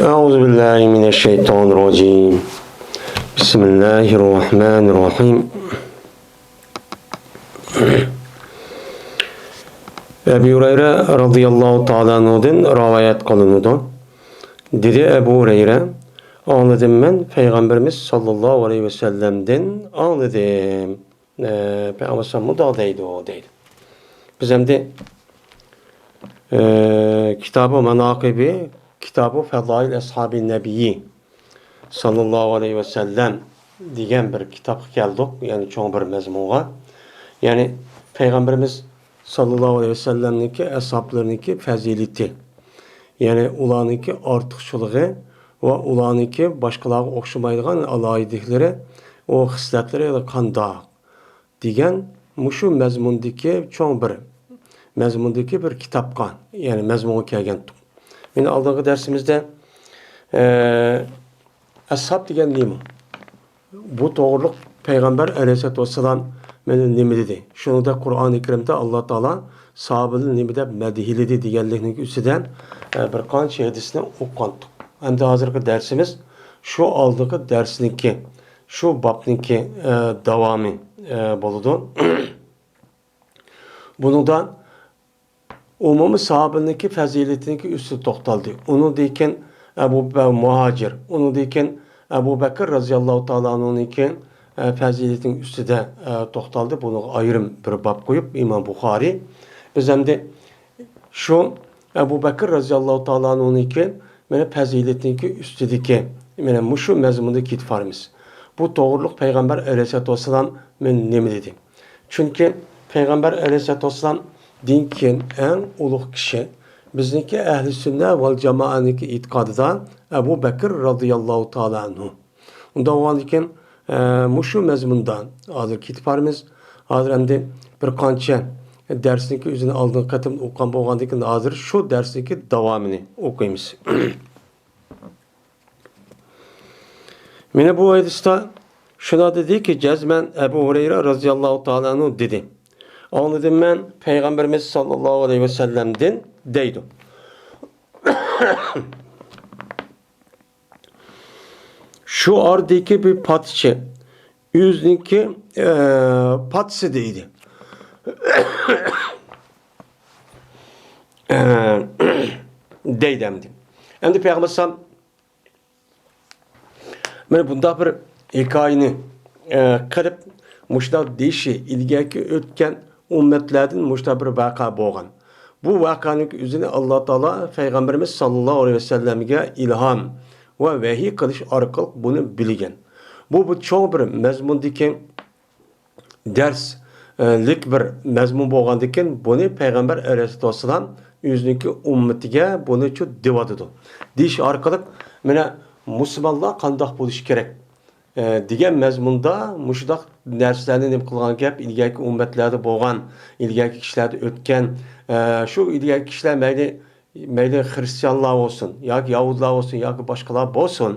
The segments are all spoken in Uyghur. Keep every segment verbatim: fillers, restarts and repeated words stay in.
أعوذ بالله من الشيطان الرجيم. بسم الله الرحمن الرحيم. ئەبۇ ھۇرەيرە رازىياللاھۇ تائالا ئەنھۇدىن رىۋايەت قىلىنىدۇ. دېدى ئەبۇ ھۇرەيرە، ئاڭلىدىم مەن پەيغەمبىرىمىز ساللاللاھۇ ئەلەيھى ۋەسەللەمدىن ئاڭلىدىم. ئە، پەيغەمبەر مۇنداق دەيدۇ، دەيدۇ. بىز ئەمدى، ئە، كىتابۇ ماناقىبى، كىتابۇ فەزائىل ئەسھابى نەبىيي ساللاللاھۇ ئەلەيھى ۋەسەللەم دېگەن بىر كىتابقا كەلدۇق، يەنى چوڭ بىر مەزمۇنغا. يەنى پەيغەمبىرىمىز ساللاللاھۇ ئەلەيھى ۋەسەللەمنىڭكى ئەسھابلىرىنىڭكى پەزىلىتى، يەنى ئۇلارنىڭكى ئارتۇقچىلىقى ۋە ئۇلارنىڭكى باشقىلارغا ئوخشىمايدىغان ئالاھىدىلىكلىرى، ئۇ خىسلەتلىرى قانداق دېگەن مۇشۇ مەزمۇندىكى چوڭ بىر مەزمۇندىكى بىر كىتابقا، يەنى مەزمۇنغا كەلگەنتۇق. مېنىڭ ئالدىنقى دەرسىمىزدە، ئە، ئەسھاب دېگەن نېمە؟ بۇ توغرىلىق پەيغەمبەر ئەلەيھىسسالاتۇ ۋەسسالام مانا نېمە دېدى؟ شۇنىڭدەك قۇرئانى كەرىمدە ئاللا تائالا ساھابىلەرنى نېمە دەپ مەدھىيلىدى دېگەنلىكنىڭ ئۈستىدە، ئە، بىر قانچە ھەدىسنى ئوقۇغانتۇق. ئەمدى ھازىرقى دەرسىمىز شۇ ئالدىقى دەرسنىڭكى، شۇ بابنىڭكى، ئە، داۋامى، ئە، بولىدۇ. بۇنىڭدا ئومۇمىي ساھابىنىڭكى پەزىلىتىنىڭكى ئۈستىدە توختالدى. ئۇنىڭدىن كېيىن ئەبۇ بە-، مۇھاجىر، ئۇنىڭدىن كېيىن ئەبۇ بەكىر رازىياللاھۇ تائالا ئەنھۇنىڭكى، ئە، پەزىلىتىنىڭ ئۈستىدە، ئە، توختالدى. بۇنىڭغا ئايرىم بىر باب قويۇپ ئىمام بۇخارىي. بىز ئەمدى شۇ ئەبۇ بەكىر رازىياللاھۇ تائالا ئەنھۇنىڭكى مانا پەزىلىتىنىڭكى ئۈستىدىكى مانا مۇشۇ مەزمۇندا كېتىپ بارىمىز. بۇ توغرىلىق پەيغەمبەر ئەلەيھىسسالاتۇ ۋەسسالام مانا نېمە دېدى؟ چۈنكى پەيغەمبەر ئەلەيھىسسالاتۇ ۋەسسالامدىن كېيىن ئەڭ ئۇلۇغ كىشى بىزنىڭكى ئەھلى سۈننە ۋەل جامائەنىڭكى ئېتىقادىدا ئەبۇ بەكىر رازىياللاھۇ تائالا ئەنھۇ. ئۇنداق بولغاندىكىن، ئە، مۇشۇ مەزمۇندا ھازىر كېتىپ بارىمىز. ھازىر ئەمدى بىر قانچە دەرسنىڭكى ئۆزىنى ئالدىنقى قېتىمدا ئوقۇغان بولغاندىكىن، ھازىر شۇ دەرسنىڭكى داۋامىنى ئوقۇيمىز. مانا بۇ ھەدىستە شۇنداق دېدىكى، جەزمەن ئەبۇ ھۇرەيرە رازىياللاھۇ تائالا ئەنھۇ دېدى، ئاڭلىدىم مەن پەيغەمبىرىمىز ساللاللاھۇ ئەلەيھى ۋەسەللەمدىن دەيدۇ. شۇ ئارىدىكى بىر پادىچى ئۆزىنىڭكى، ئە، پادىچىسى ئىدى. ئە، دەيدۇ ئەمدى. ئەمدى پەيغەمبەر ئەلەيھىسسالام مانا بۇنداق بىر ھېكايىنى، ئە، قىلىپ، مۇشۇنداق دېيىشى ئىلگەركى ئۆتكەن ئۈممەتلەردىن مۇشۇنداق بىر ۋەقە بولغان. بۇ ۋەقەنىڭ ئۆزىنى ئاللا تائالا پەيغەمبىرىمىز ساللاللاھۇ ئەلەيھى ۋەسەللەمگە ئىلھام ۋە ۋەھىي قىلىش ئارقىلىق بۇنى بىلگەن. بۇ، بۇ چوڭ بىر مەزمۇندىكى دەرسلىك بىر مەزمۇن بولغاندىكىن، بۇنى پەيغەمبەر ئەلەيھىسسالاتۇ ۋەسسالام ئۆزىنىڭكى ئۈممىتىگە بۇنىچۇ دېۋاتىدۇ دېيىش ئارقىلىق، مانا، مۇسۇلمانلار قانداق بولۇشى كېرەك، ئە، دېگەن مەزمۇندا مۇشۇنداق نەرسىلەرنى نېمە قىلغان گەپ، ئىلگەركى ئۈممەتلەردە بولغان، ئىلگەركى كىشىلەردە ئۆتكەن، ئە، شۇ ئىلگەركى كىشىلەر مەيلى، مەيلى خرىستىيانلار بولسۇن، ياكى يەھۇدىيلار بولسۇن، ياكى باشقىلار بولسۇن،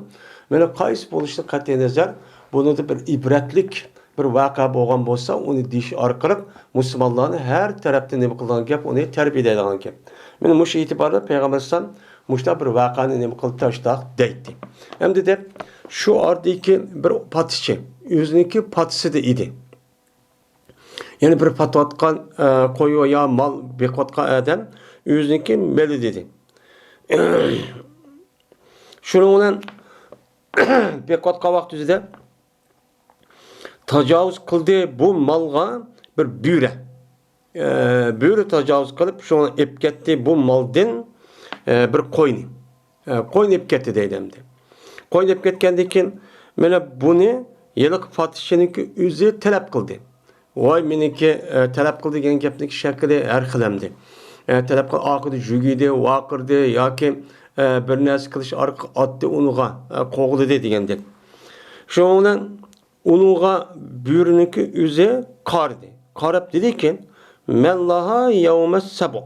مانا قايسى بولۇشىدىن قەتئىينەزەر، بۇنىڭدا بىر ئىبرەتلىك بىر ۋەقە بولغان بولسا، ئۇنى دېيىش ئارقىلىق مۇسۇلمانلارنى ھەر تەرەپتىن نېمە قىلىدىغان گەپ، ئۇنى تەربىيەلەيدىغان گەپ. مانا مۇشۇ ئېتىباردا پەيغەمبەر ئەلەيھىسسالام مۇشۇنداق بىر ۋەقەنى نېمە قىلدى، تاشلاق دەيتتى. ئەمدى دەپ، شۇ ئارىدىكى بىر پادىچى، ئۆزىنىڭكى پادىچىسىدا ئىدى. يەنى بىر پاتىۋاتقان، ئە، قوي يا مال بېقىۋاتقان ئادەم ئۆزىنىڭكى مېلى دېدى. شۇنىڭ بىلەن بېقىۋاتقان ۋاقتىدا تاجاۋۇز قىلدى بۇ مالغا بىر بۆرە. ئە، بۆرە تاجاۋۇز قىلىپ، شۇنى ئېلىپ كەتتى بۇ مالدىن، ئە، بىر قوينى. ئە، قوينى ئېلىپ كەتتى دەيدۇ ئەمدى. قوينى ئېلىپ كەتكەندىن كېيىن، مانا بۇنى ھېلىقى پادىچىنىڭكى ئۆزى تەلەپ قىلدى. ۋاي مېنىڭكى، ئە، تەلەپ قىل دېگەن گەپنىڭكى شەكلى ھەر خىل ئەمدى. ئە، تەلەپ قىل ئارقىدا جۈگىدى، ۋارقىرىدى ياكى، ئە، بىر نەرسە قىلىش ئارقىلىق ئاتتى ئۇنىغا، ئە، قوغلىدى دېگەندەك. شۇنىڭ بىلەن ئۇنىڭغا بۆرىنىڭكى ئۆزى قارىدى. قاراپ دېدىكى، مەن لەھا يەۋمە سەبۇ.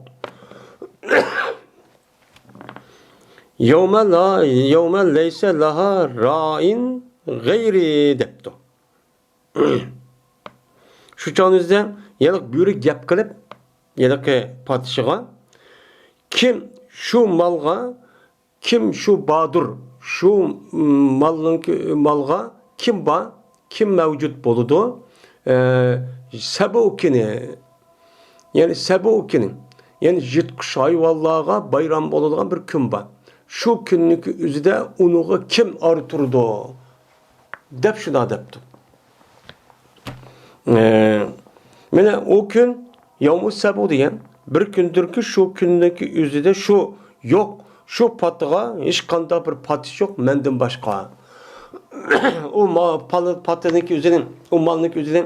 يەۋمە لا، يەۋمە لەيسە لەھا رائىن غەيرى دەپتۇ. شۇ چاغنىڭ ئۆزىدە ھېلىقى بۆرە گەپ قىلىپ، ھېلىقى پادىشىغا، كىم شۇ مالغا كىم شۇ بادۇر، شۇ، م، مالنىڭكى، مالغا كىم بار، كىم مەۋجۇت بولىدۇ؟ ئە، سەبۇ كۈنى، يەنى سەبۇ كۈنى، يەنى يىرتقۇچ ھايۋانلارغا بايرام بولىدىغان بىر كۈن بار. شۇ كۈننىڭكى ئۆزىدە ئۇنىڭغا كىم ئارا تۇرىدۇ؟ دەپ شۇنداق دەپتۇ. ئە، مانا ئۇ كۈن يەۋمۇ سەبۇ دېگەن بىر كۈندۇركى، شۇ كۈننىڭكى ئۆزىدە شۇ يوق، شۇ پاتىغا ھېچقانداق بىر پاتىش يوق مەندىن باشقا. ئۇ ما-، پال-، پاتىنىڭكى ئۆزىنى، ئۇ مالنىڭكى ئۆزىنى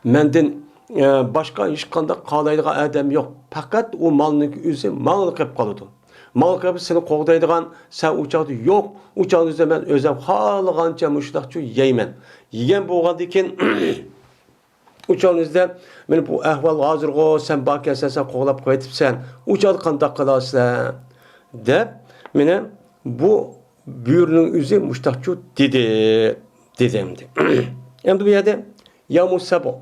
مەندىن، ئە، باشقا ھېچقانداق قالايدىغان ئادەم يوق. پەقەت ئۇ مالنىڭكى ئۆزى ماڭىلا قېلىپ قالىدۇ. ماڭىلا قېلىپ سېنى قوغدايدىغان سەن ئۇ چاغدا يوق. ئۇ چاغدا ئۆزۈم مەن ئۆزۈم خالىغانچە مۇشۇنداقچۇ يەيمەن. يېگەن بولغاندىن كېيىن ئۇ چاغدا ئۆزىدە مېنى بۇ ئەھۋال ھازىرغۇ سەن باركەنسەن، سەن قوغلاپ قويۇۋېتىپسەن. ئۇ چاغدا قانداق قىلارسەن؟ دەپ مېنى بۇ بۆرىنىڭ ئۆزى مۇشۇنداقچۇ دېدى، دېدى ئەمدى. ئەمدى بۇ يەردە يەۋمۇ سەبۇ.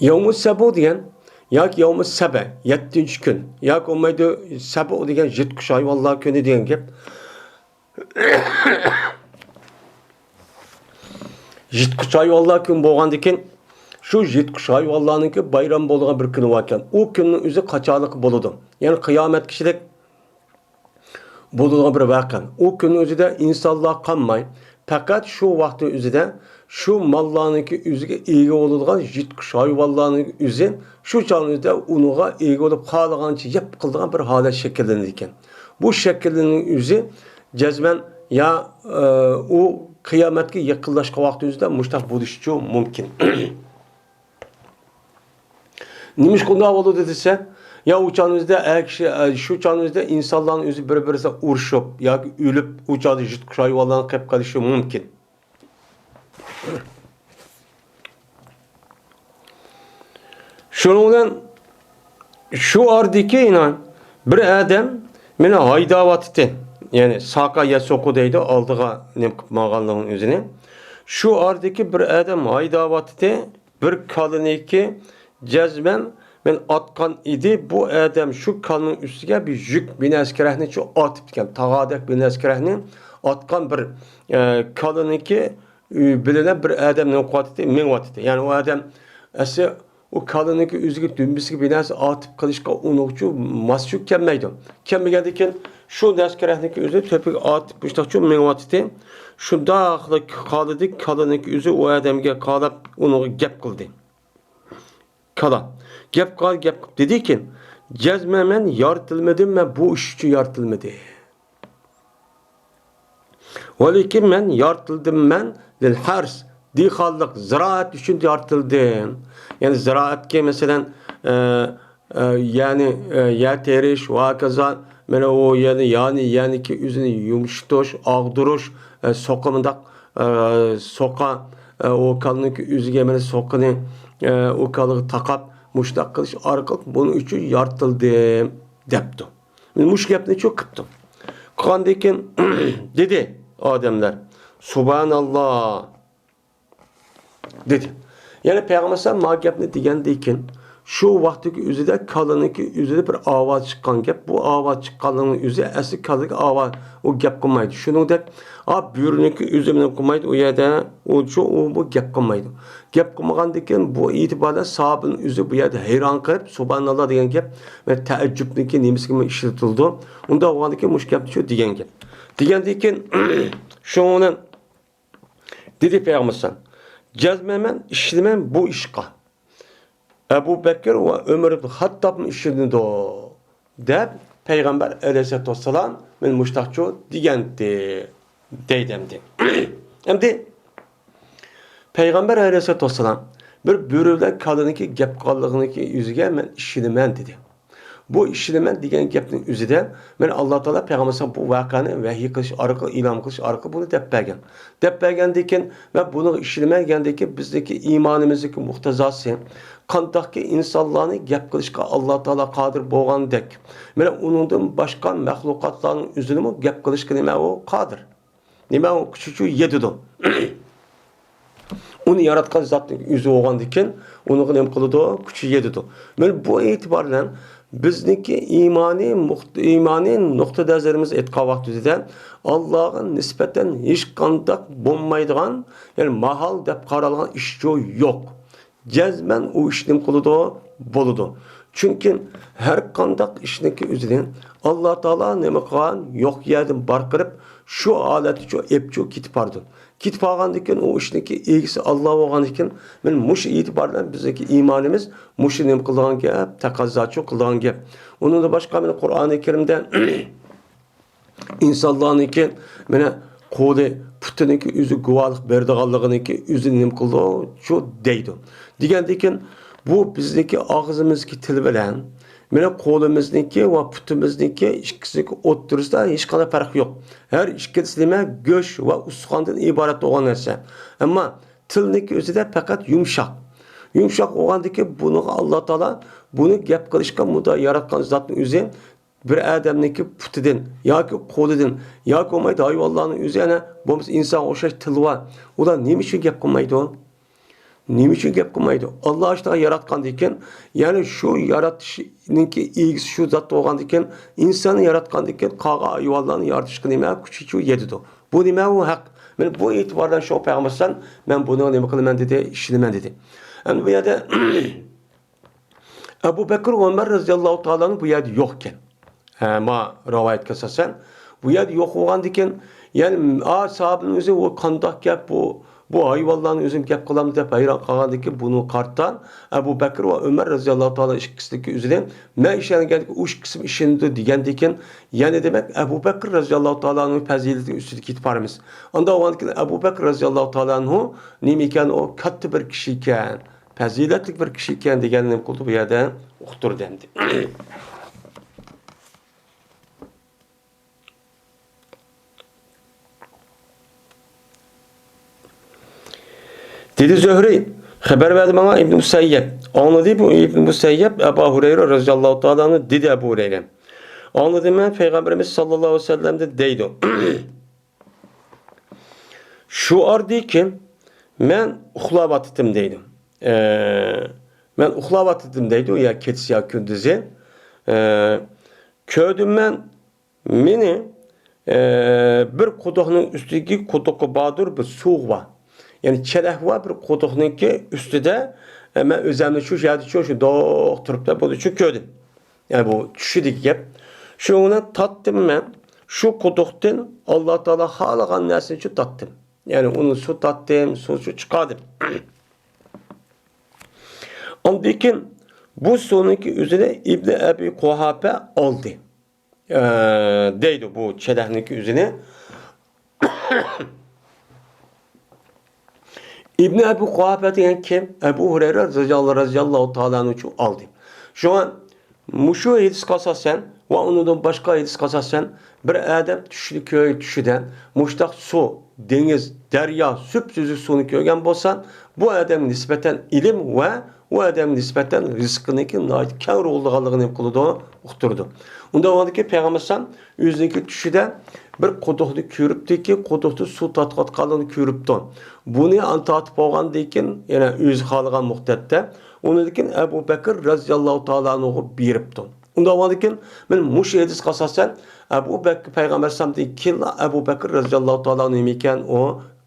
يەۋمۇ سەبۇ دېگەن ياكى يەۋمۇ سەبە، يەتتىنچى كۈن، ياكى بولمايدۇ سەبۇ دېگەن يىرتقۇچ ھايۋانلار كۈنى دېگەن گەپ. يىرتقۇچ ھايۋانلار كۈنى بولغاندىكىن، شۇ يىرتقۇچ ھايۋانلارنىڭكى بايرام بولىدىغان بىر كۈنى باركەن. ئۇ كۈننىڭ ئۆزى قاچانلىقى بولىدۇ. يەنى قىيامەتكىچىلىك بولىدىغان بىر ۋەقە. ئۇ كۈننىڭ ئۆزىدە ئىنسانلار قالماي، پەقەت شۇ ۋاقىتنىڭ ئۆزىدە شۇ ماللارنىڭكى ئۆزىگە ئىگە بولىدىغان يىرتقۇچ ھايۋانلارنىڭ ئۆزى شۇ چاغنىڭ ئۆزىدە ئۇنىڭغا ئىگە بولۇپ، خالىغانچە يەپ قىلىدىغان بىر ھالەت شەكىللىنىدىكەن. بۇ شەكىللىنىش ئۆزى جەزمەن يا، ئە، ئۇ قىيامەتكە يېقىنلاشقان ۋاقىتنىڭ ئۆزىدە مۇشۇنداق بولۇشىچۇ مۇمكىن. نېمىشقا ئۇنداق بولىدۇ دېسە، يا ئۇ چاغنىڭ ئۆزىدە ئەر كىشى، ئە، شۇ چاغنىڭ ئۆزىدە ئىنسانلارنىڭ ئۆزى بىر-بىرسى ئۇرۇشۇپ ياكى ئۆلۈپ، ئۇ چاغدا يىرتقۇچ ھايۋانلارنىڭ قېلىپ قېلىشى مۇمكىن. شۇنىڭ بىلەن شۇ ئارىدىكى ئىنان بىر ئادەم مېنى ھايداۋاتىتى، يەنى ساكا ياسوكو دەيدۇ، ئالدىغا نېمە قىلىپ ماڭغانلىقىنىڭ ئۆزىنى. شۇ ئارىدىكى بىر ئادەم ھايداۋاتىتى، بىر كالىنىكى جەزمەن مەن ئاتقان ئىدى. بۇ ئادەم شۇ كالىنىڭ ئۈستىگە بىر يۈك بىنەسكىرەكنى شۇ ئاتىپتىكەن. تاغادەك بىنەسكىرەكنى ئاتقان بىر، ئە، كالىنىكى بىلەن بىر ئادەم نېمە قىلىۋاتىتى؟ مېڭىۋاتىتى. يەنى ئۇ ئادەم ئەسلى ئۇ كالىنىڭكى ئۆزىگە دۈمبىسىگە بىر نەرسە ئاتىپ قىلىشقا ئۇنىڭغىچۇ ماسچۇ كەلمەيدۇ. كەلمىگەندىكىن شۇ نەسكىرەكنىڭكى ئۆزىنى تۆپىگە ئاتىپ مۇشۇنداقچۇ مېڭىۋاتىتى. شۇنداقلا قالدى، كالىنىڭكى ئۆزى ئۇ ئادەمگە قاراپ ئۇنىڭغا گەپ قىلدى. كالا گەپ قىلىپ دېدىكىن، جەزمەن مەن يارىتىلمىدىم، مەن بۇ ئىش ئۈچۈن يارىتىلمىدىم. ۋەلىكىن مەن يارىتىلدىم، مەن لىل ھەرس، دېھقانلىق، زىرائەت ئۈچۈن يارىتىلدىم. يەنى زىرائەتكە مەسىلەن، ئە، ئە، يەنى، ئە، يەر تېرىش ۋە ھاكازا، مانا ئۇ يەنى، يەنى، يەنىكى ئۆزىنى يۇمشىتىش، ئاغدۇرۇش، ئە، سوقا مۇنداق، ئە، سوقا، ئە، ئۇ كالىنىڭكى ئۆزىگە مانا سوقىنى، ئە، ئۇ كالىغا تاقاپ، مۇشۇنداق قىلىش ئارقىلىق بۇنىڭ ئۈچۈن يارىتىلدىم، دەپتۇ. مۇشۇ گەپنى شۇ قىپتۇ. قىلغاندىن كېيىن دېدى ئادەملەر، سۇبھاناللا، دېدى. يەنى پەيغەمبەر ئەلەيھىسسالام ما گەپنى دېگەندىن كېيىن، شۇ ۋاقىتتىكى ئۆزىدە كالىنىڭكى ئۆزىدە بىر ئاۋاز چىققان گەپ. بۇ ئاۋاز چىققانلىقنىڭ ئۆزى ئەسلى كالىدىكى ئاۋاز، ئۇ گەپ قىلمايدۇ. شۇنىڭدەك، ئا، بۆرىنىڭكى ئۆزى نېمە قىلمايدۇ، ئۇ يەردە ئۇ شۇ، ئۇ بۇ گەپ قىلمايدۇ. گەپ قىلمىغاندىن كېيىن بۇ ئېتىباردا ساھابىنىڭ ئۆزى بۇ يەردە ھەيران قېلىپ، سۇبھاناللا دېگەن گەپ، مەن تەئەججۈپنىڭكى نېمىسىگىمۇ ئىشلىتىلىدۇ. ئۇنداق بولغاندىن كېيىن مۇشۇ گەپنى شۇ دېگەن گەپ. دېگەندىن كېيىن شۇنىڭ بىلەن دېدى پەيغەمبەر ئەلەيھىسسالام، جەزمەن مەن ئىشىنىمەن بۇ ئىشقا. ئەبۇ بەكىر ۋە ئۆمەر ئىبن خەتتابمۇ ئىشىنىدۇ، دەپ پەيغەمبەر ئەلەيھىسسالاتۇ ۋەسسالام مەن مۇشتاقچۇ دېگەنتى، دەيدۇ ئەمدى. ئەمدى پەيغەمبەر ئەلەيھىسسالاتۇ ۋەسسالام بىر بۆرە بىلەن كالىنىڭكى گەپ قىلغانلىقىنىڭكى يۈزىگە مەن ئىشىنىمەن دېدى. بۇ ئىشىنىمەن دېگەن گەپنىڭ ئۆزىدە مەن ئاللا تائالا پەيغەمبەرگە بۇ ۋەقەنى ۋەھىي قىلىش ئارقىلىق، ئىلھام قىلىش ئارقىلىق بۇنى دەپ بەرگەن. دەپ بەرگەندىن كېيىن مەن بۇنىڭغا ئىشىنىمەن دېگەندىن كېيىن بىزنىڭكى ئىمانىمىزنىڭكى مۇقتەزاسى قانداقكى ئىنسانلارنى گەپ قىلىشقا ئاللا تائالا قادىر بولغاندەك، مانا ئۇنىڭدىن باشقا مەخلۇقاتلارنىڭ ئۆزىنىمۇ گەپ قىلىشقا نېمە ئۇ قادىر. نېمە ئۇ كۈچىچۇ يېتىدۇ. ئۇنى ياراتقان زاتنىڭ ئۆزى بولغاندىكىن، ئۇنىڭغا نېمە قىلىدۇ؟ كۈچى يېتىدۇ. مانا بۇ ئېتىبار بىلەن بىزنىڭكى ئىمانىي مۇقت-، ئىمانىي نۇقتىئىنەزىرىمىز ئېيتقان ۋاقتىمىزدا، ئاللاغا نىسبەتەن ھېچقانداق بولمايدىغان، يەنى ماھال دەپ قارالغان ئىشچۇ يوق. جەزمەن ئۇ ئىش نېمە قىلىدۇ؟ بولىدۇ. چۈنكى ھەر قانداق ئىشنىڭكى ئۆزىدىن ئاللا تائالا نېمە قىلغان؟ يوق يەردىن بار قىلىپ، شۇ ھالەتتىچۇ ئېپچۇ كېتىپ بارىدۇ. كېتىپ قالغاندىن كېيىن ئۇ ئىشنىڭكى ئىگىسى ئاللا بولغاندىن كېيىن، مانا مۇشۇ ئېتىبار بىلەن بىزنىڭكى ئىمانىمىز مۇشۇ نېمە قىلىدىغان گەپ، تەقەززاچۇ قىلىدىغان گەپ. ئۇنىڭدىن باشقا مانا قۇرئانى كەرىمدە ئىنسانلارنىڭكى مانا قولى، پۇتىنىڭكى ئۆزى گۇۋاھلىق بېرىدىغانلىقىنىڭكى ئۆزى نېمە قىلىدۇ؟ شۇ دەيدۇ. دېگەندىكىن بۇ بىزنىڭكى ئاغزىمىزدىكى تىل بىلەن مانا قولىمىزنىڭكى ۋە پۇتىمىزنىڭكى ئىككىسىنىڭكى ئوتتۇرىسىدا ھېچقانداق پەرق يوق. ھەر ئىككىلىسى نېمە؟ گۆش ۋە ئۇستىخاندىن ئىبارەت بولغان نەرسە. ئەمما تىلنىڭكى ئۆزىدە پەقەت يۇمشاق. يۇمشاق بولغاندىكىن بۇنىڭغا ئاللا تائالا بۇنى گەپ قىلىشقا مۇنداق ياراتقان زاتنىڭ ئۆزى بىر ئادەمنىڭكى پۇتىدىن ياكى قولىدىن ياكى بولمايدۇ ھايۋانلارنىڭ ئۆزى، يەنە بولمىسا ئىنسانغا ئوخشاش تىلى بار. ئۇلار نېمە ئۈچۈن گەپ قىلمايدۇ؟ نېمە ئۈچۈن گەپ قىلمايدۇ؟ ئاللا ئاشۇنداق ياراتقاندىكىن، يەنى شۇ يارىتىشنىڭكى ئىگىسى شۇ زات بولغاندىكىن، ئىنساننى ياراتقاندىكىن، قالغان ھايۋانلارنى يارىتىشقا نېمە كۈچى يېتىدۇ؟ بۇ نېمە؟ ئۇ ھەق. مانا بۇ ئېتىبار بىلەن شۇ پەيغەمبەر ئەلەيھىسسالام، مەن بۇنىڭغا نېمە قىلىمەن دېدى، ئىشىنىمەن دېدى. ئەمدى بۇ يەردە ئەبۇ بەكرى ئۆمەر رەزىياللاھۇ تائالا ئەنھۇ بۇ يەردە يوق ئىكەن. ھە، ما رىۋايەتكە ئاساسەن، بۇ يەردە يوق بولغاندىكىن، يەنى، ئا، ساھابىنىڭ ئۆزى، ئۇ قانداق گەپ بۇ؟ بۇ ھايۋانلارنى ئۆزۈم گەپ قىلامدۇ دەپ ھەيران قالغاندىكىن، بۇنىڭغا قارىتا ئەبۇ بەكرى ۋە ئۆمەر رەزىياللاھۇ تائالا ئىككىسىدىكى ئۆزىدىن، مەن ئىشەنگەندىكىن ئۇ ئىككىسىمۇ ئىشىنىدۇ دېگەندىكىن، يەنى دېمەك، ئەبۇ بەكرى رەزىياللاھۇ تائالانىڭ پەزىلىتىنىڭ ئۈستىدە كېتىپ بارىمىز. ئاندا بولغاندىكىن ئەبۇ بەكرى رەزىياللاھۇ تائالانىھۇ نېمە ئىكەن؟ ئۇ كاتتا بىر كىشى ئىكەن، پەزىلەتلىك بىر كىشى ئىكەن دېگەننى نېمە قىلدى؟ بۇ يەردە ئۇقتۇردى ئەمدى. دېدى زۆھرى، خەۋەر بەردى ماڭا ئىبن مۇسەييەب. ئاڭلىدى بۇ ئىبن مۇسەييەب ئەبۇ ھۇرەيرە رەزىياللاھۇ تائالا ئەنھۇ، دېدى ئەبۇ ھۇرەيرە. ئاڭلىدىم مەن پەيغەمبىرىمىز ساللاللاھۇ ئەلەيھى ۋەسەللەمدىن دەيدۇ. شۇ ئارىدىكى مەن ئۇخلاۋاتىتتىم دەيدۇ. ئە، مەن ئۇخلاۋاتىتتىم دەيدۇ، يا كېچىسى يا كۈندۈزى. ئە، كۆردۈم مەن مېنى، ئە، بىر قۇدۇقنىڭ ئۈستىدىكى، قۇدۇققا باردۇر بىر سۇغا بار. يەنى چېلەك بار بىر قۇدۇقنىڭكى ئۈستىدە، ئە، مەن ئۆزەمنى شۇ يەردە شۇ، شۇنداق تۇرۇپلا بولدى شۇ كۆردۈم. يەنى بۇ چۈشىدىكى گەپ. شۇنىڭ بىلەن تارتتىم مەن شۇ قۇدۇقتىن ئاللا تائالا خالىغان نەرسىنى شۇ تارتتىم. يەنى ئۇنى سۇ تارتتىم، سۇ شۇ چىقاردىم. ئاندىن كېيىن بۇ سۇنىڭكى ئۆزىنى ئىبنى ئەبى قۇھاپە ئالدى. ئە، دەيدۇ بۇ چېلەكنىڭكى ئۆزىنى. ئىبنى ئەبۇ قۇھاپە دېگەن كىم؟ ئەبۇ ھۇرەيرە رەزىياللاھۇ، رەزىياللاھۇ تائالا ئەنھۇ ئالدى. شۇڭا مۇشۇ ھەدىسكە ئاساسەن ۋە ئۇنىڭدىن باشقا ھەدىسكە ئاساسەن، بىر ئادەم چۈشنى كۆرگەن چۈشىدە مۇشتاق سۇ، دېڭىز، دەريا، سۈپسۈزۈك سۇنى كۆرگەن بولسا، بۇ ئادەمگە نىسبەتەن ئىلىم ۋە ئۇ ئادەمگە نىسبەتەن رىزقىنىڭكى ناھايىتى كەڭ بولىدىغانلىقىنى نېمە قىلىدۇ؟ ئۇقتۇرىدۇ. ئۇنداق بولغاندىكىن پەيغەمبەر ئەلەيھىسسالام ئۆزىنىڭكى چۈشىدە بىر قۇدۇقنى كۆرۈپتىكى، قۇدۇقتا سۇ تارتىۋاتقانلىقىنى كۆرۈپتۇ. بۇنى ئان تارتىپ بولغاندىن كېيىن، يەنە ئۆزى خالىغان مۇددەتتە، ئۇنىڭدىن كېيىن ئەبۇ بەكرى رەزىياللاھۇ تائالا ئەنھۇغا بېرىپتۇ. ئۇنداق بولغاندىن كېيىن، مانا مۇشۇ ھەدىسكە ئاساسەن، ئەبۇ بەكرى پەيغەمبەر ئەلەيھىسسالامدىن كېيىنلا ئەبۇ بەكرى رەزىياللاھۇ تائالا ئەنھۇ نېمە ئىكەن؟ ئۇ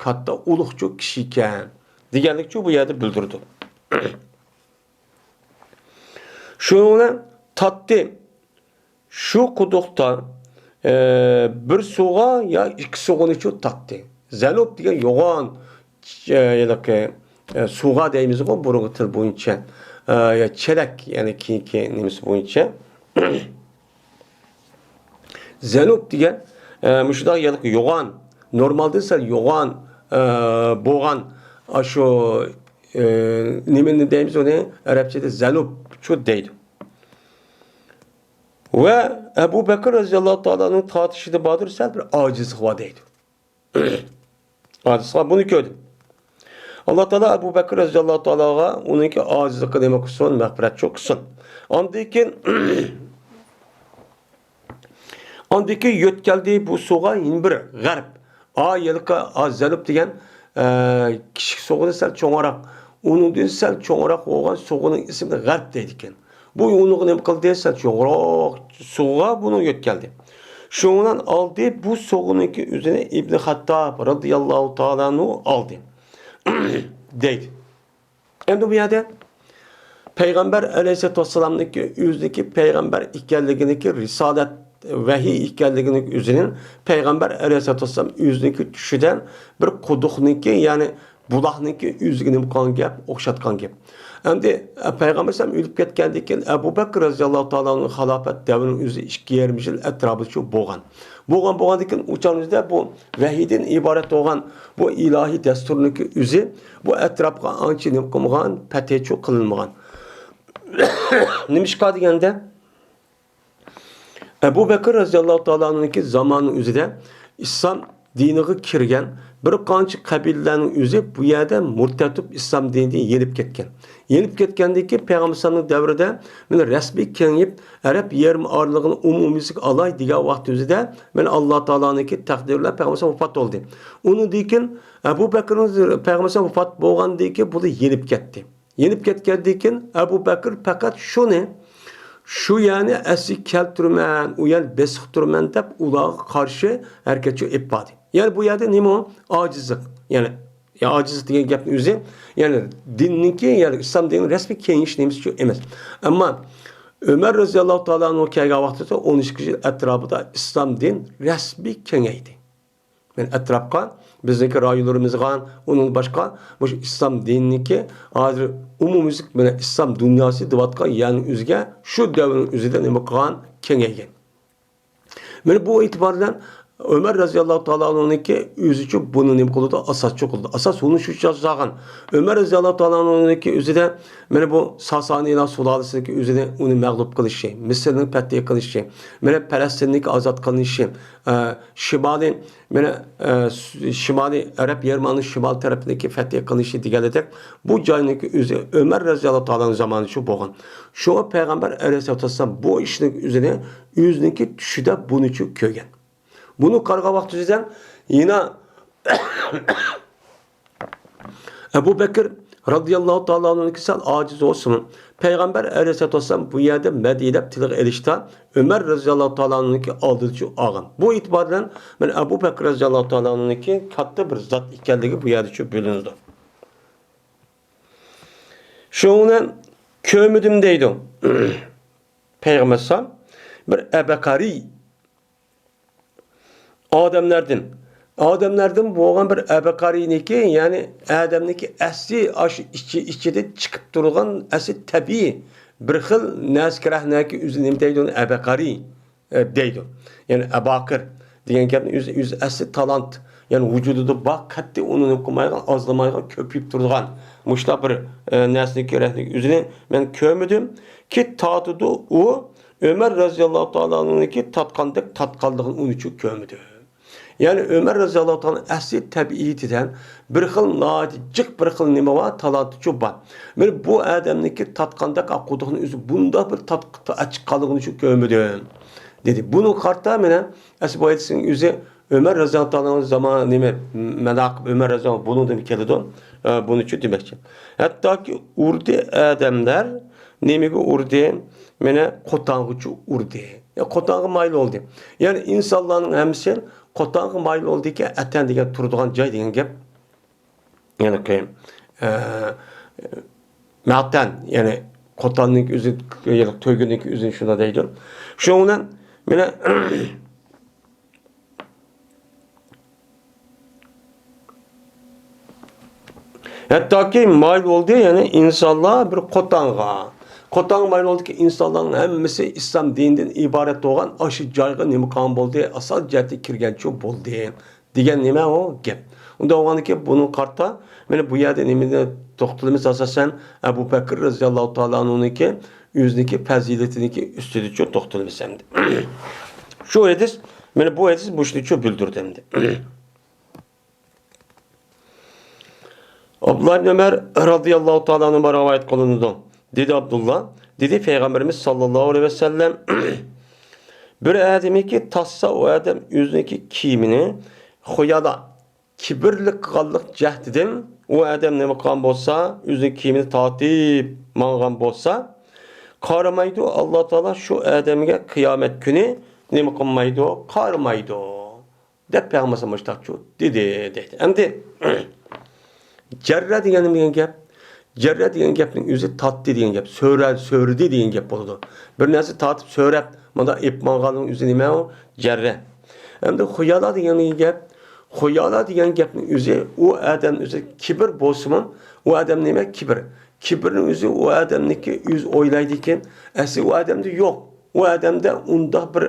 كاتتا ئۇلۇغچۇ كىشى ئىكەن دېگەنلىكچۇ بۇ يەردە بىلدۈرىدۇ. شۇنىڭ بىلەن تارتتى. شۇ قۇدۇقتا، ئە، بىر سۇغا يا ئىككى سۇغىنىچۇ تارتتى. زەنۇب دېگەن يوغان، ئە، ھېلىقى، ئە، سۇغا دەيمىزغۇ بۇرۇنقى تىل بويىچە. ئە، يا چېلەك، يەنى كېيىنكى نېمىسى بويىچە. زەنۇب دېگەن، ئە، مۇشۇنداق ھېلىقى يوغان، نورمالدىن سەل يوغان، ئە، بولغان، ئاشۇ، ئە، نېمىنى دەيمىز ئۇنى؟ ئەرەبچىدە زەنۇبچۇ دەيدۇ. ۋە ئەبۇ بەكرى رەزىياللاھۇ تائالا ئەنھۇنىڭ تارتىشىدا باردۇر، سەل بىر ئاجىزلىق بار دەيدۇ. ئاجىزلىق بار، بۇنى كۆردۈم. ئاللا تائالا ئەبۇ بەكرى رەزىياللاھۇ تائالاغا ئۇنىڭكى ئاجىزلىقىنى نېمە قىلسۇن؟ مەغپىرەتچۇ قىلسۇن. ئاندىن كېيىن، ئاندىن كېيىن يۆتكەلدى بۇ سۇغا يەنە بىر غەرب. ئا، ھېلىقى، ئا، زەنۇب دېگەن، ئە، كىچىك سۇغىدىن سەل چوڭراق، ئۇنىڭدىن سەل چوڭراق بولغان سۇغىنىڭ ئىسمىنى غەرب دەيدىكەن. بۇ ئۇنىڭغا نېمە قىلدى؟ سەل چوڭراق سوغا بۇنى يۆتكەلدى. شۇنىڭ بىلەن ئالدى بۇ سوغىنىڭكى ئۆزىنى ئىبن خەتتاب رازىياللاھۇ تائالا ئەنھۇ ئالدى. دەيدۇ. ئەمدى بۇ يەردە پەيغەمبەر ئەلەيھىسسالاتۇ ۋەسسالامنىڭكى ئۆزىنىڭكى پەيغەمبەر ئىكەنلىكىنىڭكى، رىسالەت، ۋەھىي ئىكەنلىكىنىڭ ئۆزىنىڭ پەيغەمبەر ئەلەيھىسسالاتۇ ۋەسسالام ئۆزىنىڭكى چۈشىدە بىر قۇدۇقنىڭكى، يەنى بۇلاقنىڭكى ئۆزىگە نېمە قىلغان گەپ، ئوخشاتقان گەپ. ئەمدى، ئە، پەيغەمبەر ئەلەيھىسسالام ئۆلۈپ كەتكەندىن كېيىن ئەبۇ بەكىر رازىياللاھۇ تائالا ئەنھۇ خىلاپەت دەۋرىنىڭ ئۆزى ئىككى يېرىم يىل ئەتراپىچە بولغان. بولغان، بولغاندىن كېيىن ئۇ چاغنىڭ ئۆزىدە بۇ ۋەھىيدىن ئىبارەت بولغان بۇ ئىلاھىي دەستۇرنىڭكى ئۆزى بۇ ئەتراپقا ئانچە نېمە قىلمىغان، پەتھىچۇ قىلىنمىغان. نېمىشقا دېگەندە، ئەبۇ بەكىر رەزىياللاھۇ تائالا ئەنھۇنىڭكى زامانىنىڭ ئۆزىدە ئىسلام دىنىغا كىرگەن بىر قانچە قەبىلىلەرنىڭ ئۆزى بۇ يەردە مۇرتەت بولۇپ ئىسلام دىنىدىن يېنىپ كەتكەن. يېنىپ كەتكەندىن كېيىن پەيغەمبەر ئەلەيھىسسالامنىڭ دەۋرىدە مانا رەسمىي كېڭىيىپ، ئەرەب يېرىم ئارىلىقىنى ئومۇميۈزلۈك ئالاي دېگەن ۋاقتى ئۆزىدە مانا ئاللا تائالانىڭكى تەقدىرى بىلەن پەيغەمبەر ئەلەيھىسسالام ۋاپات بولدى. ئۇنىڭدىن كېيىن ئەبۇ بەكرىنىڭ پەيغەمبەر ئەلەيھىسسالام ۋاپات بولغاندىن كېيىن بۇلار يېنىپ كەتتى. يېنىپ كەتكەندىن كېيىن ئەبۇ بەكىر پەقەت شۇنى، شۇ يەرنى ئەسلىگە كەلتۈرىمەن، ئۇ يەرنى بېسىق تۇرىمەن دەپ ئۇلارغا قارشى ھەرىكەتچى ئېلىپ باردى. يەنى بۇ يەردە نېمە ئۇ؟ ئاجىزلىق. يەنى، يا ئاجىزلىق دېگەن گەپنىڭ ئۆزى، يەنى دىننىڭكى، يەنى ئىسلام دىنىنىڭ رەسمىي كېڭىيىش نېمىسى ئۈچۈن ئەمەس. ئەمما ئۆمەر رەزىياللاھۇ تائالا ئەنھۇ كەلگەن ۋاقتىدا ئون ئىككى يىل ئەتراپىدا ئىسلام دىن رەسمىي كېڭەيدى. مەن ئەتراپقا، بىزنىڭكى رايونلىرىمىزغا، ئۇنىڭ باشقا مۇشۇ ئىسلام دىنىنىڭكى ھازىر ئومۇميۈزلۈك مانا ئىسلام دۇنياسى دەۋاتقان يەرنىڭ ئۆزىگە شۇ دەۋرنىڭ ئۆزىدە نېمە قىلغان؟ كېڭەيگەن. مانا بۇ ئېتىبار بىلەن ئۆمەر رەزىياللاھۇ تائالا ئەنھۇنىڭكى ئۆزىچۇ بۇنى نېمە قىلىدۇ؟ ئاساسچى قىلىدۇ. ئاساس بۇنى شۇ چاغدا سالغان. ئۆمەر رەزىياللاھۇ تائالا ئەنھۇنىڭكى ئۆزىدە مانا بۇ ساسانىيلار سۇلالىسىنىڭكى ئۆزىنى، ئۇنى مەغلۇپ قىلىشى، مىسىرنىڭ پەتھى قىلىشى، مانا پەلەستىننىڭكى ئازاد قىلىنىشى، ئە، شىمالىي، مانا، ئە، س-، شىمالىي ئەرەب يېرىمىنىڭ شىمال تەرىپىدىكى پەتھى قىلىنىشى دېگەنلىدەك، بۇ جاينىڭكى ئۆزى ئۆمەر رەزىياللاھۇ تائالانىڭ زامانى شۇ بولغان. شۇڭا پەيغەمبەر ئەلەيھىسسالاتۇ ۋەسسالام بۇ ئىشنىڭ ئۆزىنى ئۆزىنىڭكى چۈشىدە بۇنىچۇ كۆرگەن. بۇنى قارىغان ۋاقتىدا يەنە ئەبۇ بەكىر رەزىياللاھۇ تائالا ئەنھۇنىڭكى سەل ئاجىز بولسىمۇ، پەيغەمبەر ئەلەيھىسسالاتۇ ۋەسسالام بۇ يەردە مەدھىيەلەپ تىلغا ئېلىشتا ئۆمەر رەزىياللاھۇ تائالا ئەنھۇنىڭكى ئالدىدىچۇ ئالغان. بۇ ئېتىبار بىلەن مانا ئەبۇ بەكىر رەزىياللاھۇ تائالا ئەنھۇنىڭكى كاتتا بىر زات ئىكەنلىكى بۇ يەردىچۇ بىلىنىدۇ. شۇنىڭ بىلەن كۆرمىدىم دەيدۇ. پەيغەمبەر ئەلەيھىسسالام بىر ئەبەقەرى ئادەملەردىن، ئادەملەردىن بولغان بىر ئەبەقەرىنىكى، يەنى ئادەمنىكى ئەسلى ئاشۇ ئىچى، ئىچىدە چىقىپ تۇرغان ئەسلى تەبىئىي بىر خىل نەرسىگە رەھنەكى ئۆزى نېمە دەيدۇ؟ ئۇنى ئەبەقەرى، ئە، دەيدۇ. يەنى ئەباقىر دېگەن گەپنى ئۆزى، ئۆزى ئەسلى تالانت، يەنى ۋۇجۇدىدا بار، قەتئىي ئۇنى نېمە قىلمايدىغان، ئازلىمايدىغان، كۆپىيىپ تۇرىدىغان مۇشۇنداق بىر، ئە، نەرسىنىڭكى رەھنىكى ئۆزىنى مەن كۆرمىدىم. كى تارتىدۇ ئۇ، ئۆمەر رەزىياللاھۇ تائالا ئەنھۇنىڭكى تارتقاندەك تارتقانلىقىنى ئۇنىچۇ كۆرمىدى. يەنى ئۆمەر رەزىياللاھۇ تائالا ئەسلى تەبىئىتىدە بىر خىل ناھايىتى جىق بىر خىل نېمە بار، تالانتىچۇ بار. مانا بۇ ئادەمنىڭكى تارتقاندەك قۇدۇقنىڭ ئۆزى بۇنداق بىر تات-، ئاچچىق قانلىقىنىچۇ كۆرمىدىم، دېدى. بۇنىڭغا قارىتا مانا ئەسلى بۇ ھەدىسنىڭ ئۆزى ئۆمەر رەزىياللاھۇ تائالا ئەنھۇنىڭ زامان نېمە، مەناقىب ئۆمەر رەزىياللاھۇ بۇنىڭدىن كېلىدۇ. ئە، بۇنىچۇ دېمەكچى. ھەتتاكى ئۇردى ئادەملەر نېمىگە ئۇردى؟ مانا قوتانغىچۇ ئۇردى. يا، قوتانغا مايىل بولدى. يەنى ئىنسانلارنىڭ ھەممىسى قوتانغا مايىل بولدىكەن، ئەتەن دېگەن تۇرىدىغان جاي دېگەن گەپ. يەنى كېيىن، ئە، مەتەن، يەنى قوتاننىڭ ئۆزى، يەنى تۆگىنىڭ ئۆزىنى شۇنداق دەيدۇ. شۇنىڭ بىلەن مانا ھەتتاكى مايىل بولدى، يەنى ئىنسانلار بىر قوتانغا. قوتانغا مايىل بولدىكى، ئىنسانلارنىڭ ھەممىسى ئىسلام دىنىدىن ئىبارەت بولغان ئاشۇ جايغا نېمە قىلغان بولدى؟ ئاسان جەھەتتە كىرگەنچۇ بولدى، دېگەن نېمە ئۇ گەپ. ئۇنداق بولغاندىكىن بۇنىڭغا قارىتا، مانا بۇ يەردە نېمىنى توختىلىمىز ئاساسەن؟ ئەبۇ بەكىر رەزىياللاھۇ تائالا ئەنھۇنىڭكى ئۆزىنىڭكى پەزىلىتىنىڭكى ئۈستىدىچۇ توختىلىمىز ئەمدى. شۇ ھەدىس، مانا بۇ ھەدىس مۇشۇنىچۇ بىلدۈردى ئەمدى. ئابدۇللا ئىبن ئۆمەر رازىياللاھۇ تائالا ئەنھۇما رىۋايەت قىلىنىدۇ. دېدى ئابدۇللا، دېدى پەيغەمبىرىمىز ساللاللاھۇ ئەلەيھى ۋەسەللەم، بىر ئادەمكى تاتسا، ئۇ ئادەم ئۆزىنىڭكى كىيىمىنى خۇيالا، كىبىرلىك قىلغانلىق جەھىتىدىن ئۇ ئادەم نېمە قىلغان بولسا، ئۆزىنىڭ كىيىمىنى تارتىپ ماڭغان بولسا، قارىمايدۇ، ئاللا تائالا شۇ ئادەمگە قىيامەت كۈنى نېمە قىلمايدۇ؟ قارىمايدۇ، دەپ پەيغەمبەر مۇشتاقچۇ دېدى، دەيدۇ. ئەمدى جەررە دېگەن نېمە دېگەن گەپ؟ جەررە دېگەن گەپنىڭ ئۆزى تارتتى دېگەن گەپ، سۆرە-، سۆرىدى دېگەن گەپ بولىدۇ. بىر نەرسە تارتىپ سۆرەپ، مۇنداق ئېلىپ ماڭغاننىڭ ئۆزى نېمە ئۇ؟ جەررە. ئەمدى خۇيالا دېگەن گەپ، خۇيالا دېگەن گەپنىڭ ئۆزى، ئۇ ئادەم ئۆزى كىبىر بولسىمۇ، ئۇ ئادەم نېمە؟ كىبىر. كىبىرنىڭ ئۆزى ئۇ ئادەمنىڭكى ئۆزى ئويلايدىكەن، ئەسلى ئۇ ئادەمدە يوق. ئۇ ئادەمدە ئۇنداق بىر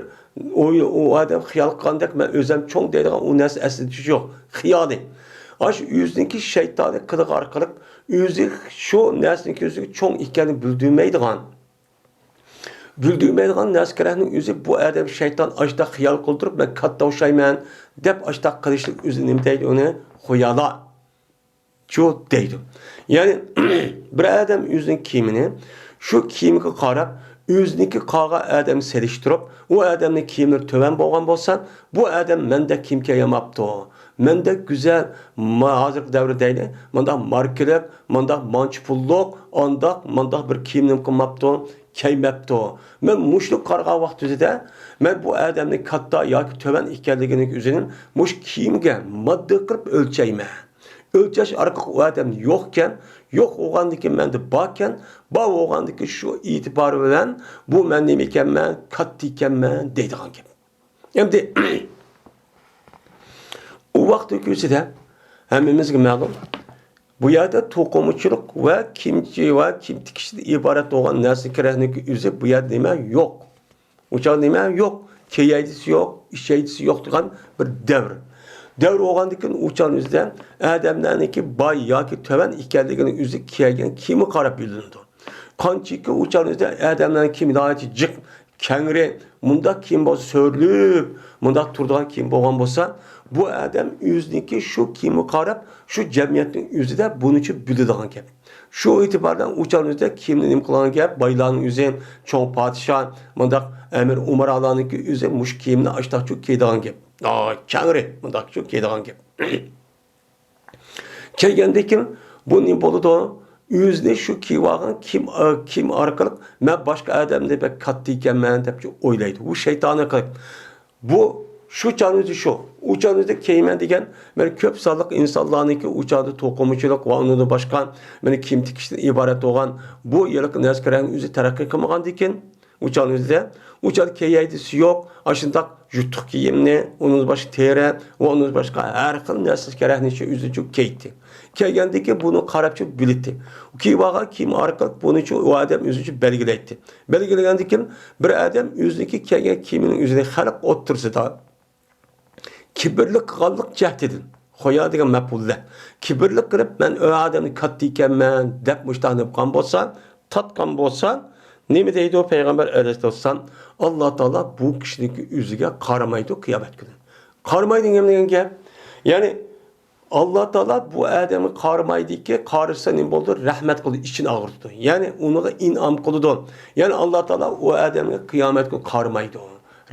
ئوي، ئۇ ئادەم خىيال قىلغاندەك، مەن ئۆزۈم چوڭ دەيدىغان ئۇ نەرسە ئەسلىدە يوق. خىيالى. ئاشۇ ئۆزىنىڭكى شەيتانى قىلىقى ئارقىلىق ئۆزى شۇ نەرسىنىڭكى ئۆزىگە چوڭ ئىكەنلىكىنى بىلدۈرمەيدىغان، بىلدۈرمەيدىغان نەرسە كېرەكنىڭ ئۆزى بۇ ئادەم شەيتان ئاشۇنداق خىيال قىلدۇرۇپ، مەن كاتتا ئوخشايمەن دەپ ئاشۇنداق قىلىشلىق ئۆزى نېمە دەيدۇ ئۇنى؟ خۇيالا. چۇ دەيدۇ. يەنى بىر ئادەم ئۆزىنىڭ كىيىمىنى شۇ كىيىمگە قاراپ، ئۆزىنىڭكى قالغان ئادەمگە سېلىشتۇرۇپ، ئۇ ئادەمنىڭ كىيىملىرى تۆۋەن بولغان بولسا، بۇ ئادەم مەندەك كىيىم كىيەلمەپتۇ، مەندەك گۈزەل، ما-، ھازىرقى دەۋردە دەيلى، مۇنداق ماركىلىق، مۇنداق مانچە پۇللۇق، ئانداق، مۇنداق بىر كىيىم نېمە قىلماپتۇ، كىيمەپتۇ. مەن مۇشۇنى قارىغان ۋاقىت ئۆزىدە، مەن بۇ ئادەمنى كاتتا ياكى تۆۋەن ئىكەنلىكىنىڭ ئۆزىنى مۇشۇ كىيىمگە ماددىي قىلىپ ئۆلچەيمەن. ئۆلچەش ئارقىلىق ئۇ ئادەم يوقكەن، يوق بولغاندىن كېيىن مەندە باركەن، بار بولغاندىن كېيىن شۇ ئېتىبار بىلەن بۇ مەن نېمە ئىكەنمەن، كاتتا ئىكەنمەن دەيدىغان گەپ. ئەمدى ئۇ ۋاقىت ئۆتكۈسىدە ھەممىمىزگە مەلۇم، بۇ يەردە توقۇمىچىلىق ۋە كىيىمچى ۋە كىيىم تىكىشتىن ئىبارەت بولغان نەرسە كېرەكلىك ئۆزى بۇ يەردە نېمە يوق. ئۇ چاغ نېمە يوق؟ كىيەيدىسى يوق، ئىچەيدىسى يوق دېگەن بىر دەۋر. دەۋر بولغاندىن كېيىن ئۇ چاغنىڭ ئۆزىدە ئادەملەرنىڭكى باي ياكى تۆۋەن ئىكەنلىكىنىڭ ئۆزى كىيگەن كىيىمى قاراپ بىلىنىدۇ. قانچىكى ئۇ چاغنىڭ ئۆزىدە ئادەملەرنىڭ كىيىمى ناھايىتى جىق، كەڭرى، مۇنداق كىيىم بولسا سۆرىلىپ، مۇنداق تۇرىدىغان كىيىم بولغان بولسا، بۇ ئادەم ئۆزىنىڭكى شۇ كىيىمىگە قاراپ شۇ جەمئىيەتنىڭ ئۆزىدە بۇنىچە بىلىدىغان گەپ. شۇ ئېتىبار بىلەن ئۇ چاغنىڭ ئۆزىدە كىيىمنى نېمە قىلغان گەپ؟ بايلارنىڭ ئۆزى، چوڭ پادىشاھ، مۇنداق ئەمىر ئۇمارالارنىڭكى ئۆزى مۇشۇ كىيىمنى ئاشتاقچۇ كىيىدىغان گەپ. ئا، كەڭرى مۇنداقچۇ كىيىدىغان گەپ. كەلگەندىن كېيىن بۇ نېمە بولىدۇ؟ ئۆزىنى شۇ كىيىۋالغان كىيىم، كىيىم ئارقىلىق مەن باشقا ئادەمدىن بەك كاتتا ئىكەنمەن دەپ ئويلايدۇ. بۇ شەيتانىي قىلىق. بۇ شۇ چاغنىڭ ئۆزى شۇ. ئۇ چاغنىڭ ئۆزىدە كىيىمەن دېگەن، مەن كۆپ سانلىق ئىنسانلارنىڭكى ئۇ چاغدا توقۇمىچىلىق ۋە ئۇنىڭدىن باشقا مەن كىيىم تىكىشتىن ئىبارەت بولغان بۇ ھېلىقى نەرسە كېرەكنىڭ ئۆزى تەرەققىي قىلمىغاندىكىن، ئۇ چاغنىڭ ئۆزىدە، ئۇ چاغدا كىيەيدىسى يوق، ئاشۇنداق يۇتۇق كىيىمنى، ئۇنىڭدىن باشقا تېرە ۋە ئۇنىڭدىن باشقا ھەر خىل نەرسە كېرەكنى ئۆزىچە كىيەيتتى. كەلگەندىكى بۇنى قاراپچۇ بىلەتتى. كىيىۋالغان كىيىم ئارقىلىق بۇنىچۇ ئۇ ئادەم ئۆزىچە بەلگىلەيتتى. بەلگىلىگەندىكىن بىر ئادەم ئۆزىنىڭكى كىيگەن كىيىمىنىڭ ئۆزىنى خەلق ئوتتۇرىسىدا كىبىرلىك قىلغانلىق جەھتىدىن، خويا دېگەن مەپئۇلدە كىبىرلىك قىلىپ، مەن ئۆ ئادەمنى كاتتا ئىكەنمەن دەپ مۇشتاق نېمە قىلغان بولسا، تارتقان بولسا، نېمە دەيدۇ پەيغەمبەر ئەلەيھىسسالام؟ ئاللا تائالا بۇ كىشىنىڭكى ئۆزىگە قارىمايدۇ قىيامەت كۈنى. قارىمايدۇ دېگەن گەپ. يەنى ئاللا تائالا بۇ ئادەمگە قارىمايدىكى، قارىسا نېمە بولىدۇ؟ رەھمەت قىلىدۇ، ئىچىنى ئاغرىتىدۇ. يەنى ئۇنىڭغا ئىنئام قىلىدۇ. يەنى ئاللا تائالا ئۇ ئادەمگە قىيامەت كۈنى قارىمايدۇ.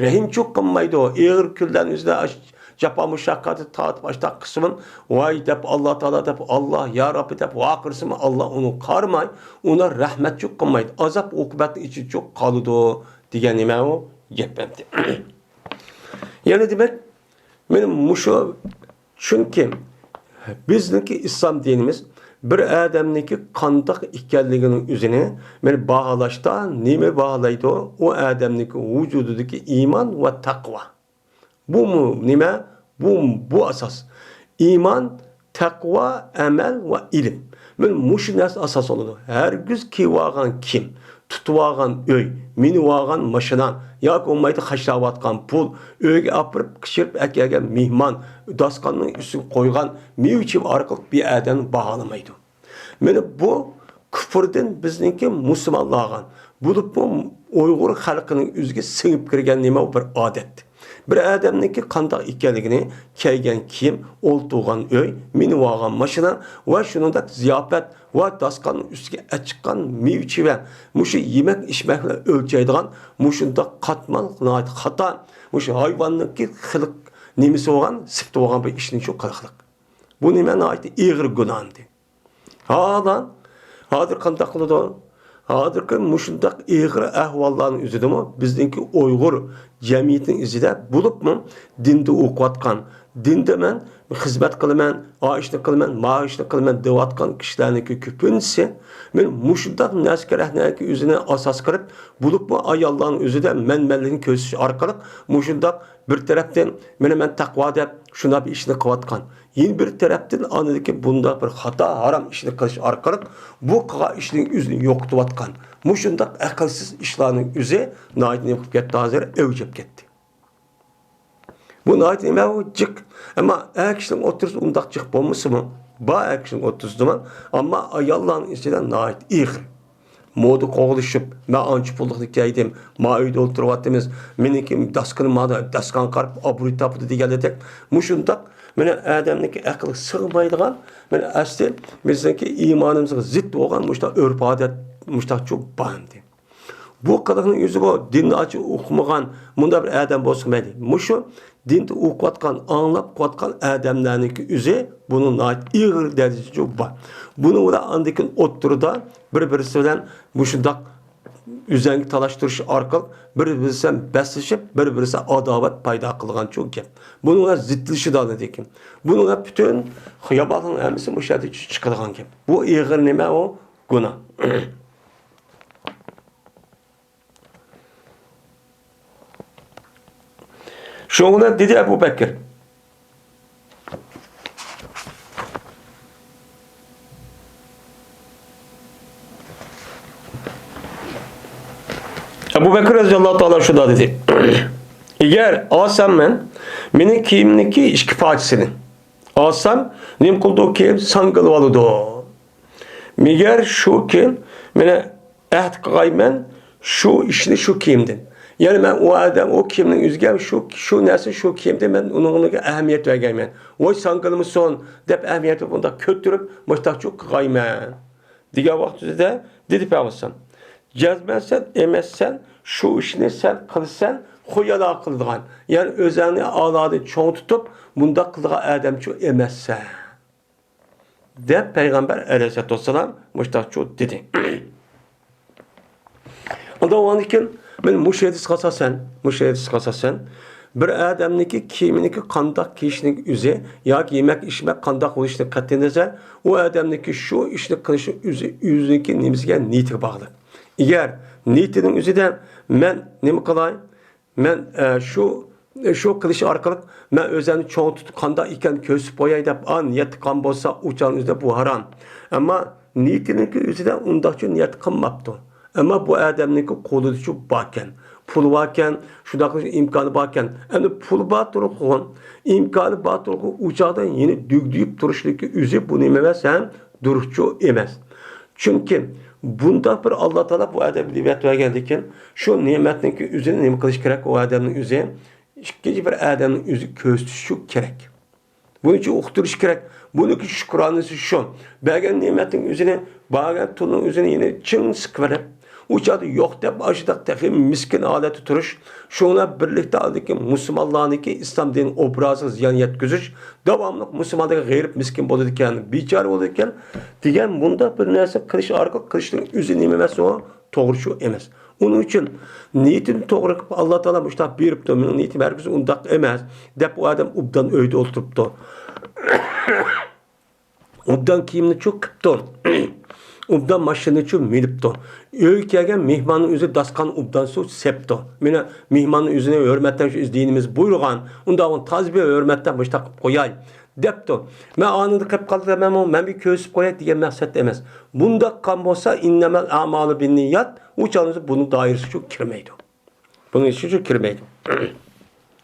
رەھىمچۇ قىلمايدۇ. ئېغىر كۈنلەرنىڭ ئۆزىدە ئاش-، جاپا مۇشەققەتنى تارتىپ ئاشتاق قىسمىم، ۋاي دەپ ئاللا تائالا دەپ، ئاللا يا رەببى دەپ ۋارقىرىسىمۇ ئاللا ئۇنى قارىماي، ئۇنى رەھمەتچۇ قىلمايدۇ. ئازاب ئوقۇبەتنىڭ ئىچىدىچۇ قالىدۇ دېگەن نېمە ئۇ؟ گەپ ئەمدى. يەنە دېمەك، مېنىڭ مۇشۇ، چۈنكى بىزنىڭكى ئىسلام دىنىمىز بىر ئادەمنىڭكى قانداق ئىكەنلىكىنىڭ ئۆزىنى مېنى باھالاشتا نېمە باھالايدۇ؟ ئۇ ئادەمنىڭكى ۋۇجۇدىدىكى ئىمان ۋە تەقۋا. بۇمۇ نېمە؟ بۇ، بۇ ئاساس. ئىمان، تەقۋا، ئەمەل ۋە ئىلىم. مانا مۇشۇ نەرسە ئاساس بولىدۇ. ھەرگىز كىيىۋالغان كىيىم، تۇتۇۋالغان ئۆي، مىنىۋالغان ماشىنا ياكى بولمايدۇ خەجلەۋاتقان پۇل، ئۆيگە ئاپىرىپ پىشۇرۇپ ئەكەلگەن مېھمان، داستىخاننىڭ ئۈستىگە قويغان مېۋە-چېۋە ئارقىلىق بىر ئادەمنى باھالىمايدۇ. مانا بۇ كۇپۇردىن بىزنىڭكى مۇسۇلمانلارغا، بولۇپمۇ ئۇيغۇر خەلقىنىڭ ئۆزىگە سىڭىپ كىرگەن نېمە بىر ئادەت. بىر ئادەمنىڭكى قانداق ئىكەنلىكىنى، كىيگەن كىيىم، ئولتۇرغان ئۆي، مىنىۋالغان ماشىنا ۋە شۇنىڭدەك زىياپەت ۋە داستىخاننىڭ ئۈستىگە ئەچىققان مېۋە-چېۋە، مۇشۇ يېمەك-ئىچمەك بىلەن ئۆلچەيدىغان مۇشۇنداق قاتمال ناھايىتى خاتا، مۇشۇ ھايۋاننىڭكى خىلق نېمىسى بولغان، سۈپىتى بولغان بىر ئىشنى شۇ قىلىقلىق. بۇ نېمە ناھايىتى ئېغىر گۇناھ ئەمدى. ھالا، ھازىر قانداق قىلىدۇ؟ ھازىرقى مۇشۇنداق ئېغىر ئەھۋاللارنىڭ ئۆزىدىمۇ بىزنىڭكى ئۇيغۇر جەمئىيىتىنىڭ ئىچىدە، بولۇپمۇ دىندا ئوقۇۋاتقان، دىندا مەن خىزمەت قىلىمەن، ئا ئىشنى قىلىمەن، ما ئىشنى قىلىمەن دەۋاتقان كىشىلەرنىڭكى كۆپىنچىسى مەن مۇشۇنداق نەسكەرەھنەرنىڭكى ئۆزىنى ئاساس قىلىپ، بولۇپمۇ ئاياللارنىڭ ئۆزىدە مەنمەنلىكنى كۆرسىتىش ئارقىلىق مۇشۇنداق بىر تەرەپتىن مېنى مەن تەقۋا دەپ شۇنداق بىر ئىشنى قىلىۋاتقان. يەنە بىر تەرەپتىن ئاندىكى بۇنداق بىر خاتا، ھارام ئىشنى قىلىش ئارقىلىق بۇ قىلغان ئىشنىڭ ئۆزىنى يوقىتىۋاتقان. مۇشۇنداق ئەقىلسىز ئىشلارنىڭ ئۆزى ناھايىتى نېمە قىلىپ كەتتى ھازىر؟ ئەۋج ئېلىپ كەتتى. بۇ ناھايىتى نېمە ئۇ جىق. ئەمما ئەر كىشىنىڭ ئوتتۇرىسىدا ئۇنداق جىق بولمىسىمۇ، بار ئەر كىشىنىڭ ئوتتۇرىسىدىمۇ، ئەمما ئاياللارنىڭ ئىچىدە ناھايىتى ئېغىر. مودا قوغلىشىپ، مەن ئانچە پۇللۇقنى كىيدىم، ما ئۆيدە ئولتۇرۇۋاتىمىز، مېنىڭكى داسكىنى مانا داسكان قاراپ ئابرۇي تاپىدۇ دېگەندەك، مۇشۇنداق مانا ئادەمنىڭكى ئەقلىگە سىغمايدىغان، مانا ئەسلى بىزنىڭكى ئىمانىمىزغا زىت بولغان مۇشۇنداق ئۆرپ-ئادەت، مۇشۇنداقچۇ بار ئەمدى. بۇ قىلىقنىڭ ئۆزىغۇ دىننى ئانچە ئوقۇمىغان مۇنداق بىر ئادەم بولسا مەيلى. مۇشۇ دىننى ئوقۇۋاتقان، ئاڭلاپ قىلىۋاتقان ئادەملەرنىڭكى ئۆزى بۇنىڭ ناھايىتى ئېغىر دەرىجىدە بار. بۇنىڭ بىلەن ئاندىن كېيىن ئوتتۇرىدا بىر-بىرسى بىلەن مۇشۇنداق ئۆزەڭگە تالاشتۇرۇش ئارقىلىق بىر-بىرسى بىلەن بەسلىشىپ، بىر-بىرسى ئاداۋەت پەيدا قىلغانچۇ گەپ. بۇنىڭ بىلەن زىتلىشىدۇ لېكىن. بۇنىڭ بىلەن پۈتۈن يامانلىقنىڭ ھەممىسى مۇشۇ يەردە چىقىدىغان گەپ. بۇ ئېغىر نېمە ئۇ؟ گۇناھ. شۇڭا دېدى ئەبۇ بەكرى. ئەبۇ بەكرى رەزىياللاھۇ تائالا شۇنداق دېدى. ئەگەر ئالسام مەن مېنىڭ كىيىمنىڭكى ئىككى پارچىسىنى ئالسام، نېمە قىلىدۇ كىيىم؟ ساڭگىلىۋالىدۇ. مەگەر شۇ كىيىم، مانا ئەھد قىلغايمەن شۇ ئىشنى شۇ كىيىمدىن. يەنى مەن ئۇ ئادەم، ئۇ كىيىمنىڭ ئۆزىگە شۇ، شۇ نەرسە شۇ كىيىمدىن مەن ئۇنىڭغا ئەھمىيەت بەرگەيمەن. ۋاي ساڭگىلىمىسۇن دەپ ئەھمىيەتنى بۇنداق كۆتۈرۈپ مۇشتاقچۇ قىلغايمەن. دېگەن ۋاقتىدا دېدى پەيغەمبەر، جەزمەن سەن ئەمەسسەن شۇ ئىشنى سەن قىلىسەن خۇيالا قىلىدىغان. يەنى ئۆزەڭنى ئالادىن چوڭ تۇتۇپ مۇنداق قىلىدىغان ئادەمچۇ ئەمەسسەن. دەپ پەيغەمبەر ئەلەيھىسسالاتۇ ۋەسسالام مۇشتاقچۇ دېدى. ئاندىن ئۇنىڭدىن كېيىن مەن مۇشۇ ھەدىسكە ئاساسەن، مۇشۇ ھەدىسكە ئاساسەن، بىر ئادەمنىڭكى كىيىمىنىڭكى قانداق كىيىشنىڭ ئۆزى ياكى يېمەك ئىچمەك قانداق بولۇشىدىن قەتئىينەزەر، ئۇ ئادەمنىڭكى شۇ ئىشنى قىلىشى ئۆزى، ئۆزىنىڭكى نېمىسىگە، نىيىتىگە باغلىق. ئەگەر نىيىتىنىڭ ئۆزىدە مەن نېمە قىلاي؟ مەن، ئە، شۇ، شۇ قىلىش ئارقىلىق مەن ئۆزۈمنى چوڭ تۇتۇپ قانداق ئىكەن كۆرسىتىپ قوياي دەپ، ئا، نىيەت قىلغان بولسا، ئۇ چاغنىڭ ئۆزىدە بۇ ھارام. ئەمما نىيىتىنىڭكى ئۆزىدە ئۇنداقچۇ نىيەت قىلماپتۇ. ئەمما بۇ ئادەمنىڭكى قولىدىچۇ باركەن، پۇلى باركەن، شۇنداق قىلىش ئىمكانى باركەن. ئەمدى پۇل بار تۇرغۇن، ئىمكانى بار تۇرغۇن، ئۇ چاغدا يەنە دۈگدۈيۈپ تۇرۇشلۇقى ئۆزى بۇ نېمە ئەمەس ھەم دۇرۇسچۇ ئەمەس. چۈنكى بۇنداق بىر ئاللا تائالا بۇ ئادەمگە نېمەت بەرگەندىكىن، شۇ نېمەتنىڭكى ئۆزىنى نېمە قىلىش كېرەك؟ ئۇ ئادەمنىڭ ئۆزى ئىككىنچى بىر ئادەمنىڭ ئۆزى كۆرسىتىشى كېرەك. بۇنىڭ ئۈچۈن ئۇقتۇرۇش كېرەك. بۇنىڭكى شۈكرانىسى شۇ. بەرگەن نېمەتنىڭ ئۆزىنى، بەرگەن پۇلنىڭ ئۆزىنى يەنە چىڭ سىقىۋېلىپ، ئۇ چاغدا يوق دەپ، ئاشۇنداق تېخى مىسكىن ھالەتتە تۇرۇش، شۇنىڭ بىلەن بىرلىكتە ئاندىكى مۇسۇلمانلارنىڭكى ئىسلام دىنى ئوبرازىغا زىيان يەتكۈزۈش، داۋاملىق مۇسۇلمانلارغا غېرىب مىسكىن بولىدىكەن، بىچارە بولىدىكەن دېگەن مۇنداق بىر نەرسە قىلىش ئارقىلىق قىلىشنىڭ ئۆزى نېمە ئەمەس ئۇ؟ توغرىچۇ ئەمەس. ئۇنىڭ ئۈچۈن نىيىتىنى توغرا قىلىپ، ئاللا تائالا مۇشۇنداق بېرىپتۇ، مېنىڭ نىيىتىم ھەرگىز ئۇنداق ئەمەس، دەپ ئۇ ئادەم ئوبدان ئۆيدە ئولتۇرۇپتۇ. ئوبدان كىيىمنىچۇ كىپتۇ. ئوبدان ماشىنىنىچۇ مىنىپتۇ. ئۆيگە كەلگەن مېھماننىڭ ئۆزى داستىخان ئوبدان سۇ سەپتۇ. مانا مېھماننىڭ ئۆزىنى ھۆرمەتلەڭ، شۇ دىنىمىز بۇيرۇغان. ئۇنداق تازا بىر ھۆرمەتلەپ مۇشۇنداق قىلىپ قوياي، دەپتۇ. مەن ئانىدا قېلىپ قالدىم، مەنمۇ مەن بىر كۆرسىتىپ قوياي دېگەن مەقسەتتە ئەمەس. بۇنداق قىلغان بولسا، ئىننەمەل ئەمالۇ بىننىيات، ئۇ چاغدا بۇنىڭ دائىرىسىگە كىرمەيدۇ. بۇنىڭ ئىچىگە كىرمەيدۇ.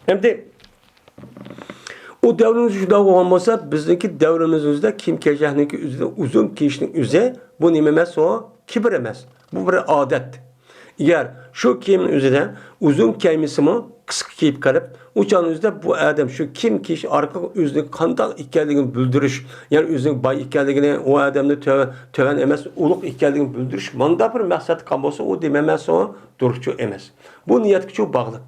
ئەمدى ئۇ دەۋرىمىز شۇنداق بولغان بولسا، بىزنىڭكى دەۋرىمىزدە كىيىم-كېچەكنىڭكى ئۆزىدە ئۇزۇن كىيىشنىڭ ئۆزى بۇ نېمە ئەمەس، ئۇ كىبىر ئەمەس. بۇ بىر ئادەت. ئەگەر شۇ كىيىمنىڭ ئۆزىدە ئۇزۇن كىيمىسىمۇ، قىسقا كىيىپ قېلىپ، ئۇ چاغنىڭ ئۆزىدە بۇ ئادەم شۇ كىيىم كىيىش ئارقىلىق ئۆزىنىڭ قانداق ئىكەنلىكىنى بىلدۈرۈش، يەنى ئۆزىنىڭ باي ئىكەنلىكىنى، ئۇ ئادەمنى تۆۋەن، تۆۋەن ئەمەس، ئۇلۇغ ئىكەنلىكىنى بىلدۈرۈش، مانداق بىر مەقسەت قىلغان بولسا، ئۇ نېمە ئەمەس، ئۇ دۇرۇسچۇ ئەمەس. بۇ نىيەتكىچۇ باغلىق.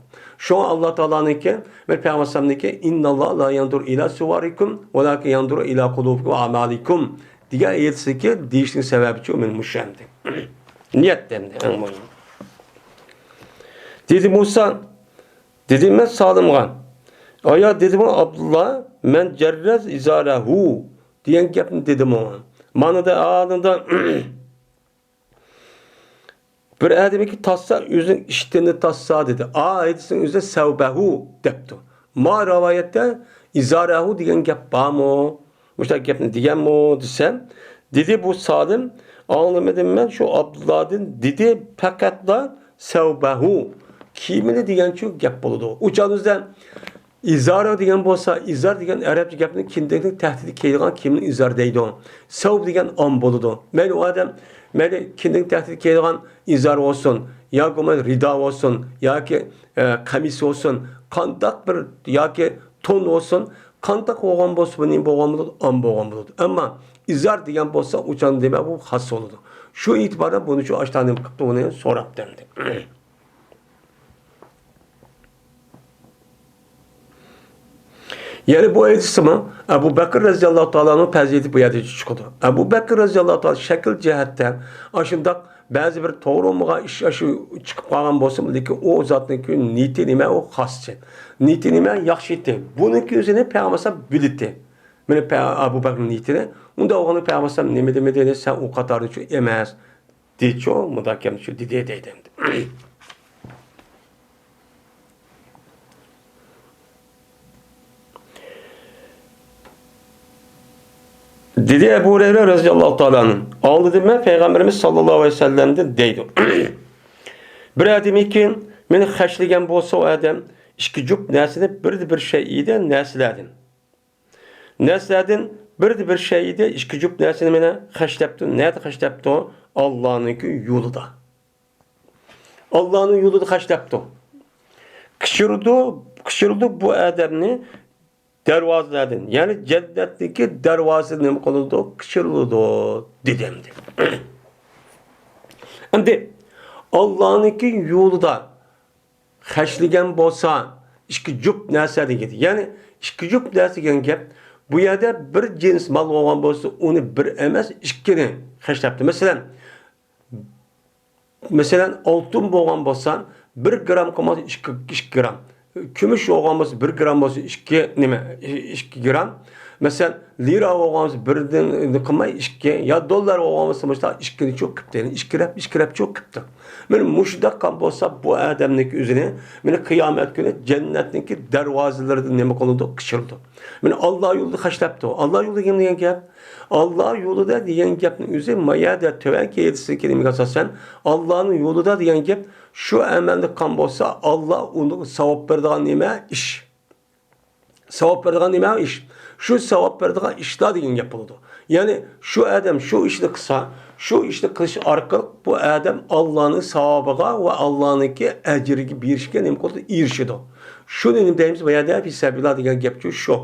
شۇڭا ئاللا تائالانىڭكى ۋە پەيغەمبەر ئەلەيھىسسالامنىڭكى، «ئىنناللاھە لا يەنزۇرۇ ئىلا سۇۋەرىكۇم، ۋەلاكىن يەنزۇرۇ ئىلا قۇلۇبىكۇم ۋە ئەمالىكۇم» دېگەن ئايەتتىكى دېيىشنىڭ سەۋەبىچۇ مانا مۇشۇ ئەمدى. نىيەت ئەمدى ئەڭ مۇھىم. دېدى مۇسا، دېدىم مەن سالىمغا، ئايا دېدىمۇ ئابدۇللا، مەن جەررەز ئىزارەھۇ دېگەن گەپنى دېدىمۇ؟ مانىدا ئالدىدا بىر ئادەمكى تاسسا، ئۆزىنىڭ ئىشتىنى تاسسا دېدى. ئا ھەدىسنىڭ ئۆزىدە سەۋبەھۇ دەپتۇ. ما رىۋايەتتە ئىزارەھۇ دېگەن گەپ بارمۇ؟ مۇشۇنداق گەپنى دېگەنمۇ دېسەم، دېدى بۇ سالىم، ئاڭلىمىدىم مەن شۇ ئابدۇللادىن، دېدى پەقەتلا سەۋبەھۇ، كىيىمىنى دېگەنچۇ گەپ بولىدۇ. ئۇ چاغدا ئىزارە دېگەن بولسا، ئىزار دېگەن ئەرەبچە گەپنى كىندىكنىڭ تەھتىدە كىيىدىغان كىيىمنى ئىزار دەيدۇ. سەۋب دېگەن ئام بولىدۇ. مەيلى ئۇ ئادەم، مەيلى كىندىكنىڭ تەھتىدە كىيىدىغان ئىزار بولسۇن، ياكى بولمىسا رىدا بولسۇن، ياكى، ئە، قەمىس بولسۇن، قانداق بىر، ياكى تون بولسۇن، قانداق بولغان بولسا، بۇ نېمە بولغان بولىدۇ؟ ئام بولغان بولىدۇ. ئەمما ئىزار دېگەن بولسا، ئۇچان دېمە، بۇ خاس بولىدۇ. شۇ ئېتىباردا بۇنى شۇ ئاشتا نېمە قىپتۇ، ئۇنى سوراپتۇ ئەمدى. يەنى بۇ ھەدىستىمۇ ئەبۇ بەكرى رەزىياللاھۇ تائالانىڭ پەزىلىتى بۇ يەردە چىقىدۇ. ئەبۇ بەكرى رەزىياللاھۇ تائالا شەكىل جەھەتتە ئاشۇنداق بەزى بىر توغرا بولمىغان ئىش ئاشۇ چىقىپ قالغان بولسىمۇ، لېكىن ئۇ زاتنىڭكى نىيىتى نېمە؟ ئۇ خاسچى. نىيىتى نېمە؟ ياخشى ئىدى. بۇنىڭكى ئۆزىنى پەيغەمبەر ئەلەيھىسسالام بىلىتتى. مېنى پە-، ئەبۇ بەكرىنىڭ نىيىتىنى. ئۇنداق بولغاندا پەيغەمبەر ئەلەيھىسسالام نېمە دېمىدى؟ سەن ئۇ قاتاردىن شۇ ئەمەس. دېچۇ، مۇنداق گەپنى شۇ دېدى دەيدۇ ئەمدى. دېدى ئەبۇ ھۇرەيرە رەزىياللاھۇ تائالا ئەنھۇ، ئاڭلىدىم مەن پەيغەمبىرىمىز ساللاللاھۇ ئەلەيھى ۋەسەللەمدىن دەيدۇ. بىر ئادەمكى مېنى خەشلىگەن بولسا، ئۇ ئادەم ئىككى جۈپ نەرسىنى بىردە بىر شەيئىدە نەرسىلەردىن. نەرسىلەردىن بىردە بىر شەيئىدە ئىككى جۈپ نەرسىنى مېنى خەشلەپتۇ. نەدە خەشلەپتۇ؟ ئاللانىڭكى يولىدا. ئاللانىڭ يولىدا خەشلەپتۇ. قىچۇرىدۇ، قىچۇرىدۇ بۇ ئادەمنى دەرۋازىلاردىن، يەنى جەننەتنىڭكى دەرۋازىسى نېمە قىلىدۇ؟ قىچۇرىدۇ، دېدى ئەمدى. ئەمدى ئاللانىڭكى يولىدا خەشلىگەن بولسا، ئىككى جۈپ نەرسە دېگەن. يەنى ئىككى جۈپ نەرسە دېگەن گەپ، بۇ يەردە بىر جىنس مال بولغان بولسا، ئۇنى بىر ئەمەس، ئىككىنى خەشلەپتۇ. مەسىلەن، مەسىلەن، ئالتۇن بولغان بولسا، بىر گرام قىلماس، ئىككى، ئىككى گرام. كۈمۈش بولغان بولسا، بىر گرام بولسا، ئىككى، نېمە، ئىككى گرام. مەسىلەن، لىرا بولغان بولسا، بىردىن قىلماي، ئىككى، يا دوللار بولغان بولسا، مۇشۇنداق ئىككىنى چوق قىپتۇ، يەنى ئىككىلەپ، ئىككىلەپ چوق قىپتۇ. مانا مۇشۇنداق قىلغان بولسا، بۇ ئادەمنىڭكى ئۆزىنى، مانا قىيامەت كۈنى جەننەتنىڭكى دەرۋازىلىرىدىن نېمە قىلىدۇ؟ قىچۇرىدۇ. مانا ئاللا يولىدا خەشلەپتۇ. ئاللا يولىدا دېگەن گەپ، ئاللا يولىدا دېگەن گەپنىڭ ئۆزى ما يەردە تۆۋەنكى ھەدىستىكى نېمىگە ئاساسەن، ئاللانىڭ يولىدا دېگەن گەپ، شۇ ئەمەلنى قىلغان بولسا، ئاللا ئۇنىڭغا ساۋاب بېرىدىغان نېمە؟ ئىش. ساۋاب بېرىدىغان نېمە؟ ئىش. شۇ ساۋاب بېرىدىغان ئىشلار دېگەن گەپ بولىدۇ. يەنى شۇ ئادەم شۇ ئىشنى قىلسا، شۇ ئىشنى قىلىش ئارقىلىق بۇ ئادەم ئاللانىڭ ساۋابىغا ۋە ئاللانىڭكى ئەجرىگە بېرىشكە نېمە قىلىدۇ؟ ئېرىشىدۇ. شۇنى نېمە دەيمىز؟ بۇ يەردە فىسەبىللا دېگەن گەپچۇ شۇ.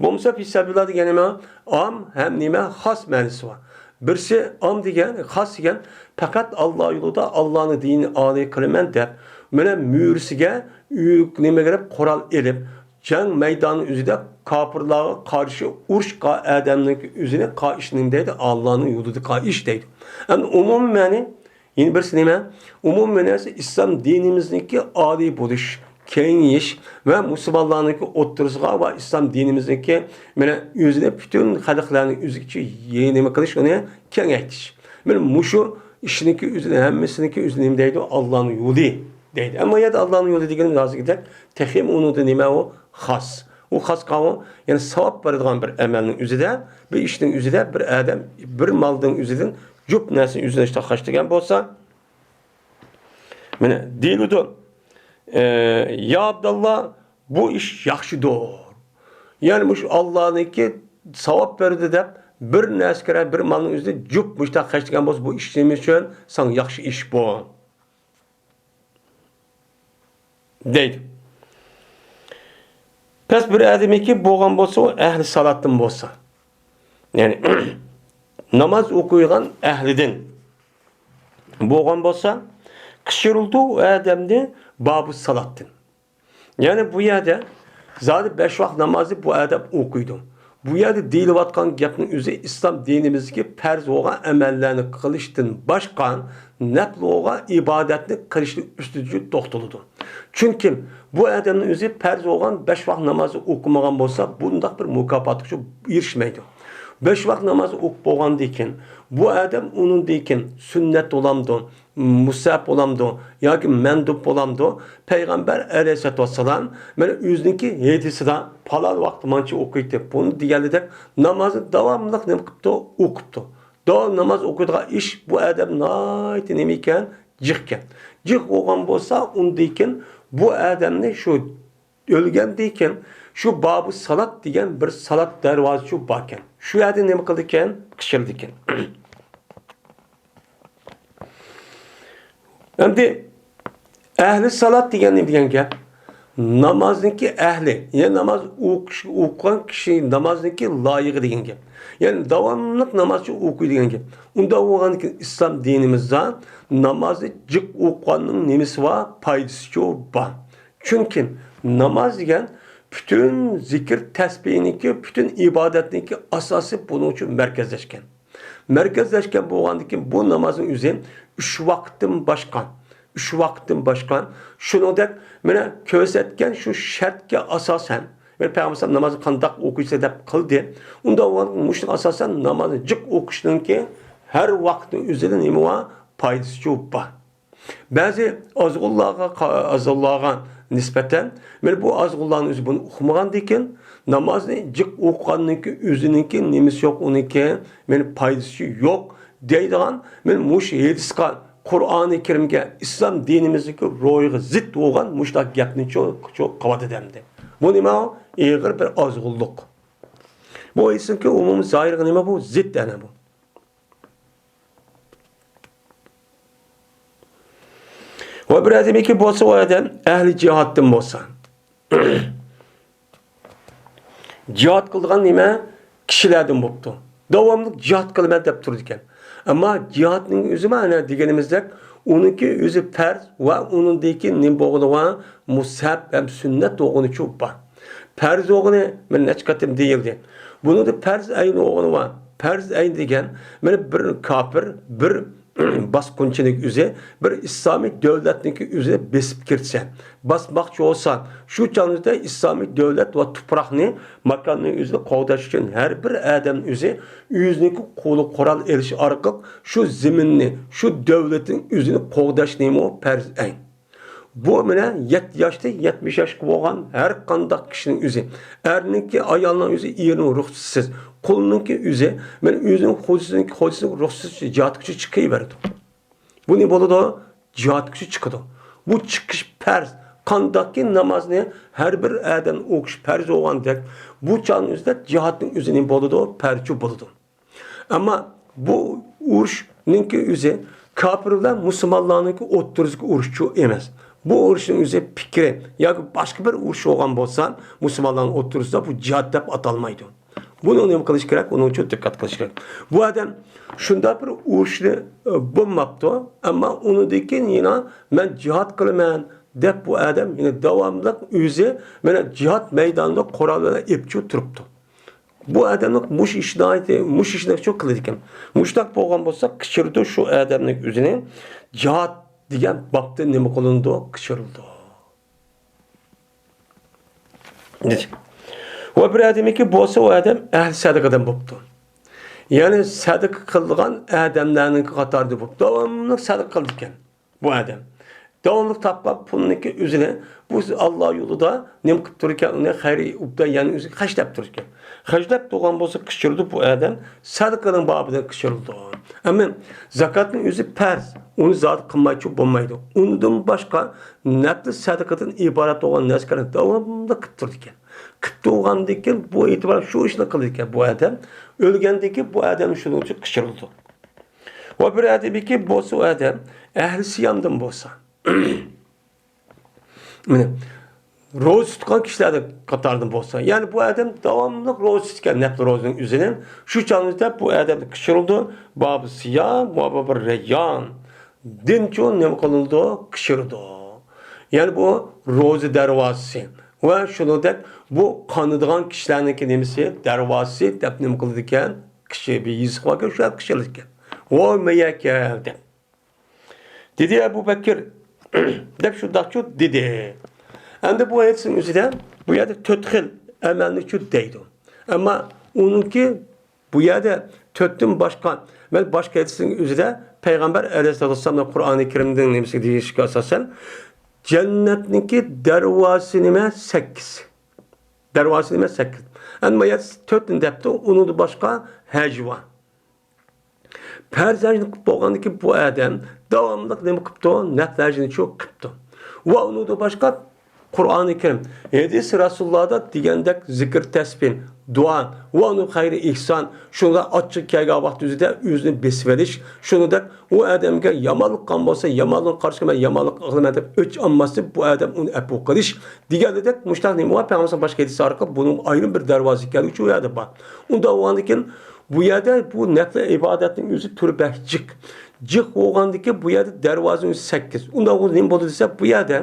بولمىسا، فىسەبىللا دېگەن نېمە؟ ئام ھەم نېمە؟ خاس مەنىسى بار. بىرسى ئام دېگەن، خاس دېگەن، پەقەت ئاللا يولىدا ئاللانىڭ دىنىنى ئالىي قىلىمەن دەپ، مانا مۈرىسىگە ئۆ-، نېمە كېرەك، قورال ئېلىپ، جەڭ مەيدانى ئۆزىدە كاپىرلارغا قارشى ئۇرۇش قىلغان ئادەمنىڭ ئۆزىنى قىلغان ئىش نېمە دەيدۇ؟ ئاللانىڭ يولىدا قىلغان ئىش دەيدۇ. ئەمدى ئومۇمىي مەنى، يەنە بىرسى نېمە؟ ئومۇمىي مەنىسى ئىسلام دىنىمىزنىڭكى ئالىي بولۇش، كېڭىيىش ۋە مۇسۇلمانلارنىڭكى ئوتتۇرىسىغا ۋە ئىسلام دىنىمىزنىڭكى مانا ئۆزىنى پۈتۈن خەلقلەرنىڭ ئۆزىگىچە نېمە قىلىش، ئۇنى كېڭەيتىش. مانا مۇشۇ ئىشنىڭكى ئۆزىنى، ھەممىسىنىڭكى ئۆزىنى نېمە دەيدۇ؟ ئاللانىڭ يولى دەيدۇ. ئەمما يەردە ئاللانىڭ يولى دېگىنىمىز ھازىرقىدەك تېخىمۇ ئۇنىڭدا نېمە ئۇ؟ خاس. ئۇ خاس قىلغان، يەنى ساۋاب بېرىدىغان بىر ئەمەلنىڭ ئۆزىدە، بىر ئىشنىڭ ئۆزىدە بىر ئادەم بىر مالنىڭ ئۆزىدىن جۈپ نەرسىنى ئۆزىنى ئىشتىن خەجلىگەن بولسا، مانا دېيىلىدۇ، ئە، يا ئابداللا، بۇ ئىش ياخشىدۇر. يەنى مۇشۇ ئاللانىڭكى ساۋاب بەردى دەپ بىر نەرسە كېرەك، بىر مالنىڭ ئۆزىدە جۈپ مۇشتاق خەجلىگەن بولسا، بۇ ئىش نېمە ئۈچۈن؟ ساڭا ياخشى ئىش بۇ. دەيدۇ. پەس بىر ئادەمكى بولغان بولسا، ئۇ ئەھلى سالاتتىن بولسا، يەنى ناماز ئوقۇيدىغان ئەھلىدىن بولغان بولسا، قىچۇرۇلدى ئۇ ئادەمنى بابۇ سالاتتىن. يەنى بۇ يەردە زادى بەش ۋاق نامازنى بۇ ئادەم ئوقۇيدۇ. بۇ يەردە دېيىلىۋاتقان گەپنىڭ ئۆزى ئىسلام دىنىمىزدىكى پەرز بولغان ئەمەللەرنى قىلىشتىن باشقا، نەپلى بولغان ئىبادەتنى قىلىشنىڭ ئۈستىدە توختىلىدۇ. چۈنكى بۇ ئادەمنىڭ ئۆزى پەرز بولغان بەش ۋاق نامازنى ئوقۇمىغان بولسا، بۇنداق بىر مۇكاپاتقا ئېرىشمەيدۇ. بەش ۋاق نامازنى ئوقۇپ بولغاندىن كېيىن، بۇ ئادەم ئۇنىڭدىن كېيىن سۈننەت بولامدۇ، مۇستەھەب بولامدۇ ياكى مەندۇب بولامدۇ؟ پەيغەمبەر ئەلەيھىسسالاتۇ ۋەسسالام مانا ئۆزىنىڭكى ھەدىسىدە پالان ۋاقىتتا مانچە ئوقۇيتتى، بۇنى دېگەنلىدەك نامازنى داۋاملىق نېمە قىپتۇ؟ ئوقۇپتۇ. داۋام ناماز ئوقۇيدىغان ئىش بۇ ئادەم ناھايىتى نېمە ئىكەن؟ جىقكەن. جىق بولغان بولسا، ئۇندىن كېيىن بۇ ئادەمنى شۇ ئۆلگەندىن كېيىن شۇ بابۇ سالات دېگەن بىر سالات دەرۋازىسى باركەن. شۇ يەردە نېمە قىلىدىكەن؟ قىچىرىدىكەن. ئەمدى ئەھلى سالات دېگەن نېمە دېگەن گەپ؟ نامازنىڭكى ئەھلى، يەنى ناماز ئوقۇش، ئوقۇغان كىشى، نامازنىڭكى لايىقى دېگەن گەپ. يەنى داۋاملىق نامازچى ئوقۇي دېگەن گەپ. ئۇنداق بولغاندىكىن ئىسلام دىنىمىزدا نامازنى جىق ئوقۇغاننىڭ نېمىسى بار؟ پايدىسىچۇ بار. چۈنكى ناماز دېگەن پۈتۈن زىكىر تەسبىھنىڭكى، پۈتۈن ئىبادەتنىڭكى ئاساسى بۇنىڭ ئۈچۈن مەركەزلەشكەن. مەركەزلەشكەن بولغاندىكىن بۇ نامازنىڭ ئۆزى ئۈچ ۋاقىتتىن باشقا، ئۈچ ۋاقىتتىن باشقا، شۇنىڭدەك مانا كۆرسەتكەن شۇ شەرتكە ئاساسەن، مانا پەيغەمبەر نامازنى قانداق ئوقۇيسىز دەپ قىلدى. ئۇنداق بولغاندىكىن مۇشۇنىڭغا ئاساسەن نامازنى جىق ئوقۇشنىڭكى ھەر ۋاقىتنىڭ ئۆزىدە نېمە بار؟ پايدىسىچۇ بار. بەزى ئازغۇنلارغا، ئازغۇنلارغا نىسبەتەن، مانا بۇ ئازغۇنلارنىڭ ئۆزى بۇنى ئۇقمىغاندىكىن، نامازنى جىق ئوقۇغاندىكىن ئۆزىنىڭكى نېمىسى يوق، ئۇنىڭكى مانا پايدىسى يوق دەيدىغان، مانا مۇشۇ ھەدىسقا، قۇرئانى كەرىمگە، ئىسلام دىنىمىزدىكى روھىغا زىت بولغان مۇشۇنداق گەپنى چو-، چو-، قىلىۋاتىدۇ ئەمدى. بۇ نېمە؟ ئېغىر بىر ئازغۇنلۇق. بۇ ھەدىسنىڭكى ئومۇمىي زاھىرىغا نېمە بۇ؟ زىت ئەنە بۇ. ۋە بىر ئادەمكى بولسا، ئۇ ئادەم ئەھلى جىھادتىن بولسا. جىھاد قىلىدىغان نېمە؟ كىشىلەردىن بوپتۇ. داۋاملىق جىھاد قىلىمەن دەپ تۇرىدىكەن. ئەمما جىھادنىڭ ئۆزى مانا دېگىنىمىزدەك، ئۇنىڭكى ئۆزى پەرز ۋە ئۇنىڭدىكى نېمە بولغىنى بار؟ مۇستەھەب ھەم سۈننەت بولغىنىچۇ بار. پەرز بولغىنى مانا نەچچە قېتىم دېيىلدى. بۇنىڭدا پەرز ئەين بولغىنى بار. پەرز ئەين دېگەن، مانا بىر كاپىر، بىر باسقۇنچىنىڭ ئۆزى بىر ئىسلامىي دۆلەتنىڭكى ئۆزىنى بېسىپ كىرسە، باسماقچى بولسا، شۇ چاغدا ئىسلامىي دۆلەت ۋە تۇپراقنى، ماكاننى ئۆزىنى قوغداش ئۈچۈن ھەر بىر ئادەم ئۆزى ئۆزىنىڭكى قولى قورال ئېلىش ئارقىلىق شۇ زېمىننى، شۇ دۆلەتنىڭ ئۆزىنى قوغداش نېمە؟ پەرز ئەين. بۇ مانا يەتتە ياشتىن يەتمىش ياشقا بولغان ھەر قانداق كىشىنىڭ ئۆزى، ئەرنىڭكى، ئايالنىڭ ئۆزى، ئېرىنىڭ رۇخسىتىسىز، قۇلنىڭكى ئۆزى، مانا ئۆزىنىڭ خوجىسىنىڭ، خوجىسىنىڭ رۇخسىتىسىز جىھادقا چىقىۋېرىدۇ. بۇ نېمە بولىدۇ؟ جىھادقا چىقىدۇ. بۇ چىقىش پەرز. قانداقكى نامازنى ھەر بىر ئادەم ئوقۇش پەرز بولغاندەك، بۇ چاغنىڭ ئۆزىدە جىھادنىڭ ئۆزى نېمە بولىدۇ؟ پەرزچۇ بولىدۇ. ئەمما بۇ ئۇرۇشنىڭكى ئۆزى كاپىر بىلەن مۇسۇلمانلارنىڭكى ئوتتۇرىسىدىكى ئۇرۇشچۇ ئەمەس. بۇ ئۇرۇشنىڭ ئۆزى پىكرى ياكى باشقا بىر ئۇرۇش بولغان بولسا، مۇسۇلمانلارنىڭ ئوتتۇرىسىدا بۇ جىھاد دەپ ئاتالمايدۇ. بۇنى نېمە قىلىش كېرەك؟ ئۇنىڭ ئۈچۈن دىققەت قىلىش كېرەك. بۇ ئادەم شۇنداق بىر ئۇرۇشنى، ئە، بولماپتۇ، ئەمما ئۇنىڭدىن كېيىن يەنە مەن جىھاد قىلىمەن دەپ بۇ ئادەم يەنە داۋاملىق ئۆزى مانا جىھاد مەيدانىدا قورال بىلەن ئېپچۇ تۇرۇپتۇ. بۇ ئادەمنىڭ مۇشۇ ئىشى ناھايىتى، مۇشۇ ئىشنى چوڭ قىلىدىكەن. مۇشۇنداق بولغان بولسا، قىچىرىدۇ شۇ ئادەمنىڭ ئۆزىنى. جىھاد دېگەن بابتا نېمە قىلىنىدۇ؟ قىچىرىلىدۇ. دېدى. ۋە بىر ئادەمكى بولسا، ئۇ ئادەم ئەھلى سەدىقىدىن بوپتۇ. يەنى سەدىقە قىلىدىغان ئادەملەرنىڭ قاتارىدا بوپتۇ. داۋاملىق سەدىقە قىلىدىكەن. بۇ ئادەم داۋاملىق تاپقان پۇلنىڭكى ئۆزىنى بۇ ئاللا يولىدا نېمە قىلىپ تۇرىدىكەن، ئۇنى خەيرى ئوبدا، يەنى ئۆزىگە خەجلەپ تۇرىدىكەن. خەجلەپ تۇرغان بولسا، قىچىرىدۇ بۇ ئادەم، سەدىقىنىڭ بابىدا قىچىرىدۇ. ئەمما زاكاتنىڭ ئۆزى پەرز، ئۇنى زادى قىلمايچۇ بولمايدۇ. ئۇنىڭدىن باشقا نەپلى سەدىقىدىن ئىبارەت بولغان نەرسىلەرنى داۋاملىق قىلىپ تۇرىدىكەن. قىلىپ تۇرغاندىن كېيىن بۇ ئېتىبار شۇ ئىشنى قىلىدىكەن بۇ ئادەم. ئۆلگەندىن كېيىن بۇ ئادەم شۇنىڭ ئۈچۈن قىچىرىلىدۇ. ۋە بىر ئادەمكى بولسا، ئۇ ئادەم ئەھلى سىيامدىن بولسا. مانا، روزا تۇتقان كىشىلەرنىڭ قاتارىدىن بولسا. يەنى بۇ ئادەم داۋاملىق روزا تۇتىدىكەن، نەپلى روزىنىڭ ئۆزىنى. شۇ چاغدا بۇ ئادەم قىچىرىلىدۇ. بابۇ سىيام، بابۇ بىر رەييان. دىنچۇ نېمە قىلىنىدۇ؟ قىچىرىدۇ. يەنى بۇ روزا دەرۋازىسى. ۋە شۇنىڭدەك بۇ قانىدىغان كىشىلەرنىڭكى نېمىسى، دەرۋازىسى دەپ نېمە قىلىدىكەن؟ كىشى بىر يېزىق باركەن، شۇ يەرگە قىچىرىدىكەن. ۋاي مەيەكەل دەپ. دېدى ئەبۇ بەكىر دەپ شۇنداقچۇ دېدى. ئەمدى بۇ ھەدىسنىڭ ئۆزىدە بۇ يەردە تۆت خىل ئەمەلنىچۇ دەيدۇ. ئەمما ئۇنىڭكى بۇ يەردە تۆتتىن باشقا، مەن باشقا ھەدىسنىڭ ئۆزىدە پەيغەمبەر ئەلەيھىسسالاتۇ ۋەسسالامنىڭ قۇرئانى كەرىمدىن نېمىسى دېيىشكە ئاساسەن، جەننەتنىڭكى دەرۋازىسى نېمە؟ سەككىز. دەرۋازىسى نېمە؟ سەككىز. ئەمما يەتتە تۆتنى دەپتۇ، ئۇنىڭدىن باشقا ھەج بار. پەرز ھەجنى قىلىپ بولغاندىن كېيىن بۇ ئادەم داۋاملىق نېمە قىپتۇ؟ نەپلى ھەجنىچۇ قىپتۇ. ۋە ئۇنىڭدىن باشقا قۇرئانى كەرىم، ھەدىس رەسۇلۇللادا دېگەندەك زىكىر تەسبىھ، دۇئا ۋە ئۇنىڭ خەيرى ئېھسان، شۇنىڭدا ئاچچىق كەلگەن ۋاقىت ئۆزىدە ئۆزىنى بېسىۋېلىش، شۇنىڭدەك ئۇ ئادەمگە يامانلىق قىلغان بولسا، يامانلىققا قارشى مەن يامانلىق قىلىمەن دەپ ئۆچ ئالماستىن، بۇ ئادەم ئۇنى ئەپۇ قىلىش دېگەندەك مۇشۇنداق نېمە بار؟ پەيغەمبەر باشقا ھەدىس ئارقىلىق بۇنىڭ ئايرىم بىر دەرۋازىسى ئىكەنلىكى شۇ يەردە بار. ئۇنداق بولغاندىكىن بۇ يەردە بۇ نەپلى ئىبادەتنىڭ ئۆزى تۈرى بەك جىق. جىق بولغاندىكىن بۇ يەردە دەرۋازىنىڭ ئۆزى سەككىز. ئۇنداق بولغاندا نېمە بولدى دېسە، بۇ يەردە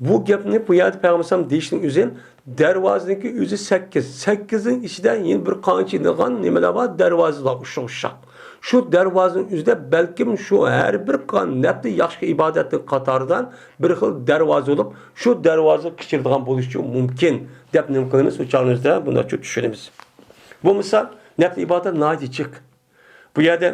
بۇ گەپنى بۇ يەردە پەيغەمبەر ئەلەيھىسسالام دېيىشنىڭ ئۆزى دەرۋازىنىڭكى ئۆزى سەككىز. سەككىزنىڭ ئىچىدە يەنە بىر قانچە يىغىلغان نېمىلەر بار؟ دەرۋازىلار ئوخشاش ئوخشاش. شۇ دەرۋازىنىڭ ئۆزىدە بەلكىم شۇ ھەر بىر قان نەپلى ياخشى ئىبادەتنىڭ قاتارىدا بىر خىل دەرۋازا بولۇپ، شۇ دەرۋازىغا قىچىرىدىغان بولۇشى مۇمكىن دەپ نېمە قىلىمىز؟ ئۇ چاغنىمىزدا بۇنداقچە چۈشىنىمىز. بولمىسا نەپلى ئىبادەت ناھايىتى جىق. بۇ يەردە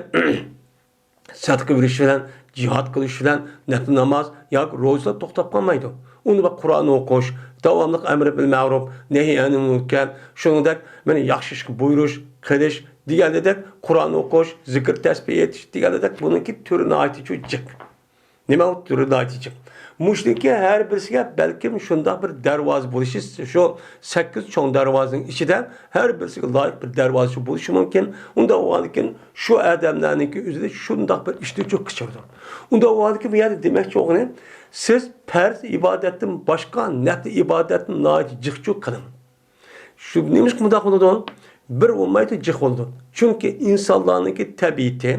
سەدىقە بېرىش بىلەن، جىھاد قىلىش بىلەن، نەپلى ناماز ياكى روزىلار توختاپ قالمايدۇ. ئۇنى بىر قۇرئان ئوقۇش، داۋاملىق ئەمر بىل مەرۇپ، نەھي ئەنىل مۇنكەر، شۇنىڭدەك مانا ياخشى ئىشقا بۇيرۇش، قىلىش دېگەندەك، قۇرئان ئوقۇش، زىكىر تەسبىھ ئېيتىش دېگەندەك، بۇنىڭكى تۈرى ناھايىتى جىق. نېمە ئۇ تۈرى ناھايىتى جىق. مۇشۇنىڭكى ھەر بىرسىگە بەلكىم شۇنداق بىر دەرۋازا بولۇشى، شۇ سەككىز چوڭ دەرۋازىنىڭ ئىچىدە ھەر بىرسىگە لايىق بىر دەرۋازىسى بولۇشى مۇمكىن. ئۇنداق بولغاندىكىن شۇ ئادەملەرنىڭكى ئۆزىدە شۇنداق بىر ئىشتىنچۇ قىچۇرىدۇ. ئۇنداق بولغاندىكىن بۇ يەردە دېمەكچى بولغىنى، سىز پەرز ئىبادەتتىن باشقا نەپلى ئىبادەتنى ناھايىتى جىقچۇ قىلىڭ. شۇ نېمىشقا مۇنداق بولىدۇ؟ بىر بولمايدۇ، جىق بولىدۇ. چۈنكى ئىنسانلارنىڭكى تەبىئىتى،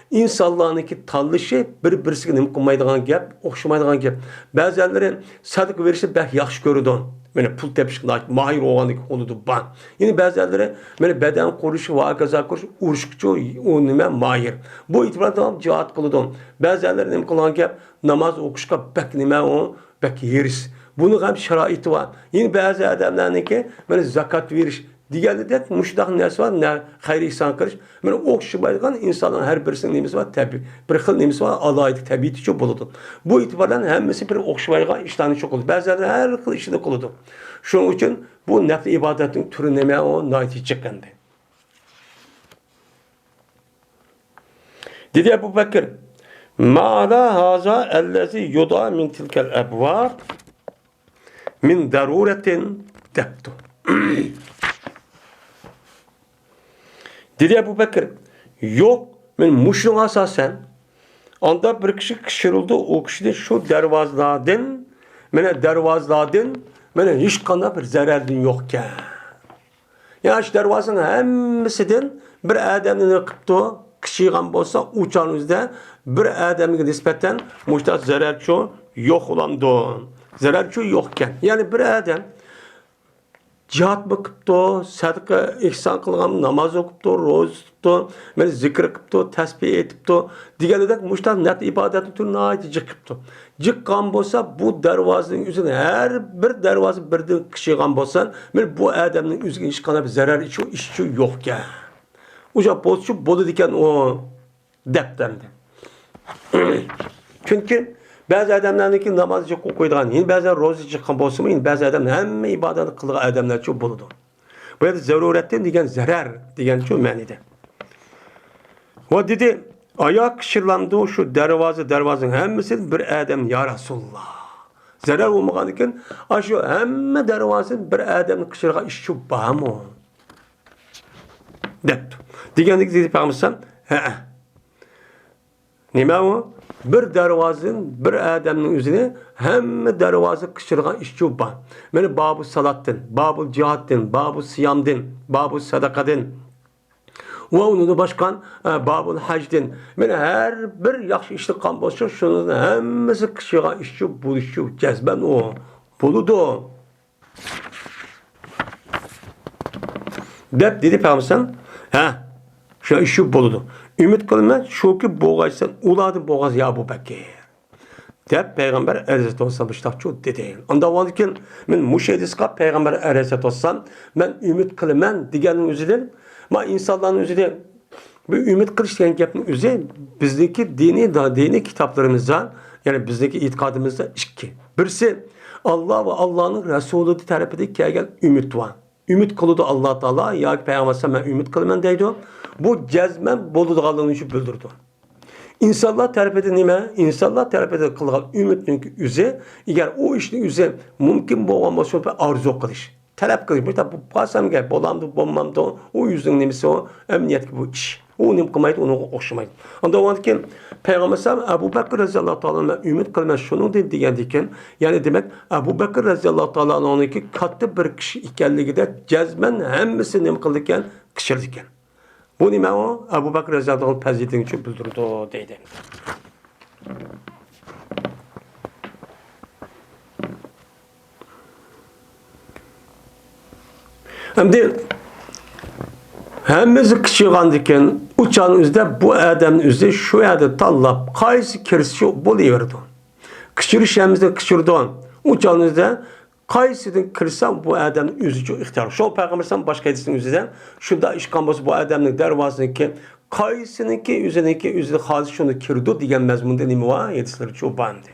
ئىنسانلارنىڭكى تاللىشى بىر-بىرسىگە نېمە قىلمايدىغان گەپ، ئوخشىمايدىغان گەپ. بەزىلەرلىرى سەدىقە بېرىشنى بەك ياخشى كۆرىدۇ. مانا پۇل تېپىشقا ناھايىتى ماھىر بولغاندىكى قولىدا بار. يەنە بەزىلەرلىرى مانا بەدەن قۇرۇشى، ۋە ھاكازا قۇرۇش، ئۇرۇشقىچۇ ئۇ نېمە ماھىر. بۇ ئېتىباردا داۋام جىھاد قىلىدۇ. بەزىلەرلىرى نېمە قىلغان گەپ، ناماز ئوقۇشقا بەك نېمە ئۇ، بەك ھېرىس. بۇنىڭغا ھەم شارائىتى بار. يەنە بەزى ئادەملەرنىڭكى مانا زاكات بېرىش دېگەندەك مۇشۇنداق نەرسە بار، نە خەير ئېھسان قىلىش. مانا ئوخشىمايدىغان ئىنساننىڭ ھەر بىرسىنىڭ نېمىسى بار، تەبىئىي، بىر خىل نېمىسى بار، ئالاھىدە تەبىئىتىچۇ بولىدۇ. بۇ ئېتىبار بىلەن ھەممىسى بىر ئوخشىمايدىغان ئىشلارنى شۇ قىلىدۇ. بەزىلەر ھەر خىل ئىشنى قىلىدۇ. شۇنىڭ ئۈچۈن بۇ نەپلى ئىبادەتنىڭ تۈرى نېمە؟ ئۇ ناھايىتى جىق ئەمدى. دېدى ئەبۇ بەكرى، ما ئالا ھازا ئەللەزى يۇدا مىن تىلكەل ئەبۋاب مىن دەرۇرەتىن دەپتۇ. دېدى ئەبۇ بەكرى، يوق، مەن مۇشۇنىڭغا ئاساسەن، ئاندا بىر كىشى قىچۇرۇلدى، ئۇ كىشىدىن شۇ دەرۋازىلاردىن، مانا دەرۋازىلاردىن، مانا ھېچقانداق بىر زەرەردىن يوقكەن. يەنى شۇ دەرۋازىنىڭ ھەممىسىدىن بىر ئادەمنى نېمە قىپتۇ؟ قىچىغان بولسا، ئۇ چاغنىڭ ئۆزىدە بىر ئادەمگە نىسبەتەن مۇشۇنداق زەرەرچۇ يوق بولامدۇ؟ زەرەرچۇ يوقكەن. يەنى بىر ئادەم جىھادمۇ قىپتۇ، سەدىقە ئېھسان قىلغان، ناماز ئوقۇپتۇ، روزا تۇتۇپتۇ، مانا زىكىر قىپتۇ، تەسبىھ ئېيتىپتۇ دېگەندەك مۇشۇنداق نەپلى ئىبادەتنىڭ تۈرى ناھايىتى جىق قىپتۇ. جىق قالغان بولسا، بۇ دەرۋازىنىڭ ئۆزىدىن ھەر بىر دەرۋازا بىردىن قىچىغان بولسا، مانا بۇ ئادەمنىڭ ئۆزىگە ھېچقانداق بىر زەرەر ئىشۇ، ئىشۇ يوقكەن. ئۇ بولسىچۇ بولىدىكەن ئۇ، دەپتۇ ئەمدى. چۈنكى بەزى ئادەملەرنىڭكى ناماز جىق ئوقۇيدىغان، يەنە بەزىلەر روزا جىق بولسىمۇ، يەنە بەزى ئادەم ھەممە ئىبادەتنى قىلىدىغان ئادەملەرچۇ بولىدۇ. بۇ يەردە زەرۇرەتتىن دېگەن زەرەر دېگەنچۇ مەنىدە. ۋە دېدى، ئايا قىچىرلامدۇ شۇ دەرۋازا، دەرۋازىنىڭ ھەممىسىدىن بىر ئادەم، يا رەسۇلاللا؟ زەرەر بولمىغاندىكىن، ئاشۇ ھەممە دەرۋازىدىن بىر ئادەمنى قىچىرغان ئىشچۇ بارمۇ؟ دەپتۇ. دېگەندىكىن دېدى پەيغەمبەر، ھەئە. نېمە ئۇ؟ بىر دەرۋازىدىن بىر ئادەمنىڭ ئۆزىنى ھەممە دەرۋازا قىچىرغان ئىشچۇ بار. مانا بابۇ سالاتتىن، بابۇ جىھادتىن، بابۇ سىيامدىن، بابۇ سەدەقەدىن ۋە ئۇنىڭدىن باشقا، ئە، بابۇل ھەجدىن. مانا ھەر بىر ياخشى ئىشنى قىلغان بولسا، شۇنىڭدىن ھەممىسى قىچىرغان ئىشچۇ بولۇشچۇ جەزمەن ئۇ بولىدۇ. دەپ دېدى پەيغەمبەر ئەلەيھىسسالام. ھە، شۇ ئىش بولىدۇ. ئۈمىد قىلىمەن، شۇكى بولغايسەن، ئۇلاردىن بولغايسەن، يا ئەبۇ بەكىر. دەپ پەيغەمبەر ئەلەيھىسسالام مۇشۇنداقچۇ دېدى. ئاندىن كېيىن مەن مۇشۇ ھەدىسقا پەيغەمبەر ئەلەيھىسسالام، مەن ئۈمىد قىلىمەن دېگەننىڭ ئۆزىدىن، ما ئىنسانلارنىڭ ئۆزىدە بۇ ئۈمىد قىلىش دېگەن گەپنىڭ ئۆزى بىزنىڭكى دىنىي، دىنىي كىتابلىرىمىزدا، يەنى بىزنىڭكى ئېتىقادىمىزدا ئىككى. بىرسى، ئاللا ۋە ئاللانىڭ رەسۇلى تەرىپىدىن كەلگەن ئۈمىد بار. ئۈمىد قىلىدۇ ئاللا تائالا ياكى پەيغەمبەر ئەلەيھىسسالام مەن ئۈمىد قىلىمەن دەيدۇ. بۇ جەزمەن بولىدىغانلىقىنى شۇ بىلدۈرىدۇ. ئىنسانلار تەرىپىدىن نېمە؟ ئىنسانلار تەرىپىدىن قىلغان ئۈمىدنىڭكى ئۆزى، ئەگەر ئۇ ئىشنىڭ ئۆزى مۇمكىن بولغان بولسا، بىر ئارزۇ قىلىش، تەلەپ قىلىش، مۇشۇنداق بولۇپ قالسامكەن، بولامدۇ، بولمامدۇ، ئۇ ئۆزىنىڭ نېمىسى ئۇ، ئەمەلىيەتتىكى بۇ ئىش. ئۇ نېمە قىلمايدۇ، ئۇنىڭغا ئوخشىمايدۇ. ئاندىن كېيىن پەيغەمبەر ئەلەيھىسسالام ئەبۇ بەكىر رەزىياللاھۇ تائالا ئەنھۇ مەن ئۈمىد قىلىمەن شۇنىڭدىن دېگەندىكىن، يەنى دېمەك، ئەبۇ بەكىر رەزىياللاھۇ تائالا ئەنھۇنىڭكى كاتتا بىر كىشى ئىكەنلىكىدە جەزمەن ھەممىسى نېمە قىلىدىكەن؟ قىچىرىدىكەن. بۇ نېمە ئۇ؟ ئەبۇ بەكىر رەزىياللاھۇ تائالا پەزىلىتىنى بىلدۈرىدۇ دەيدۇ. ئەمدى ھەممىسى قىچىرغاندىكىن، ئۇ چاغنىڭ ئۆزىدە بۇ ئادەمنىڭ ئۆزى شۇ يەردە تاللاپ، قايسى كىرسە شۇ بولۇۋېرىدۇ. قىچىرىش ھەممىسىنى قىچىرىدۇ. ئۇ چاغنىڭ ئۆزىدە قايسىدىن كىرسە بۇ ئادەمنىڭ ئۆزىچۇ ئىختىيارى. شۇ پەيغەمبەر باشقا ھەدىسنىڭ ئۆزىدە شۇنداق ئىش قىلغان بولسا، بۇ ئادەمنىڭ دەرۋازىسىنىڭكى قايسىنىڭكى ئۆزىنىڭكى ئۆزىدە خالىسا شۇنى كىرىدۇ دېگەن مەزمۇندا نېمە بار؟ ھەدىسلىرىچۇ بار ئەمدى.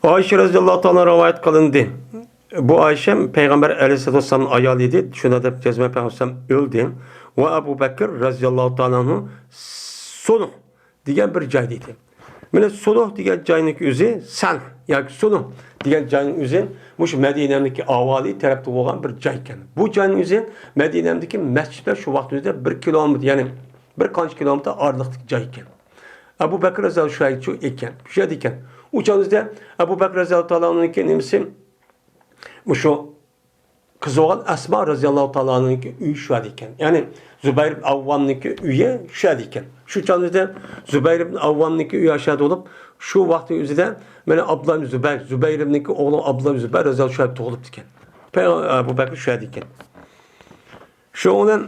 ئائىشە رەزىياللاھۇ تائالا رىۋايەت قىلىندى. بۇ ئائىشە پەيغەمبەر ئەلەيھىسسالاتۇ ۋەسسالامنىڭ ئايالى ئىدى. شۇنداق دەپ جەزمەن پەيغەمبەر ئۆلدى. ۋە ئەبۇ بەكىر رەزىياللاھۇ تائالا ئەنھۇ سۇنۇھ دېگەن بىر جايدا ئىدى. مانا سۇنۇھ دېگەەن جاينىڭكى ئۆزى سەنھ ياكى سۇنۇھ دېگەن جاينىڭ ئۆزى مۇشۇ مەدىنەمدىكى ئاۋالى تەرەپتە بولغان بىر جاي ئىكەن. بۇ جاينىڭ ئۆزى مەدىنەمدىكى مەسچىتلەر شۇ ۋاقىت ئۆزىدە بىر كىلومېتىر، يەنى بىر قانچە كىلومېتىر ئارىلىقتىكى جاي ئىكەن. ئەبۇ بەكىر رەزىياللاھۇ شۇ ئىكەن، شۇ يەردە ئىكەن. ئۇ چاغدا ئەبۇ بەكىر رەزىياللاھۇ تائالا ئەنھۇنىڭكى نېمىسى، مۇشۇ قىزى بولغان ئەسما رەزىياللاھۇ تائالا ئەنھۇنىڭكى ئۆيى شۇ يەردە ئىكەن. يەنى زۇبەير ئىبن ئەۋۋامنىڭكى ئۆيى شۇ يەردە ئىكەن. شۇ چاغدا زۇبەر ئىبن ئەۋۋامنىڭكى ئۆيى ئاشۇ يەردە بولۇپ، شۇ ۋاقىتنىڭ ئۆزىدە مانا ئابدۇللا ئىبن زۇبەر، زۇبەير ئىبنىڭكى ئوغلى ئابدۇللا ئىبن زۇبەر رەزىياللاھۇ شۇ يەردە تۇغۇلۇپتىكەن. پەي-، ئەبۇ بەكىر شۇ يەردە ئىكەن. شۇنىڭ بىلەن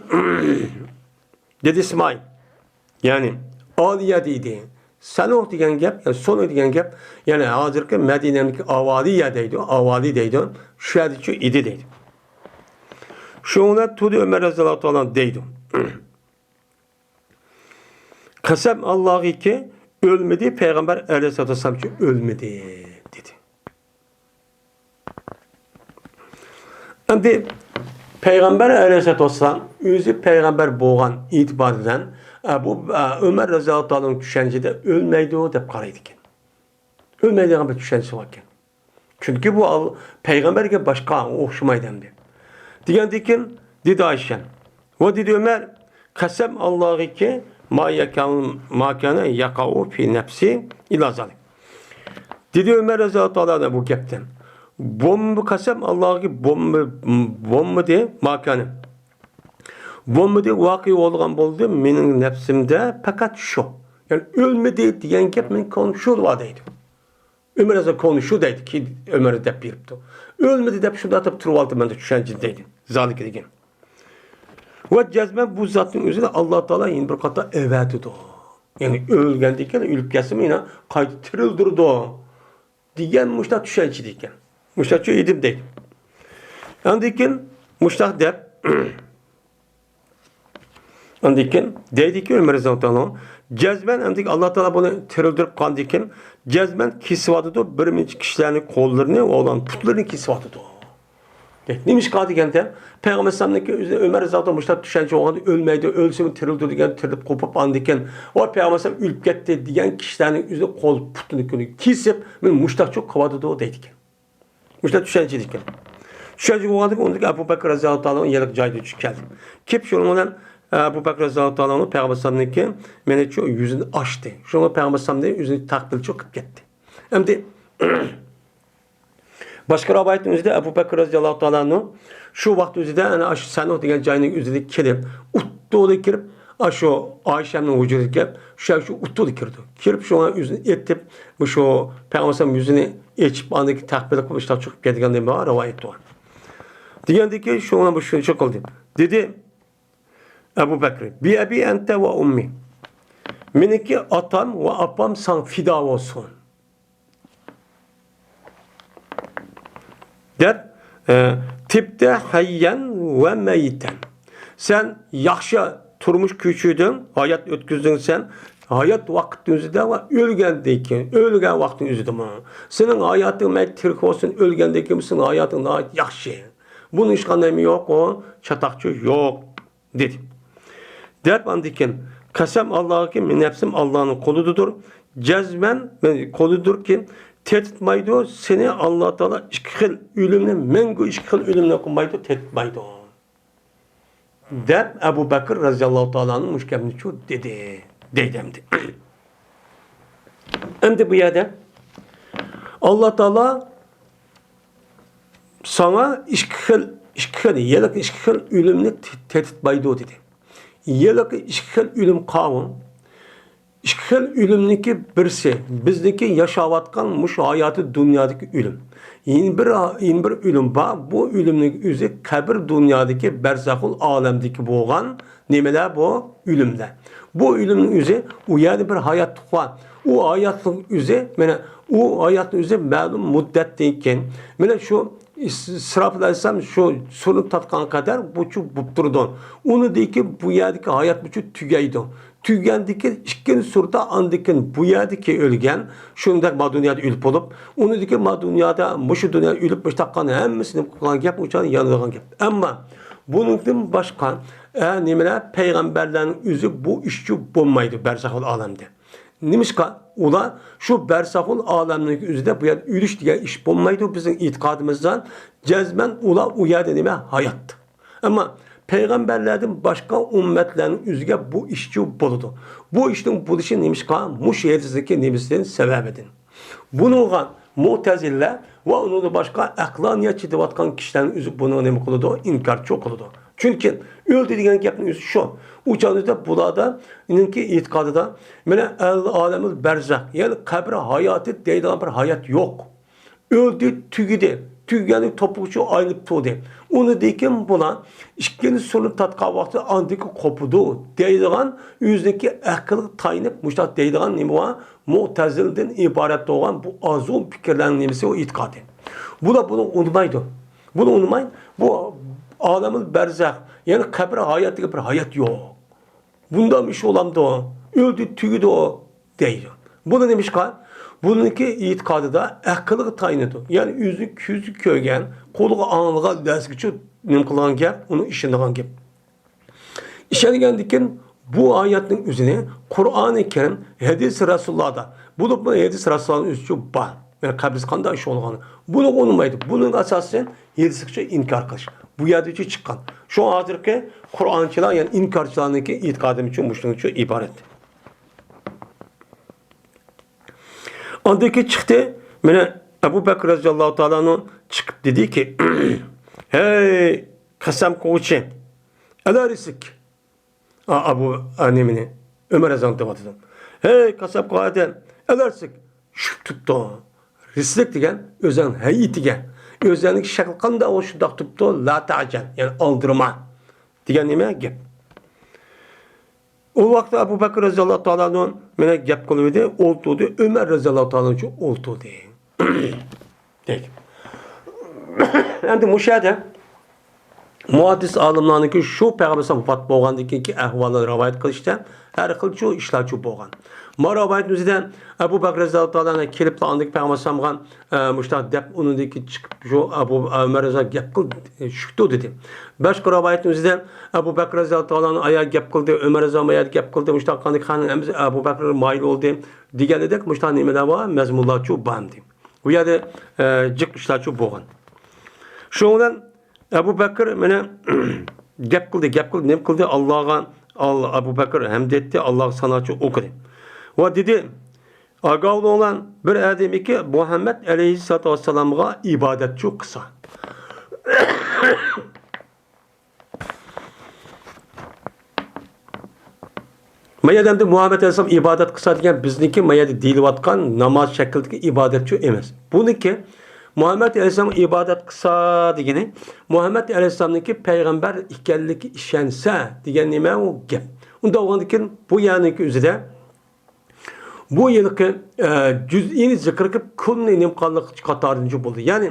دېدى ئىسمائىل، يەنى ئالىيەدە ئىدى. سەنۇھ دېگەن گەپ، يەنى سۇنۇھ دېگەن گەپ، يەنى ھازىرقى مەدىنەدىكى ئاۋالىيە دەيدۇ، ئاۋالى دەيدۇ. شۇ يەردىچۇ ئىدى دەيدۇ. شۇنىڭ بىلەن تۇردى ئۆمەر رەزىياللاھۇ تائالا دەيدۇ. قەسەم ئاللاغىكى ئۆلمىدى، پەيغەمبەر ئەلەيھىسسالاتۇ ۋەسسالامچۇ ئۆلمىدى دېدى. ئەمدى پەيغەمبەر ئەلەيھىسسالاتۇ ۋەسسالام ئۆزى پەيغەمبەر بولغان ئېتىبارى بىلەن، ئە، بۇ، ئە، ئۆمەر رەزىياللاھۇ تائالانىڭ چۈشەنچىدە ئۆلمەيدۇ دەپ قارايدىكەن. ئۆلمەيدىغان بىر چۈشەنچىسى باركەن. چۈنكى بۇ ئال-، پەيغەمبەرگە باشقا ئوخشىمايدۇ ئەمدى. دېگەندىكىن دېدى ئائىشە. ۋە دېدى ئۆمەر، قەسەم ئاللاغىكى ما يەكەن، ما كان يەقەئۇ فى نەپسى ئىلا زالىك. دېدى ئۆمەر رەزىياللاھۇ تائالا ئەنھۇ بۇ گەپتىن. بولما-، قەسەم ئاللاغىكى بولما-، بولمىدى، ما كان. بولمىدى، ۋاقىئ بولغان بولدى، مېنىڭ نەپسىمدە پەقەت شۇ. يەنى ئۆلمىدى دېگەن گەپ مېنىڭ كۆڭلۈم شۇ بار دەيدۇ. ئۆمەر رەزىياللاھۇ كۆڭلى شۇ دەيدۇ، كېيىن ئۆمەر دەپ بېرىپتۇ. ئۆلمىدى دەپ شۇنداق دەپ تۇرۇۋالدىم مەن چۈشەنچىدە دەيدۇ. زالىكە دېگەن. ۋە جەزمەن بۇ زاتنىڭ ئۆزىنى ئاللا تائالا يەنە بىر قېتىم ئەۋەتىدۇ. يەنى ئۆلگەندىن كېيىن، ئۆلۈپ كەتسىمۇ يەنە قايتا تىرىلدۈرىدۇ دېگەن مۇشۇنداق چۈشەنچىدە ئىكەن. مۇشۇنداقچۇ ئىدىم دەيدۇ. ئاندىن كېيىن مۇشۇنداق دەپ، ئاندىن كېيىن دەيدىكى ئۆمەر رەزىياللاھۇ تائالا، جەزمەن ئەمدى ئاللا تائالا بۇنى تىرىلدۈرۈپ قالغاندىن كېيىن، جەزمەن كېسىۋاتىدۇ بىر نەچچە كىشىلەرنىڭ قوللىرىنى، ئۇلارنىڭ پۇتلىرىنى كېسىۋاتىدۇ. نېمىشقا دېگەندە، پەيغەمبەر ئەلەيھىسسالامنىڭكى ئۆزى ئۆمەر رەزىياللاھۇ تائالا مۇشۇنداق چۈشەنچە بولغاندا ئۆلمەيدۇ، ئۆلسىمۇ تىرىلدۇر دېگەن تىرىلىپ قوپۇپ ئاندىن كېيىن، ۋاي پەيغەمبەر ئەلەيھىسسالام ئۆلۈپ كەتتى دېگەن كىشىلەرنىڭ ئۆزى قول پۇتىنى كېسىپ، مانا مۇشۇنداقچۇ قىلىۋاتىدۇ دەيدىكەن. مۇشۇنداق چۈشەنچىدىكەن. چۈشەنچە بولغاندىكىن ئۇندىكى ئەبۇ بەكىر رەزىياللاھۇ تائالا يەنە جايىدىن چۈشۈپ كەلدى. كېلىپ شۇنىڭ بىلەن ئەبۇ بەكىر رەزىياللاھۇ تائالا پەيغەمبەر ئەلەيھىسسالامنىڭكى مېنىچۇ يۈزىنى ئاچتى. شۇڭا پەيغەمبەر ئەلەيھىسسالامنى ئۆزىنى تەقدىرچۇ قىلىپ كەتتى. ئەمدى باشقا رىۋايەتنىڭ ئۆزىدە ئەبۇ بەكىر رەزىياللاھۇ تائالا ئەنھۇ شۇ ۋاقىت ئۆزىدە ئەنە ئاشۇ سەنۇھ دېگەن جاينىڭ ئۆزىدە كېلىپ، ئۇتتۇلۇق كىرىپ، ئاشۇ ئائىشەمنىڭ ھۇجرىسىغا كېلىپ، شۇ، شۇ ئۇتۇلۇپ كىرىدۇ. كىرىپ شۇڭا ئۆزىنى ئېتىپ، مۇشۇ پەيغەمبەر ئالەيھىسسالام يۈزىنى ئېچىپ، ئاندىن كېيىن تەقبىل قىلىپ، مۇشۇنداق چىقىپ كەتكەن دېگەن رىۋايەت بار. دېگەندىن كېيىن شۇڭا بۇ شۇنچە قىلدى. دېدى ئەبۇ بەكرى، بىئەبى ئەنتە ۋە ئۇممى. مېنىڭكى ئاتام ۋە ئاپام ساڭا پىدا بولسۇن. دەپ، ئە، تىبتە ھەييەن ۋە مەيتەن. سەن ياخشى تۇرمۇش كەچۈردۈڭ، ھايات ئۆتكۈزدۈڭ سەن، ھايات ۋاقىتنىڭ ئۆزىدە ۋە ئۆلگەندىن كېيىن، ئۆلگەن ۋاقىتنىڭ ئۆزىدىمۇ. سېنىڭ ھاياتىڭ مەيلى تىرىك بولسۇن، ئۆلگەندىن كېيىن سېنىڭ ھاياتىڭ ناھايىتى ياخشى. بۇنىڭ ھېچقانداق نېمە يوق، ئۇ چاتاقچى يوق. دېدى. دەپ ئاندىن كېيىن، قەسەم ئاللاھقى، مېنىڭ نەپسىم ئاللانىڭ قولىدىدۇر. جەزمەن، مېنىڭ قولىدۇركى، تېتىتمايدۇ سېنى ئاللا تائالا ئىككى خىل ئۆلۈمنى، مەڭگۈ ئىككى خىل ئۆلۈمنى قىلمايدۇ، تېتىتمايدۇ. دەپ ئەبۇ بەكرى رەزىياللاھۇ تائالا ئەنھۇ مۇشۇ گەپنىچۇ دېدى، دەيدۇ ئەمدى. ئەمدى بۇ يەردە ئاللا تائالا ساڭا ئىككى خىل، ئىككى خىل، ھېلىقى ئىككى خىل ئۆلۈمنى تې-، تېتىتمايدۇ دېدى. ھېلىقى ئىككى خىل ئۆلۈم قاۋۇ؟ ئىككى خىل ئۆلۈمنىڭكى بىرسى، بىزنىڭكى ياشاۋاتقان مۇشۇ ھاياتى دۇنيادىكى ئۆلۈم. يەنە بىر، يەنە بىر ئۆلۈم بار. بۇ ئۆلۈمنىڭ ئۆزى قەبرە دۇنيادىكى بەرزەخۇل ئالەمدىكى بولغان نېمىلەر بۇ؟ ئۆلۈملەر. بۇ ئۆلۈمنىڭ ئۆزى، ئۇ يەردە بىر ھاياتلىق بار. ئۇ ھاياتلىق ئۆزى، مانا، ئۇ ھاياتنىڭ ئۆزى مەلۇم مۇددەتتىن كېيىن، مانا شۇ ئىس-، ئىسراپىل ئەلەيھىسسالام شۇ سۇرنى تارتقان قەدەر بۇچۇ بولۇپ تۇرىدۇ. ئۇنىڭدىن كېيىن بۇ يەردىكى ھايات بۇچۇ تۈگەيدۇ. تۈگەندىن كېيىن ئىككىنچى سۇردا ئاندىن كېيىن بۇ يەردىكى ئۆلگەن، شۇنداق ما دۇنيادا ئۆلۈپ بولۇپ، ئۇنىڭدىن كېيىن ما دۇنيادا، مۇشۇ دۇنيادا ئۆلۈپ، مۇشۇنداق قىلغان ھەممىسىنى قىلغان گەپ، ئۇ چاغدا يانىدىغان گەپ. ئەمما بۇنىڭدىن باشقا، ئە، نېمىلەر، پەيغەمبەرلەرنىڭ ئۆزى بۇ ئىشچۇ بولمايدۇ بەرزەخۇل ئالەمدە. نېمىشقا؟ ئۇلار شۇ بەرزەخۇل ئالەمنىڭ ئۆزىدە بۇ يەردە ئۆلۈش دېگەن ئىش بولمايدۇ. بىزنىڭ ئېتىقادىمىزدا جەزمەن ئۇلار ئۇ يەردە نېمە؟ ھايات. ئەمما پەيغەمبەرلەردىن باشقا ئۈممەتلەرنىڭ ئۆزىگە بۇ ئىشچۇ بولىدۇ. بۇ ئىشنىڭ بولۇشى نېمىشقا؟ مۇشۇ ھەدىستىكى نېمىسىدىن، سەۋەبىدىن. بۇنىڭغا مۇتەزىلە ۋە ئۇنىڭدىن باشقا ئەقلانىيەتچى دەۋاتقان كىشىلەرنىڭ ئۆزى بۇنىڭغا نېمە قىلىدۇ؟ ئىنكارچى قىلىدۇ. چۈنكى ئۆلدى دېگەن گەپنىڭ ئۆزى شۇ. ئۇ چاغدا بۇلاردا، ئېنىڭكى ئېتىقادىدا، مانا، ئەل-، ئالەمۇل بەرزەخ، يەنى قەبرە ھاياتى دەيدىغان بىر ھايات يوق. ئۆلدى، تۈگىدى. تۈگىگەندىن توپۇقچە ئايلىنىپ تۇردى. ئۇنىڭدىن كېيىن بۇلار ئىككىنچى سۇرنى تارتقان ۋاقتىدا ئاندىكى قوپىدۇ دەيدىغان، ئۆزىنىڭكى ئەقلىگە تايىنىپ مۇشۇنداق دەيدىغان نېمە بار؟ مۇتەزىلىدىن ئىبارەت بولغان بۇ ئازغۇن پىكىرلەرنىڭ نېمىسى ئۇ ئېتىقادى. بۇلار بۇنى ئۇنىمايدۇ. بۇنى ئۇنىماي، بۇ ئالەمۇل بەرزەخ، يەنى قەبرە ھاياتىدىكى بىر ھايات يوق. بۇنداق ئىش بولامدۇ؟ ئۆلدى، تۈگىدۇ دەيدۇ. بۇنى نېمىشقا؟ بۇنىڭكى ئېتىقادىدا ئەقىلگە تايىنىدۇ. يەنى ئۆزى كۆزى كۆرگەن، قۇلىقى ئاڭلىغان نەرسىگىچە نېمە قىلغان گەپ، ئۇنى ئىشىنىدىغان گەپ. ئىشەنگەندىن كېيىن بۇ ئايەتنىڭ ئۆزىنى قۇرئانى كەرىم، ھەدىس رەسۇلۇللادا، بولۇپمۇ ھەدىس رەسۇلۇللانىڭ ئۆزىچۇ بار. يەنى قەبرىسى قانداق ئىش بولغان؟ بۇنىغا ئۇنىمايدۇ. بۇنىڭ ئاساسى ھەدىسكىچە ئىنكار قىلىش. بۇ يەردىچۇ چىققان. شۇڭا ھازىرقى قۇرئانچىلار، يەنى ئىنكارچىلارنىڭكى ئېتىقادىمۇچۇ مۇشۇنىڭچۇ ئىبارەت. ئاندىن كېيىن چىقتى. مانا ئەبۇ بەكرى رەزىياللاھۇ تائالا ئەنھۇ چىقىپ دېدىكى، ھەي قەسەم قىلغۇچى، ئەلە رىسىك. ئا، ئەبۇ، ئا، نېمىنى؟ ئۆمەر رەزىياللاھۇ تائالا ئەنھۇ. ھەي قەسەم قىلغۇچى ئادەم، ئەلە رىسىك. چۈشۈپ تۇرۇپتۇ. رىسىك دېگەن ئۆزۈڭ ھەيئىتىگە، ئۆزۈڭنىڭ شەكلى قانداق بولسا شۇنداق تۇرۇپتۇ، لا تەئجەل، يەنى ئالدىرىما دېگەن نېمە گەپ؟ ئۇ ۋاقىتتا ئەبۇ بەكرى رەزىياللاھۇ تائالا ئەنھۇ مانا گەپ قىلىۋىدى، ئولتۇردى، ئۆمەر رەزىياللاھۇ تائالا ئەنھۇ ئولتۇردى. دەيدۇ. ئەمدى مۇشۇ يەردە مۇھەددىس ئالىملارنىڭكى شۇ پەيغەمبەر ۋاپات بولغاندىن كېيىنكى ئەھۋاللارنى رىۋايەت قىلىشتا ھەر خىلچۇ ئىشلارچۇ بولغان. ما رىۋايەتنىڭ ئۆزىدە ئەبۇ بەكرى رەزىياللاھۇ تائالا ئەنھۇ كېلىپلا ئاندىكى پەيغەمبەر ئەلەيھىسسالامغا، ئە، مۇشۇنداق دەپ ئۇنىڭدىكى چىقىپ شۇ ئەبۇ، ئە، ئۆمەر رەزىياللاھۇ گەپ قىل، چۈشۈپتۇ دېدى. باشقا رىۋايەتنىڭ ئۆزىدە ئەبۇ بەكرى رەزىياللاھۇ تائالا ئەنھۇ ئايا گەپ قىلدى، ئۆمەر رەزىياللاھۇ ئايا گەپ قىلدى، مۇشۇنداق قىلغاندىكى خان ئەمىسە ئەبۇ بەكرى مايىل بولدى دېگەندەك مۇشۇنداق نېمىلەر بار، مەزمۇنلارچۇ بار ئەمدى. بۇ يەردە، ئە، جىق ئىشلارچۇ بولغان. شۇنىڭ بىلەن ئەبۇ بەكرى مانا گەپ قىلدى، گەپ قىلدى، نېمە قىلدى؟ ئاللاغا، ئال-، ئەبۇ بەكرى ھەمد ئېيتتى، ئاللاغا ساناچۇ ئوقۇدى. ۋە دېدى، ئاگاھ بولۇڭلار، بىر ئادەمكى مۇھەممەد ئەلەيھىسسالاتۇ ۋەسسالامغا ئىبادەتچۇ قىلسا. ما يەردە ئەمدى مۇھەممەد ئەلەيھىسسالام ئىبادەت قىلسا دېگەن بىزنىڭكى ما يەردە دېيىلىۋاتقان ناماز شەكلىدىكى ئىبادەتچۇ ئەمەس. بۇنىڭكى مۇھەممەد ئەلەيھىسسالام ئىبادەت قىلسا دېگىنى مۇھەممەد ئەلەيھىسسالامنىڭكى پەيغەمبەر ئىكەنلىكى ئىشەنسە دېگەن نېمە ئۇ گەپ. ئۇنداق بولغاندىكىن بۇ يەرنىڭكى ئۆزىدە بۇ يىلقى، ئە، جۈزئىنى زىكىر قىلىپ، كۇلنى نېمە قىلغانلىق قاتارىنچە بولدى. يەنى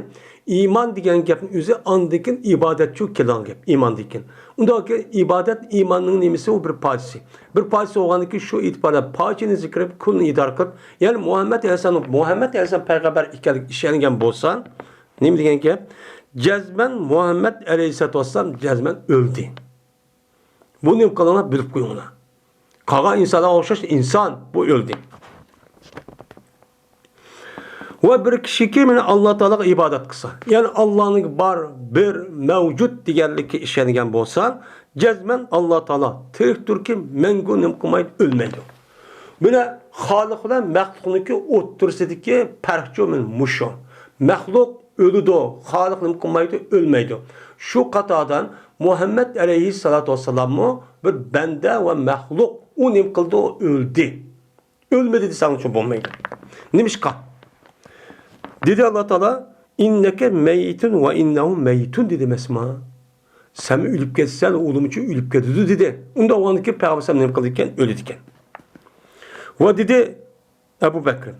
ئىمان دېگەن گەپنىڭ ئۆزى ئاندىن كېيىن ئىبادەتچۇ كېلىدىغان گەپ، ئىماندىن كېيىن. ئۇنداق ئىبادەت ئىماننىڭ نېمىسى، ئۇ بىر پارچىسى. بىر پارچىسى بولغاندىن كېيىن شۇ ئېتىباردا پارچىنى زىكىر قىلىپ، كۇلنى ئىدارە قىلىپ، يەنى مۇھەممەد ئەلەيھىسسالام، مۇھەممەد ئەلەيھىسسالام پەيغەمبەر ئىكەنلىكىگە ئىشەنگەن بولسا، نېمە دېگەن گەپ؟ جەزمەن مۇھەممەد ئەلەيھىسسالاتۇ ۋەسسالام جەزمەن ئۆلدى. بۇنى قىلىڭلار، بىلىپ قويۇڭلار. قالغان ئىنسانلارغا ئوخشاش ئىنسان بۇ ئۆلدى. ۋە بىر كىشىكى مانا ئاللا تائالاغا ئىبادەت قىلسا، يەنى ئاللانىڭ بار، بىر، مەۋجۇت دېگەنلىككە ئىشەنگەن بولسا، جەزمەن ئاللا تائالا تىرىكتۇركى، مەڭگۈ نېمە قىلمايدۇ، ئۆلمەيدۇ. مانا خالىق بىلەن مەخلۇقنىڭكى ئوتتۇرىسىدىكى پەرقچۇ مانا مۇشۇ. مەخلۇق ئۆلىدۇ، خالىق نېمە قىلمايدۇ، ئۆلمەيدۇ. شۇ قاتاردا مۇھەممەد ئەلەيھىسسالاتۇ ۋەسسالاممۇ بىر بەندە ۋە مەخلۇق. ئۇ نېمە قىلدى؟ ئۇ ئۆلدى. ئۆلمىدى دېسەڭچۇ بولمايدۇ. نېمىشقا؟ دېدى ئاللا تائالا، «ئىننەكە مەييىتۇن ۋە ئىننەھۇم مەييىتۇن» دېدى ئەمەسما؟ سەنمۇ ئۆلۈپ كېتىسەن، ئۇلارمۇچۇ ئۆلۈپ كېتىدۇ دېدى. ئۇنداق بولغاندىكىن پەيغەمبەر ئەلەيھىسسالام نېمە قىلىدىكەن؟ ئۆلىدىكەن. ۋە دېدى ئەبۇ بەكرى،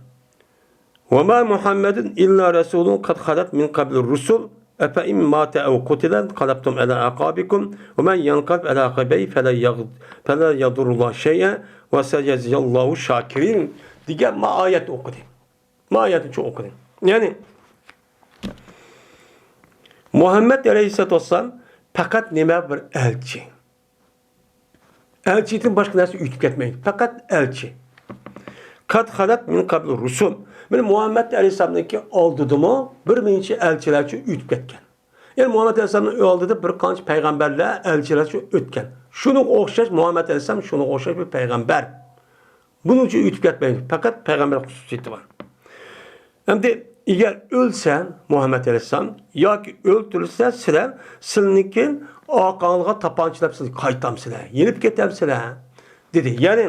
«ۋە ما مۇھەممەدۇن ئىللا رەسۇلۇن قەد خەلەت مىن قەبلىھىر رۇسۇل، ئەفەئىن ماتە ئەۋ قۇتىلە ئىنقەلەبتۇم ئەلا ئەقابىكۇم، ۋە مەن يەنقەلىب ئەلا ئەقىبەيھى فەلەن يەغ-، فەلەن يەدۇررۇللاھە شەيئەن، ۋە سەيەجزىيەللاھۇ شاكىرىن» دېگەن ما ئايەتنى ئوقۇدى. ما ئايەتنى شۇ ئوقۇدى. يەنى، مۇھەممەد ئەلەيھىسسالاتۇ ۋەسسالام پەقەت نېمە؟ بىر ئەلچى. ئەلچىدىن باشقا نەرسە ئۆتۈپ كەتمەيدۇ. پەقەت ئەلچى. قەد خەلەت مىن قەبلىھىر رۇسۇل. مانا مۇھەممەد ئەلەيھىسسالامنىڭكى ئالدىدىمۇ بىر نەچچە ئەلچىلەرچۇ ئۆتۈپ كەتكەن. يەنى مۇھەممەد ئەلەيھىسسالامنىڭ ئالدىدا بىر قانچە پەيغەمبەرلەر، ئەلچىلەرچۇ ئۆتكەن. شۇنىڭغا ئوخشاش مۇھەممەد ئەلەيھىسسالام شۇنىڭغا ئوخشاش بىر پەيغەمبەر. بۇنىڭ ئۈچۈن ئۆتۈپ كەتمەيدۇ. پەقەت پەيغەمبەر خۇسۇسىيىتى بار. ئەمدى ئەگەر ئۆلسە مۇھەممەد ئەلەيھىسسالام ياكى ئۆلتۈرۈلسە سىلەر، سىلىنىڭكى ئارقاڭلارغا تاپانچىلاپ سىلەر قايتامسىلەر، يېنىپ كېتەمسىلەر؟ دېدى. يەنى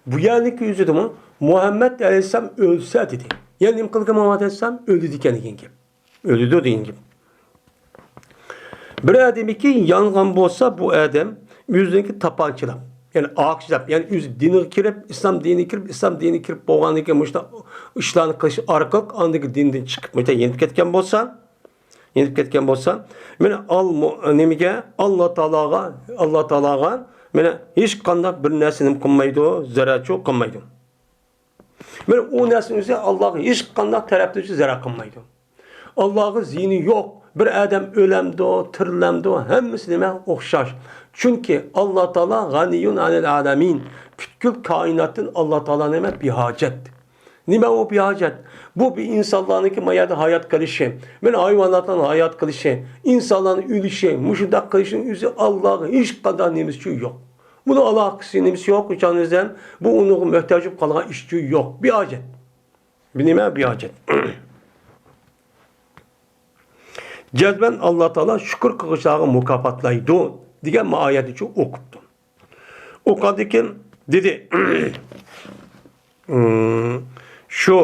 بۇ يەرنىڭكى ئۆزىدىمۇ مۇھەممەد ئەلەيھىسسالام ئۆلسە دېدى. يەنى نېمە قىلدى مۇھەممەد ئەلەيھىسسالام؟ ئۆلىدىكەن دېگەن گەپ. ئۆلىدۇ دېگەن گەپ. بىر ئادەمكى يانغان بولسا، بۇ ئادەم ئۆزىنىڭكى تاپانچىلاپ، يەنى ئاقچىلاپ، يەنى ئۆزى دىنىغا كىرىپ، ئىسلام دىنىغا كىرىپ، ئىسلام دىنىغا كىرىپ بولغاندىن كېيىن مۇشۇنداق ئىشلارنى قىلىش ئارقىلىق ئاندىكى دىندىن چىقىپ، مۇشۇنداق يېنىپ كەتكەن بولسا، يېنىپ كەتكەن بولسا، مانا ئال-، مۇ-، نېمىگە، ئاللا تائالاغا، ئاللا تائالاغا مانا ھېچقانداق بىر نەرسە نېمە قىلمايدۇ، زەرەرچۇ قىلمايدۇ. مانا ئۇ نەرسىنىڭ ئۆزى ئاللاغا ھېچقانداق تەرەپتىن زەرەر قىلمايدۇ. ئاللاغا زىيىنى يوق. بىر ئادەم ئۆلەمدۇ، تىرىلەمدۇ، ھەممىسى نېمە؟ ئوخشاش. چۈنكى ئاللا تائالا غەنىييۇن ئەنىل ئالەمىن. پۈتكۈل كائىناتتىن ئاللا تائالا نېمە؟ بىھاجەت. نېمە ئۇ بىھاجەت؟ بۇ بىر ئىنسانلارنىڭكى ما يەردە ھايات قېلىشى، مانا ھايۋاناتنىڭ ھايات قېلىشى، ئىنسانلارنىڭ ئۆلۈشى، مۇشۇنداق قىلىشىنىڭ ئۆزى ئاللاغا ھېچقانداق نېمىسىچۇ يوق. بۇنىڭ ئالاقىسى نېمىسى يوق، ھېچقانداق بۇ ئۇنىڭغا موھتاج بولۇپ قالغان ئىشچۇ يوق. بىھاجەت. بۇ نېمە؟ بىھاجەت. جەزمەن ئاللا تائالا شۈكۈر قىلغۇچىلارغا مۇكاپاتلايدۇ دېگەن ما ئايەتنىچۇ ئوقۇپتۇ. ئوقۇغاندىن كېيىن دېدى، شۇ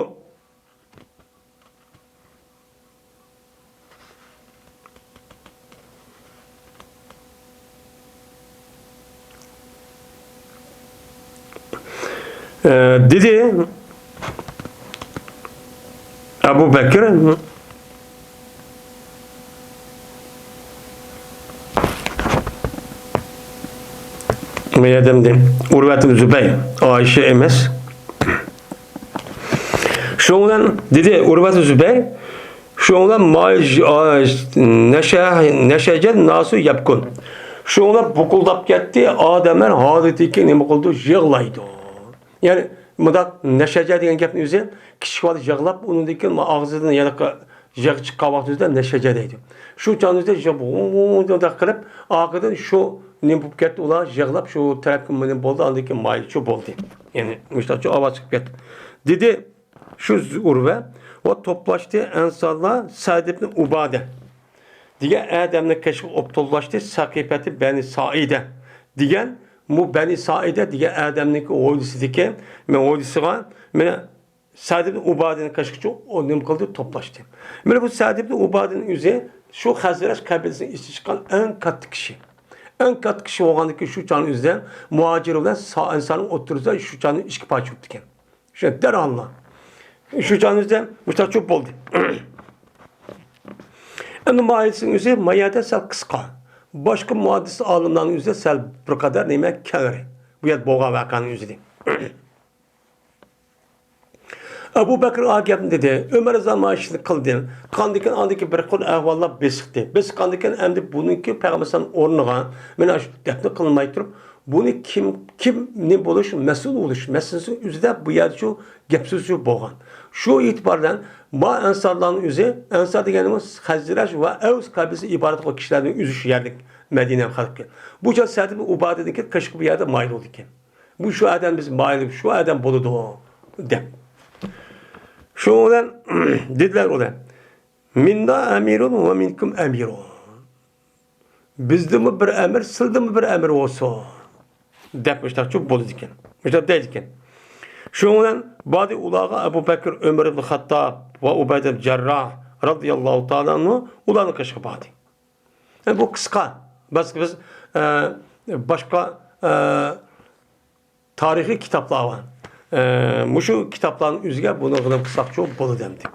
ئە، دېدى ئەبۇ بەكرى، مەيەدەمدى ئۇرۋەتۇل زۇبەير، ئائىشە ئەمەس. شۇنىڭ بىلەن دېدى ئۇرۋەتۇل زۇبەير، شۇنىڭ بىلەن ما-، نەشە-، نەشەجەن ناسۇ يەبكۇن. شۇنىڭ بىلەن بۇقۇلداپ كەتتى، ئادەملەر ھالىتىكى نېمە قىلىدۇ؟ يىغلايدۇ. يەنى مۇنداق نەشەجە دېگەن گەپنىڭ ئۆزى كىچىك بالا يىغلاپ، ئۇنىڭدىن كېيىن ئاغزىدىن ھېلىقى يىغ چىققان ۋاقتىمىزدا نەشەجە دەيدۇ. شۇ چاغدا يىغ-، ۋۇ-، ۋۇ-، ۋۇ-، دەپ قىلىپ، ئارقىدىن شۇ نېمە بولۇپ كەتتى، ئۇلار يىغلاپ شۇ تەرەپكە نېمە بولدى، ئاندىن كېيىن مايىلچۇ بولدى. يەنى مۇشۇنداقچۇ ئاۋاز چىقىپ كەتتى. دېدى، شۇ ئۇرۋە ۋە توپلاشتى ئەنسارلار سەئد ئىبن ئۇبادە دېگەن ئادەمنى قېشىغا ئوبدانلاشتى، سەقىپەتى بەنى سائىدە دېگەن مۇ بەنى سائىدە دېگەن ئادەمنىڭكى ھويلىسىدىكى، مەن ھويلىسىغا، مانا سەئد ئىبن ئۇبادىنى كەشكىچە ئۇ نېمە قىلدى، توپلاشتى. مانا بۇ سەئد ئىبن ئۇبادىنىڭ ئۆزى شۇ خەزرەج قەبىلىسىنىڭ ئىچىدىن چىققان ئەڭ كاتتا كىشى. ئەڭ كاتتا كىشى بولغاندىكى شۇ چاغنىڭ ئۆزىدە مۇھاجىر بىلەن سا-، ئەنسارنىڭ ئوتتۇرىسىدا شۇ چاغنىڭ ئىككى پارچە بوپتىكەن. شۇ دەرھاللا. شۇ چاغنىڭ ئۆزىدە مۇشۇنداق چوپ بولدى. ئەمدى ماھىيەتنىڭ ئۆزى ما يەردە سەل قىسقا. باشقا مۇھەددىس ئالىملارنىڭ ئۆزىدە سەل بىر قەدەر نېمە كەڭرى. بۇ يەردە بولغان ۋەقەنىڭ ئۆزىدە. ئەبۇ بەكرى ئا گەپنى دېدى. ئۆمەر رەزىياللاھۇ ئەنھۇ ئىشنى قىلدى. قىلغاندىن كېيىن ئاندىكى بىر خىل ئەھۋاللار بېسىقتى. بېسىققاندىن كېيىن ئەمدى بۇنىڭكى پەيغەمبەر ئورنىغا مانا شۇ دەپنە قىلماي تۇرۇپ، بۇنى كىم، كىم نېمە بولۇش، مەسئۇل بولۇش مەسىلىسى ئۆزىدە بۇ يەردە شۇ گەپ سۆز بولغان. شۇ ئېتىبار بىلەن ما ئەنسارلارنىڭ ئۆزى، ئەنسار دېگەنىمىز خەزرەج ۋە ئەۋس قەبىلىسى ئىبارەت بولغان كىشىلەرنىڭ ئۆزى شۇ يەرلىك مەدىنە خەلقى. بۇ چاغ سەئد ئىبن ئۇبادىنىڭكى قېشىغا بۇ يەردە مايىل بولىدىكەن. بۇ شۇ ئادەم بىز مايىل، شۇ ئادەم بولىدۇ دەپ. شۇنىڭ بىلەن دېدىلەر ئۇلار، مىننا ئەمىرۇن ۋە مىنكۇم ئەمىرۇن. بىزدىمۇ بىر ئەمىر، سىلدىمۇ بىر ئەمىر بولسۇن دەپ مۇشۇنداق چوپ بولىدىكەن. مۇشۇنداق دەيدىكەن. شۇنىڭ بىلەن باردى ئۇلارغا ئەبۇ بەكىر، ئۆمەر ئىبن خەتتاب ۋە ئۇبەيدە ئىبن جەرراھ رەزىياللاھۇ تائالا ئەنھۇ ئۇلارنىڭ قېشىغا باردى. يەنى بۇ قىسقا، بەلكى بىز، ئە، باشقا، ئە، تارىخىي كىتابلار بار. ئە، مۇشۇ كىتابلارنىڭ ئۆزىگە بۇنى غىلىم قىلساقچۇ بولىدۇ ئەمدى.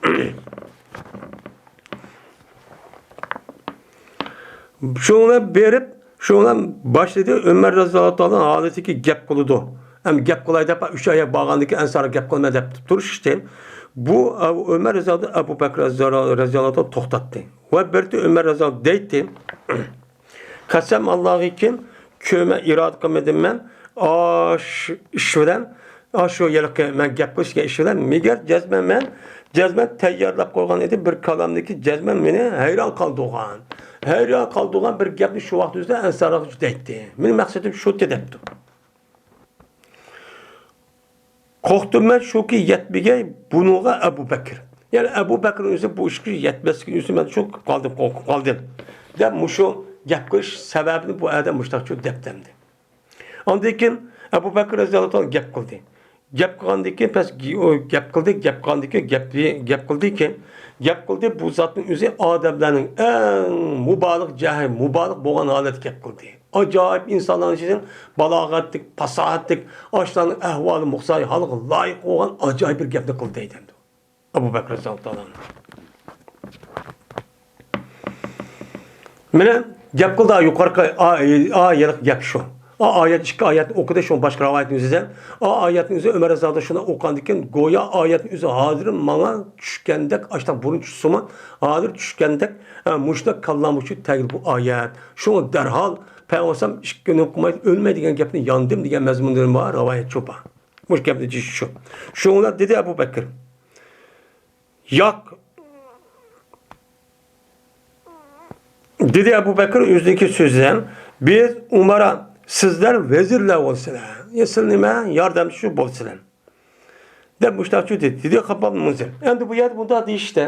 شۇنىڭ بىلەن بېرىپ، شۇنىڭ بىلەن باشلىدى ئۆمەر رەزىياللاھۇ تائالا ھالىتىگە گەپ قىلىدۇ. ئەمدى گەپ قىلاي دەپ، ئۈچ ئاياق بارغاندىن كېيىن ئەنسارغا گەپ قىلىمەن دەپ تۇرۇشتى. بۇ ئەبۇ، ئۆمەر رەزىياللاھۇ، ئەبۇ بەكرى رەزىياللاھۇ تائالا توختاتتى. ۋە بىردە ئۆمەر رەزىياللاھۇ دەيتتى، قەسەم ئاللاغىكىن، كۆرمە ئىرادە قىلمىدىم مەن ئاش ئىش بىلەن، ئاشۇ ھېلىقى مەن گەپ قىلىشكەن ئىش بىلەن، مەگەر جەزمەن مەن، جەزمەن تەييارلاپ قويغان ئىدى بىر كالامنىكى، جەزمەن مېنى ھەيران قالدۇرغان، ھەيران قالدۇرغان بىر گەپنى شۇ ۋاقىت ئۆزىدە ئەنسارغا دەيتتى. مېنىڭ مەقسىتىم شۇتى دەپتۇ. قورقتۇم مەن شۇكى يەتمىگەي بۇنىڭغا ئەبۇ بەكرى. يەنى ئەبۇ بەكرىنىڭ ئۆزى بۇ ئىشقا يەتمەسلىكى ئۈچۈن مەن شۇ قالدىم، قورقۇپ قالدىم دەپ مۇشۇ گەپ قىلىش سەۋەبىنى بۇ ئادەم مۇشۇنداق چۆ دەپتەمدى. ئاندىن كېيىن ئەبۇ بەكرى رەزىياللاھۇ تائالا گەپ قىلدى. گەپ قىلغاندىن كېيىن پەس گەپ قىلدى، گەپ قىلغاندىن كېيىن گەپ، گەپ قىلدى كېيىن، گەپ قىلدى، بۇ زاتنىڭ ئۆزى ئادەملەرنىڭ ئەڭ مۇبالىغە جاھىل، مۇبالىغە بولغان ھالەتتە گەپ قىلدى. ئاجايىپ ئىنسانلارنىڭ ئىچىدىن بالاغەتلىك، پاساھەتلىك، ئاشۇلارنىڭ ئەھۋالى مۇقساي ھالىغا لايىق بولغان ئاجايىپ بىر گەپنى قىلدى دەيدۇ ئەبۇ بەكرى رەزىياللاھۇ تائالا ئەنھۇ. مانا گەپ قىلدى، يۇقىرىقى ئا-، ئا-، ئايەتلىك گەپ شۇ. ئا-، ئايەت، ئىككى ئايەتنى ئوقۇدى، شۇ باشقا رىۋايەتنى ئۆزىدە. ئا-، ئايەتنى ئۆزى ئۆمەر رەزىياللاھۇ شۇنداق ئوقۇغاندىكىن، گويا ئايەتنى ئۆزى ھازىر ماڭا چۈشكەندەك، ئاشۇنداق بۇرۇن چۈشسىمۇ، ھازىر چۈشكەندەك، ئە، مۇشۇنداق كاللام ئۈچۈن تەگدى بۇ ئايەت. شۇڭا دەرھال پەيغەمبەر ئىككى كۈن قىلماي ئۆلمەي دېگەن گەپنى ياندىم دېگەن مەزمۇندا بار رىۋايەت شۇ بار. مۇشۇ گەپنى دېيىش شۇ. شۇنىڭ بىلەن دېدى ئەبۇ بەكرى. ياق. دېدى ئەبۇ بەكرى ئۆزىنىڭكى سۆزىدە، بىز ئۇمارا، سىزلەر ۋەزىرلەر بولسىلەر. يا سىلەر نېمە؟ ياردەمچى شۇ بولسىلەر. دەپ مۇشۇنداقچۇ دېدى. دېدى خابباب مۇنزىر. ئەمدى بۇ يەردە بۇنداق دېيىشتە،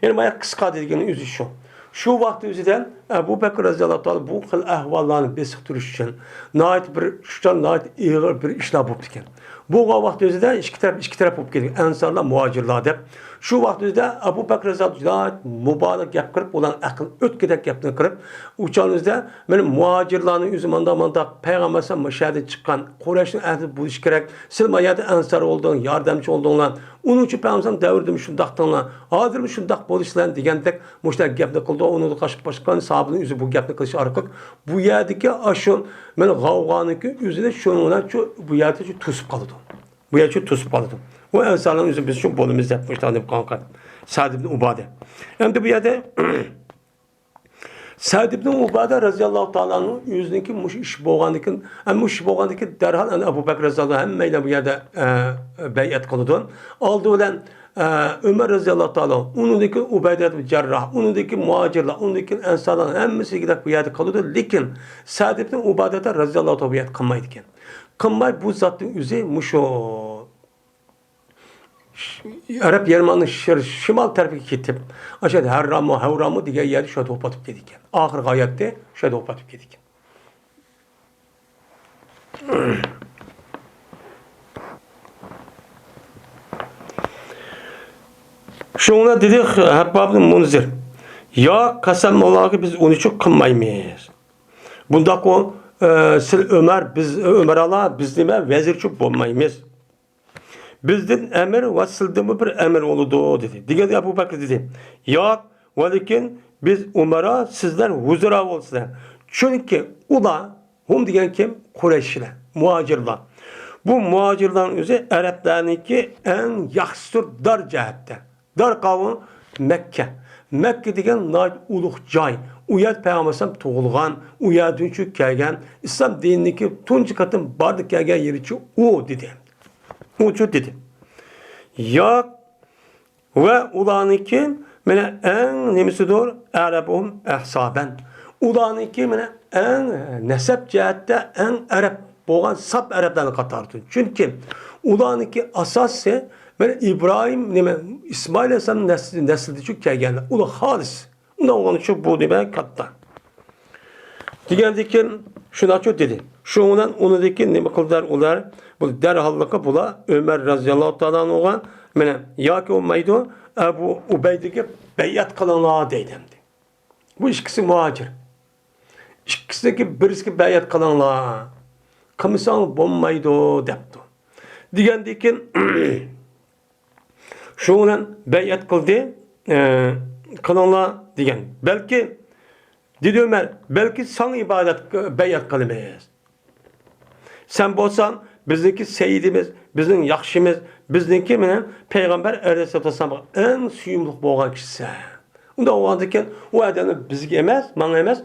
يەنى مايا قىسقا دېگىنى ئۆزى شۇ. شۇ ۋاقىت ئۆزىدە ئەبۇ بەكرى رەزىياللاھۇ تائالا بۇ خىل ئەھۋاللارنى بېسىقتۇرۇش ئۈچۈن ناھايىتى بىر، شۇ چاغ ناھايىتى ئېغىر بىر ئىشلار بولۇپتىكەن. بولغان ۋاقىت ئۆزىدە ئىككى تەرەپ، ئىككى تەرەپ بولۇپ كەتكەن. ئەنسارلار، مۇھاجىرلار دەپ. شۇ ۋاقىت ئۆزىدە ئەبۇ بەكرى رەزىياللاھۇ ناھايىتى مۇبالىغە گەپ قىلىپ، ئۇلارنىڭ ئەقلى ئۆتكۈدەك گەپنى قىلىپ، ئۇ چاغنىڭ ئۆزىدە مانا مۇھاجىرلارنىڭ ئۆزى مانداق، مانداق، پەيغەمبەر ئەلەيھىسسالام شۇ يەردىن چىققان، قۇرەيشنىڭ ئەھلى بولۇشى كېرەك، سىلەر ما يەردە ئەنسار بولدۇڭ، ياردەمچى بولدۇڭلار، ئۇنىڭ ئۈچۈن پەيغەمبەر دەۋرىدىمۇ شۇنداقتىڭلار، ھازىرمۇ شۇنداق بولىسىلەر دېگەندەك مۇشۇنداق گەپنى قىلىدۇ. ئۇنىڭدىن باشقا، باشقا ساھابىنىڭ ئۆزى بۇ گەپنى قىلىشى ئارقىلىق بۇ يەردىكى ئاشۇ مانا غەۋغانىڭكى ئۆزىنى شۇنىڭ بىلەن شۇ بۇ يەردە شۇ توسۇپ قالىدۇ. بۇ يەردە شۇ توسۇپ قالىدۇ. ئۇ ئەنسارلارنىڭ ئۆزى بىز شۇ بولىمىز دەپ مۇشۇنداق دەپ قالغان سەئد ئىبن ئۇبادە. ئەمدى بۇ يەردە سەئد ئىبن ئۇبادە رەزىياللاھۇ تائالا ئەنھۇ ئۆزىنىڭكى مۇشۇ ئىش بولغاندىكىن، ئە، مۇشۇ ئىش بولغاندىكىن دەرھال ئەنە ئەبۇ بەكرى رەزىياللاھۇ ھەممەيلەن بۇ يەردە، ئە، بەيئەت قىلىدۇ. ئالدى بىلەن، ئە، ئۆمەر رەزىياللاھۇ تائالا، ئۇنىڭدىن كېيىن ئۇبەيدە ئىبن جەرراھ، ئۇنىڭدىن كېيىن مۇھاجىرلار، ئۇنىڭدىن كېيىن ئەنسارلار ھەممىسى دېگۈدەك بۇ يەردە قالىدۇ. لېكىن سەئد ئىبن ئۇبادە رەزىياللاھۇ تائالا بۇ يەردە قالمايدىكەن. قالماي بۇ زاتنىڭ ئۆزى مۇشۇ ئەرەب يەرماننىڭ شىر-، شىمال تەرىپىگە كېتىپ، ئاشۇ ھەررامۇ، ھەۋرامۇ دېگەن يەردە شۇ يەردە ۋاپات ئېتىپ كېتىدىكەن. ئاخىرقى ھاياتى شۇ يەردە ۋاپات ئېتىپ كېتىدىكەن. شۇڭا دېدى خەبباب ئىبنى مۇنزىر، ياق، قەسەم ئاللاھقا، بىز ئۇنى چۇ قىلمايمىز. بۇنداق ئۇ، ئە، سىل ئۆمەر، بىز، ئۆمەر ئالا، بىز نېمە، ۋەزىرچۇ بولمايمىز. بىزدىن ئەمىر ۋە سىلدىنمۇ بىر ئەمىر بولىدۇ، دېدى. دېگەندە ئەبۇ بەكرى دېدى، ياق، ۋەلىكىن بىز ئۇمارا، سىزلەر ۋۇزرا بولىسىلەر. چۈنكى ئۇلار، ھۇم دېگەن كىم؟ قۇرەيشلەر، مۇھاجىرلار. بۇ مۇھاجىرلارنىڭ ئۆزى ئەرەبلەرنىڭكى ئەڭ ياخشىسىدۇر دار جەھەتتە. دار قاۋۇل مەككە. مەككە دېگەن ناھايىتى ئۇلۇغ جاي. ئۇ يەردە پەيغەمبەر ئەلەيھىسسالام تۇغۇلغان، ئۇ يەردىن شۇ كەلگەن، ئىسلام دىنىنىڭكى تۇنجى قېتىم بارلىققا كەلگەن يېرى شۇ ئۇ، دېدى. ئۇ شۇ دېدى. ياق، ۋە ئۇلارنىڭكى مانا ئەڭ نېمىسىدۇر، ئەرەبۇم ئەھسابەن. ئۇلارنىڭكى مانا ئەڭ نەسەب جەھەتتە ئەڭ ئەرەب بولغان ساپ ئەرەبلەرنىڭ قاتارىدىن. چۈنكى ئۇلارنىڭكى ئاساسى مانا ئىبراھىم، نېمە، ئىسمائىل ئەلەيھىسسالام نەسلى، نەسلىدىن شۇ كەلگەنلەر. ئۇلار خالىس. ئۇنداق بولغان شۇ بۇ نېمە كاتتا. دېگەندىكىن شۇنداقچۇ دېدى. شۇنىڭ بىلەن ئۇنىڭدىكى نېمە قىلدىلار ئۇلار؟ بۇ دەرھاللىقى بۇلار ئۆمەر رەزىياللاھۇ تائالا ئەنھۇغا، مانا، ياكى بولمايدۇ، ئەبۇ ئۇبەيدىگە بەيئەت قىلىڭلار دەيدۇ ئەمدى. بۇ ئىككىسى مۇھاجىر. ئىككىسىدىكى بىرسىگە بەيئەت قىلىڭلار. قىلمىساڭ بولمايدۇ دەپتۇ. دېگەندىكىن شۇنىڭ بىلەن بەيئەت قىلدى، ئە، قىلىڭلار دېگەن. بەلكى، دېدى ئۆمەر، بەلكى ساڭا ئىبادەت، بەيئەت قىلىمىز. سەن بولساڭ بىزنىڭكى سەييىدىمىز، بىزنىڭ ياخشىمىز، بىزنىڭكى مېنىڭ پەيغەمبەر ئەلەيھىسسالاتۇ ۋەسسالامغا ئەڭ سۆيۈملۈق بولغان كىشىسەن. ئۇنداق بولغاندىكىن ئۇ ئادەملەر بىزگە ئەمەس، ماڭا ئەمەس،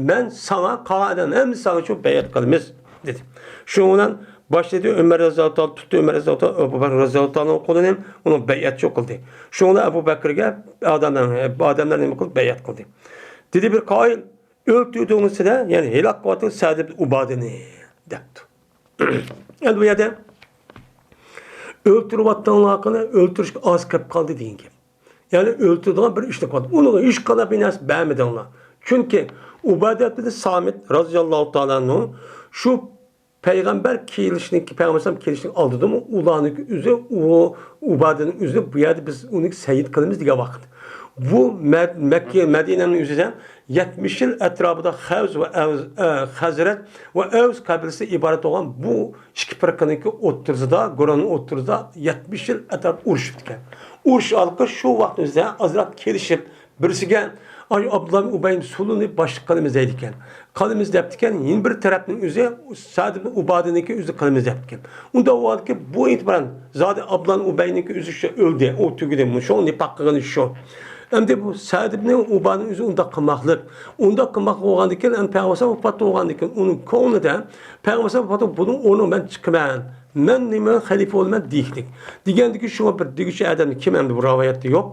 مەن ساڭا، قالغان ئادەملەر ھەممىسى ساڭا شۇ بەيئەت قىلىمىز، دېدى. شۇنىڭ بىلەن باشلىدى ئۆمەر رەزىياللاھۇ تائالا، تۇتتى ئۆمەر رەزىياللاھۇ تائالا، ئەبۇ بەكرى رەزىياللاھۇ تائالانىڭ قولىنى، ئۇنىڭ بەيئەتچى قىلدى. شۇنىڭ بىلەن ئەبۇ بەكرىگە ئادەملەر، ئادەملەر نېمە قىلدى؟ بەيئەت قىلدى. دېدى بىر قائىل، ئۆلتۈردۈڭلار سىلەر، يەنى ھېلاك قىلىۋاتىدۇ سەئد ئىبن ئۇبادىنى، دەپتۇ. ئەمدى بۇ يەردە ئۆلتۈرۈۋاتتىڭلارقىنى، ئۆلتۈرۈشكە ئاز قېلىپ قالدى دېگەن گەپ. يەنى ئۆلتۈرىدىغان بىر ئىشنى قىلدى. ئۇنىڭغا ھېچقانداق بىر نەرسە بەرمىدىڭلار. چۈنكى ئۇبادە ئىبن سامىت رازىياللاھۇ تائالا ئەنھۇ شۇ پەيغەمبەر كېلىشنىڭكى، پەيغەمبەر ئەلەيھىسسالام كېلىشنىڭ ئالدىدىمۇ ئۇلارنىڭكى ئۆزى، ئۇ ئۇبادىنىڭ ئۆزى بۇ يەردە بىز ئۇنى سەييىد قىلىمىز دېگەن ۋاقىت. بۇ مە-، مەككە، مەدىنەنىڭ ئۆزىدە يەتمىش يىل ئەتراپىدا خەۋز ۋە ئەۋز، ئە، خەزرەج ۋە ئەۋز قەبىلىسى ئىبارەت بولغان بۇ ئىككى پىرقىنىڭكى ئوتتۇرىسىدا، گۇرۇھنىڭ ئوتتۇرىسىدا يەتمىش يىل ئەتراپ ئۇرۇشۇپتىكەن. ئۇرۇش ئارقىلىق شۇ ۋاقىتنىڭ ئۆزىدە ئازراق كېلىشىپ، بىرسىگە، ئاي، ئابدۇللا ئىبن ئۇبەي سۇلۇلنى باشلىق قىلىمىز دەيدىكەن. قىلىمىز دەپتىكەن. يەنە بىر تەرەپنىڭ ئۆزى سەئد ئىبن ئۇبادىنىڭكى ئۆزى قىلىمىز دەپتىكەن. ئۇنداق بولغاندىكىن بۇ ئېتىبارەن زادى ئابدۇللا ئىبن ئۇبەينىڭكى ئۆزى شۇ ئۆلدى، ئۇ تۈگىدى. شۇ نىپاق قىلغىنى شۇ. ئەمدى بۇ سەئد ئىبن ئۇبادىنىڭ ئۆزى ئۇنداق قىلماقلىق. ئۇنداق قىلماق بولغاندىكىن، ئەمدى پەيغەمبەر ۋاپات بولغاندىكىن، ئۇنىڭ كۆڭلىدە پەيغەمبەر ۋاپات بولۇپ، بۇنىڭ ئورنىغا مەن چىقىمەن. مەن نېمە خەلىپە بولىمەن دېيىشلىك. دېگەندىكىن شۇڭا بىر دېگۈچى ئادەم كىم ئەمدى بۇ رىۋايەتتە يوق.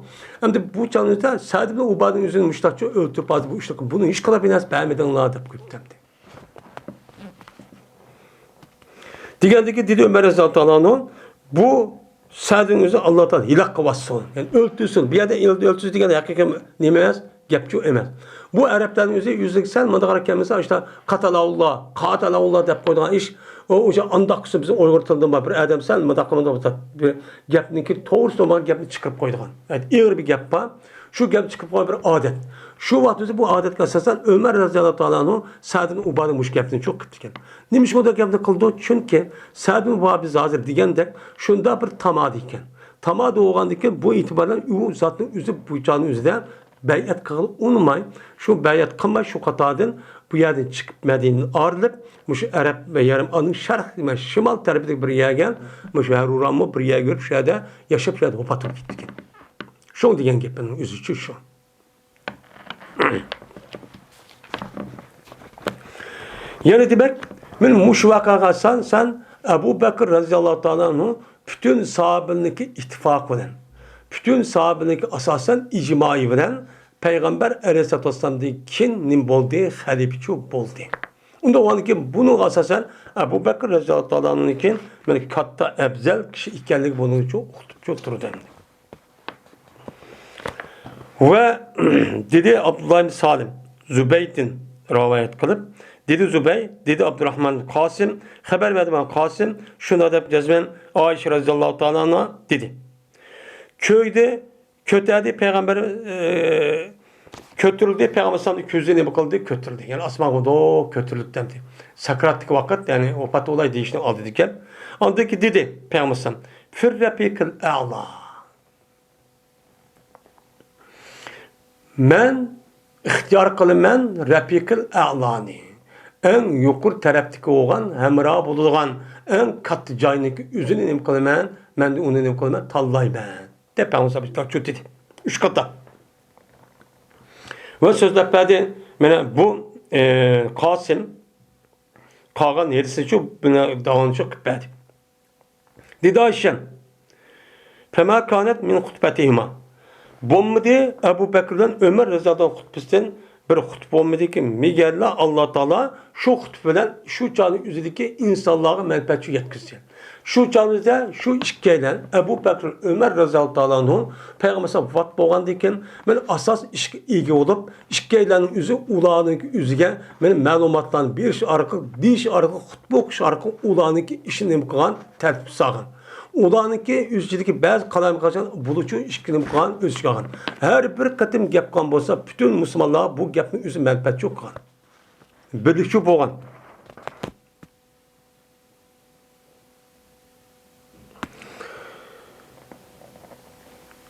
ئەمدى بۇ چاغدا سەئد ئىبن ئۇبادىنىڭ ئۆزىنى مۇشتاقچە ئۆلتۈرۈپ ھازىر بۇ ئىشلىق، بۇنى ھېچقانداق بىر نەرسە بەرمىدىڭلار دەپ قويۇپتۇ ئەمدى. دېگەندىكىن دېدى ئۆمەر رەزىياللاھۇ تائالا ئەنھۇ، بۇ سەئدنىڭ ئۆزى ئاللا تائالا ھېلاك قىلىۋاتسۇن. يەنى ئۆلتۈرسۇن. بۇ يەردە ئۆلتۈرسۇن دېگەن ھەقىقىي نېمە ئەمەس. گەپچۇ ئەمەس. بۇ ئەرەبلەرنىڭ ئۆزى يۈزلۈك سەل مۇنداق كەلمىسە، ئاشۇنداق قاتالاۋۇللا، قاتالاۋۇللا دەپ قويىدىغان ئىش. ئۇ، ئۇ ئانداق قىلسا بىزنىڭ ئۇيغۇر تىلىدا بار بىر ئادەم سەل مۇنداق قىلمىدى بولسا، بىر گەپنىڭكى توغرىسى بولمىغان گەپنى چىقىرىپ قويىدىغان. ئەمدى ئېغىر بىر گەپ بار. شۇ گەپنى چىقىرىپ قويغان بىر ئادەت. شۇ ۋاقىت ئۆزى بۇ ئادەتكە ئاساسەن ئۆمەر رەزىياللاھۇ تائالا ئەنھۇ سەئد ئىبن ئۇبادە مۇشۇ گەپنى چوق قىپتىكەن. نېمىشقا ئۇنداق گەپنى قىلىدۇ؟ چۈنكى سەئد ئىبن ئۇبادە بىز ھازىر دېگەندەك شۇنداق بىر تامادە ئىكەن. تامادە بولغاندىكىن بۇ ئېتىبارەن ئۇ زاتنىڭ ئۆزى بۇ چاغنىڭ ئۆزىدە بەيئەت قىلغىلى ئۇنىماي، شۇ بەيئەت قىلماي شۇ قاتاردىن بۇ يەردىن چىقىپ مەدىنىدىن ئايرىلىپ، مۇشۇ ئەرەب ۋە يېرىم ئانىڭ شەرق، شىمال تەرىپىدىكى بىر يەرگە، مۇشۇ ھەرۇراممۇ بىر يەرگە كىرىپ، شۇ يەردە ياشاپ، شۇ يەردە ۋاپات بولۇپ كېتىپتىكەن. شۇ دېگەن گېپىنىڭ ئۆزىچۇ شۇ. يەنە دېمەك، مانا مۇشۇ ۋەقەگە ئاساسەن سەن ئەبۇ بەكىر رەزىياللاھۇ تائالا ئەنھۇ پۈتۈن ساھابىنىڭكى ئىتتىپاقى بىلەن، پۈتۈن ساھابىنىڭكى ئاساسەن ئىجمائى بىلەن پەيغەمبەر ئەلەيھىسسالاتۇ ۋەسسالامدىن كېيىن نېمە بولدى؟ خەلىپىچۇ بولدى. ئۇنداق بولغاندىكىن بۇنىڭغا ئاساسەن ئەبۇ بەكىر رەزىياللاھۇ تائالا ئەنھۇنىڭكى مانا كاتتا ئەپزەل كىشى ئىكەنلىكى بۇنىڭچۇ ئۇقتۇرۇپچۇ تۇرىدۇ ئەمدى. ۋە دېدى ئابدۇللا ئىبن سالىم زۇبەيدتىن رىۋايەت قىلىپ، دېدى زۇبەي، دېدى ئابدۇراخمان قاسىم، خەۋەر بەردى ماڭا قاسىم، شۇنداق دەپ جەزمەن ئائىشە رەزىياللاھۇ تائالا ئەنھا دېدى. كۆيدى، كۆتەردى پەيغەمبەر، ئى، كۆتۈرۈلدى، پەيغەمبەر ئەلەيھىسسالام كۆزى نېمە قىلدى؟ كۆتۈرۈلدى. يەنى ئاسمانغا دوق كۆتۈرۈلۈپ دەمدى. ساكراتتىكى ۋاقىت، يەنى ۋاپات بولاي دېيىشنىڭ ئالدىدا ئىكەن. ئاندىن كېيىن دېدى پەيغەمبەر ئەلەيھىسسالام، فىر رەفىقىل ئەلا. مەن ئىختىيار قىلىمەن رەپىقىل ئەلانى، ئەڭ يۇقىرى تەرەپتىكى بولغان، ھەمراھ بولىدىغان ئەڭ كاتتا جاينىڭكى ئۆزىنى نېمە قىلىمەن، مەن ئۇنى نېمە قىلىمەن، تاللايمەن، دەپ پەيغەمبەر ئەلەيھىسسالام دېدى. ئۈچ قاتا. ۋە سۆزلەپ بەردى. مانا بۇ، ئى، قاسىم قالغان ھەدىسىنىچۇ، بۇنى داۋاملىشىپ قىلىپ بەردى. دېدى ئائىشەم، فەما كانەت مىن خۇتبەتىھىما. بولمىدى ئەبۇ بەكرى بىلەن ئۆمەر رەزىياللاھۇ ئەنھۇ خۇتبىسىدىن بىر خۇتبە بولمىدىكى، مېگەرلا ئاللا تائالا شۇ خۇتبە بىلەن شۇ چاغنىڭ ئۆزىدىكى ئىنسانلارغا مەنپەئەت يەتكۈزسە. شۇ چاغنىڭ ئۆزىدە شۇ ئىككىيلەن، ئەبۇ بەكرى، ئۆمەر رەزىياللاھۇ تائالا ئەنھۇ، پەيغەمبەر ئەلەيھىسسالام ۋاپات بولغاندىن كېيىن، مانا ئاساس ئىشقا ئىگە بولۇپ، ئىككىيلەننىڭ ئۆزى ئۇلارنىڭ ئۆزىگە مانا مەلۇماتلارنى بېرىش ئارقىلىق، دېيىش ئارقىلىق، خۇتبە ئوقۇش ئارقىلىق ئۇلارنىڭكى ئىشىنى نېمە قىلغان؟ تەرتىپ سالغان. ئۇلارنىڭكى ئۆز ئىچىدىكى بەزى قالايمىقانچىلىق بولۇچۇ ئىشىكنى نېمە قىلغان؟ ئۆز ئىچىگە ئالغان. ھەر بىر قېتىم گەپ قىلغان بولسا، پۈتۈن مۇسۇلمانلار بۇ گەپنى ئۆزى مەنپەئەتچى قىلغان. بىرلىكچى بولغان.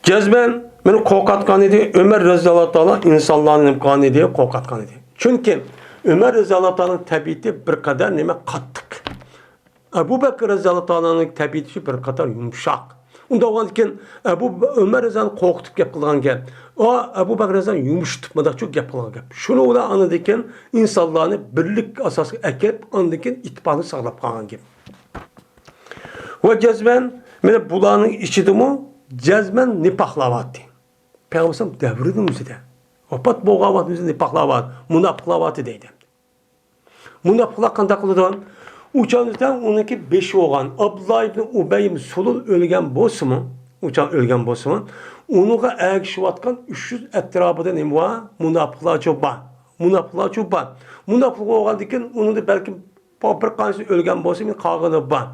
جەزمەن مېنى قورقۇتقان ئىدى. ئۆمەر رەزىياللاھۇ تائالا ئىنسانلارنى نېمە قىلغان ئىدى؟ قورقۇتقان ئىدى. چۈنكى ئۆمەر رەزىياللاھۇ تائالانىڭ تەبىئىتى بىر قەدەر نېمە؟ قاتتىق. ئەبۇ بەكرى رەزىياللاھۇ تائالانىڭ تەبىئىتى بىر قەدەر يۇمشاق. ئۇنداق بولغاندىكىن ئەبۇ ئۆمەر رەزىياللاھۇ قورقۇتۇپ گەپ قىلغان گەپ. ئا، ئەبۇ بەكرى رەزىياللاھۇ يۇمشىتىپ مۇنداقچۇ گەپ قىلغان گەپ. شۇنىڭ بىلەن ئاندىن كېيىن ئىنسانلارنى بىرلىك ئاساسىغا ئەكىرىپ، ئاندىن كېيىن ئىتتىپاقنى ساقلاپ قالغان گەپ. ۋە جەزمەن، مانا بۇلارنىڭ ئىچىدىمۇ جەزمەن نىپاقلار بارتى. پەيغەمبەر دەۋرىنىڭ ئۆزىدە، ۋاپات بولغان ۋاقتىمىزدا نىپاقلار بار، مۇناپىقلار بارتى دەيدۇ. مۇناپىقلار قانداق قىلىدۇ؟ ئۇ چاغدا ئۇنىڭكى بېشى بولغان ئابدۇللا ئىبنى ئۇبەي ئىبنى سۇلۇل ئۆلگەن بولسىمۇ، ئۇ چاغ ئۆلگەن بولسىمۇ، ئۇنىڭغا ئەگىشىۋاتقان ئۈچ يۈز ئەتراپىدا نېمە بار؟ مۇناپىقلارچۇ بار. مۇناپىقلارچۇ بار. مۇناپىق بولغاندىن كېيىن ئۇنىڭدا بەلكىم بىر قانچىسى ئۆلگەن بولسا، مېنىڭ قالغىنى بار.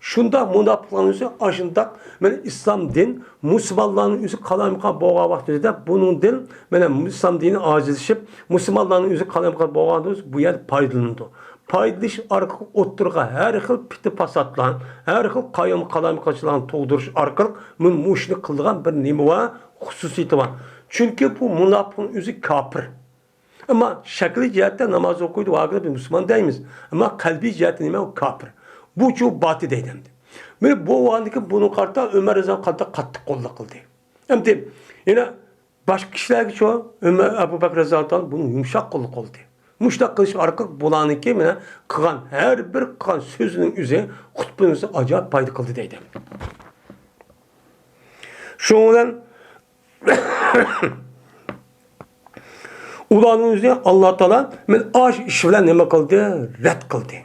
شۇنداق مۇناپىقلارنىڭ ئۆزى ئاشۇنداق، مانا ئىسلام دىن، مۇسۇلمانلارنىڭ ئۆزى قالايمىقان بولغان ۋاقتىدا بۇنىڭدىن، مانا ئىسلام دىنى ئاجىزلىشىپ، مۇسۇلمانلارنىڭ ئۆزى قالايمىقان بولغاندا بۇ يەردە پايدىلىنىدۇ. پايدىلىنىش ئارقىلىق ئوتتۇرىغا ھەر خىل پىتنە پاساتلار، ھەر خىل قايىم قالايمىقانچىلارنى تۇغدۇرۇش ئارقىلىق مۇ-، مۇشۇنى قىلىدىغان بىر نېمە بار؟ خۇسۇسىيىتى بار. چۈنكى بۇ مۇناپىقنىڭ ئۆزى كاپىر. ئەمما شەكلىي جەھەتتە ناماز ئوقۇيدۇ، ۋاگىر بىز مۇسۇلمان دەيمىز. ئەمما قەلبىي جەھەتتە نېمە؟ ئۇ كاپىر. بۇچۇ باتى دەيدۇ ئەمدى. مانا بۇ ۋاقىتتىكى بۇنىڭغا قارىتا ئۆمەر رەزىياللاھۇ قانداق قاتتىق قوللۇق قىلدى. ئەمدى يەنە باشقا كىشىلەرگىچۇ ئۆمەر، ئەبۇ بەكرى رەزىياللاھۇ تائالا بۇنى يۇمشاق قوللۇق قىلدى. مۇشۇنداق قىلىش ئارقىلىق بۇلارنىڭكى مانا قىلغان ھەر بىر قىلغان سۆزىنىڭ ئۆزى، خۇتبىنىڭ ئۆزى ئاجايىپ پايدا قىلدى دەيدۇ. شۇنىڭ بىلەن ئۇلارنىڭ ئۆزىنى ئاللا تائالا مانا ئاشۇ ئىش بىلەن نېمە قىلدى؟ رەت قىلدى.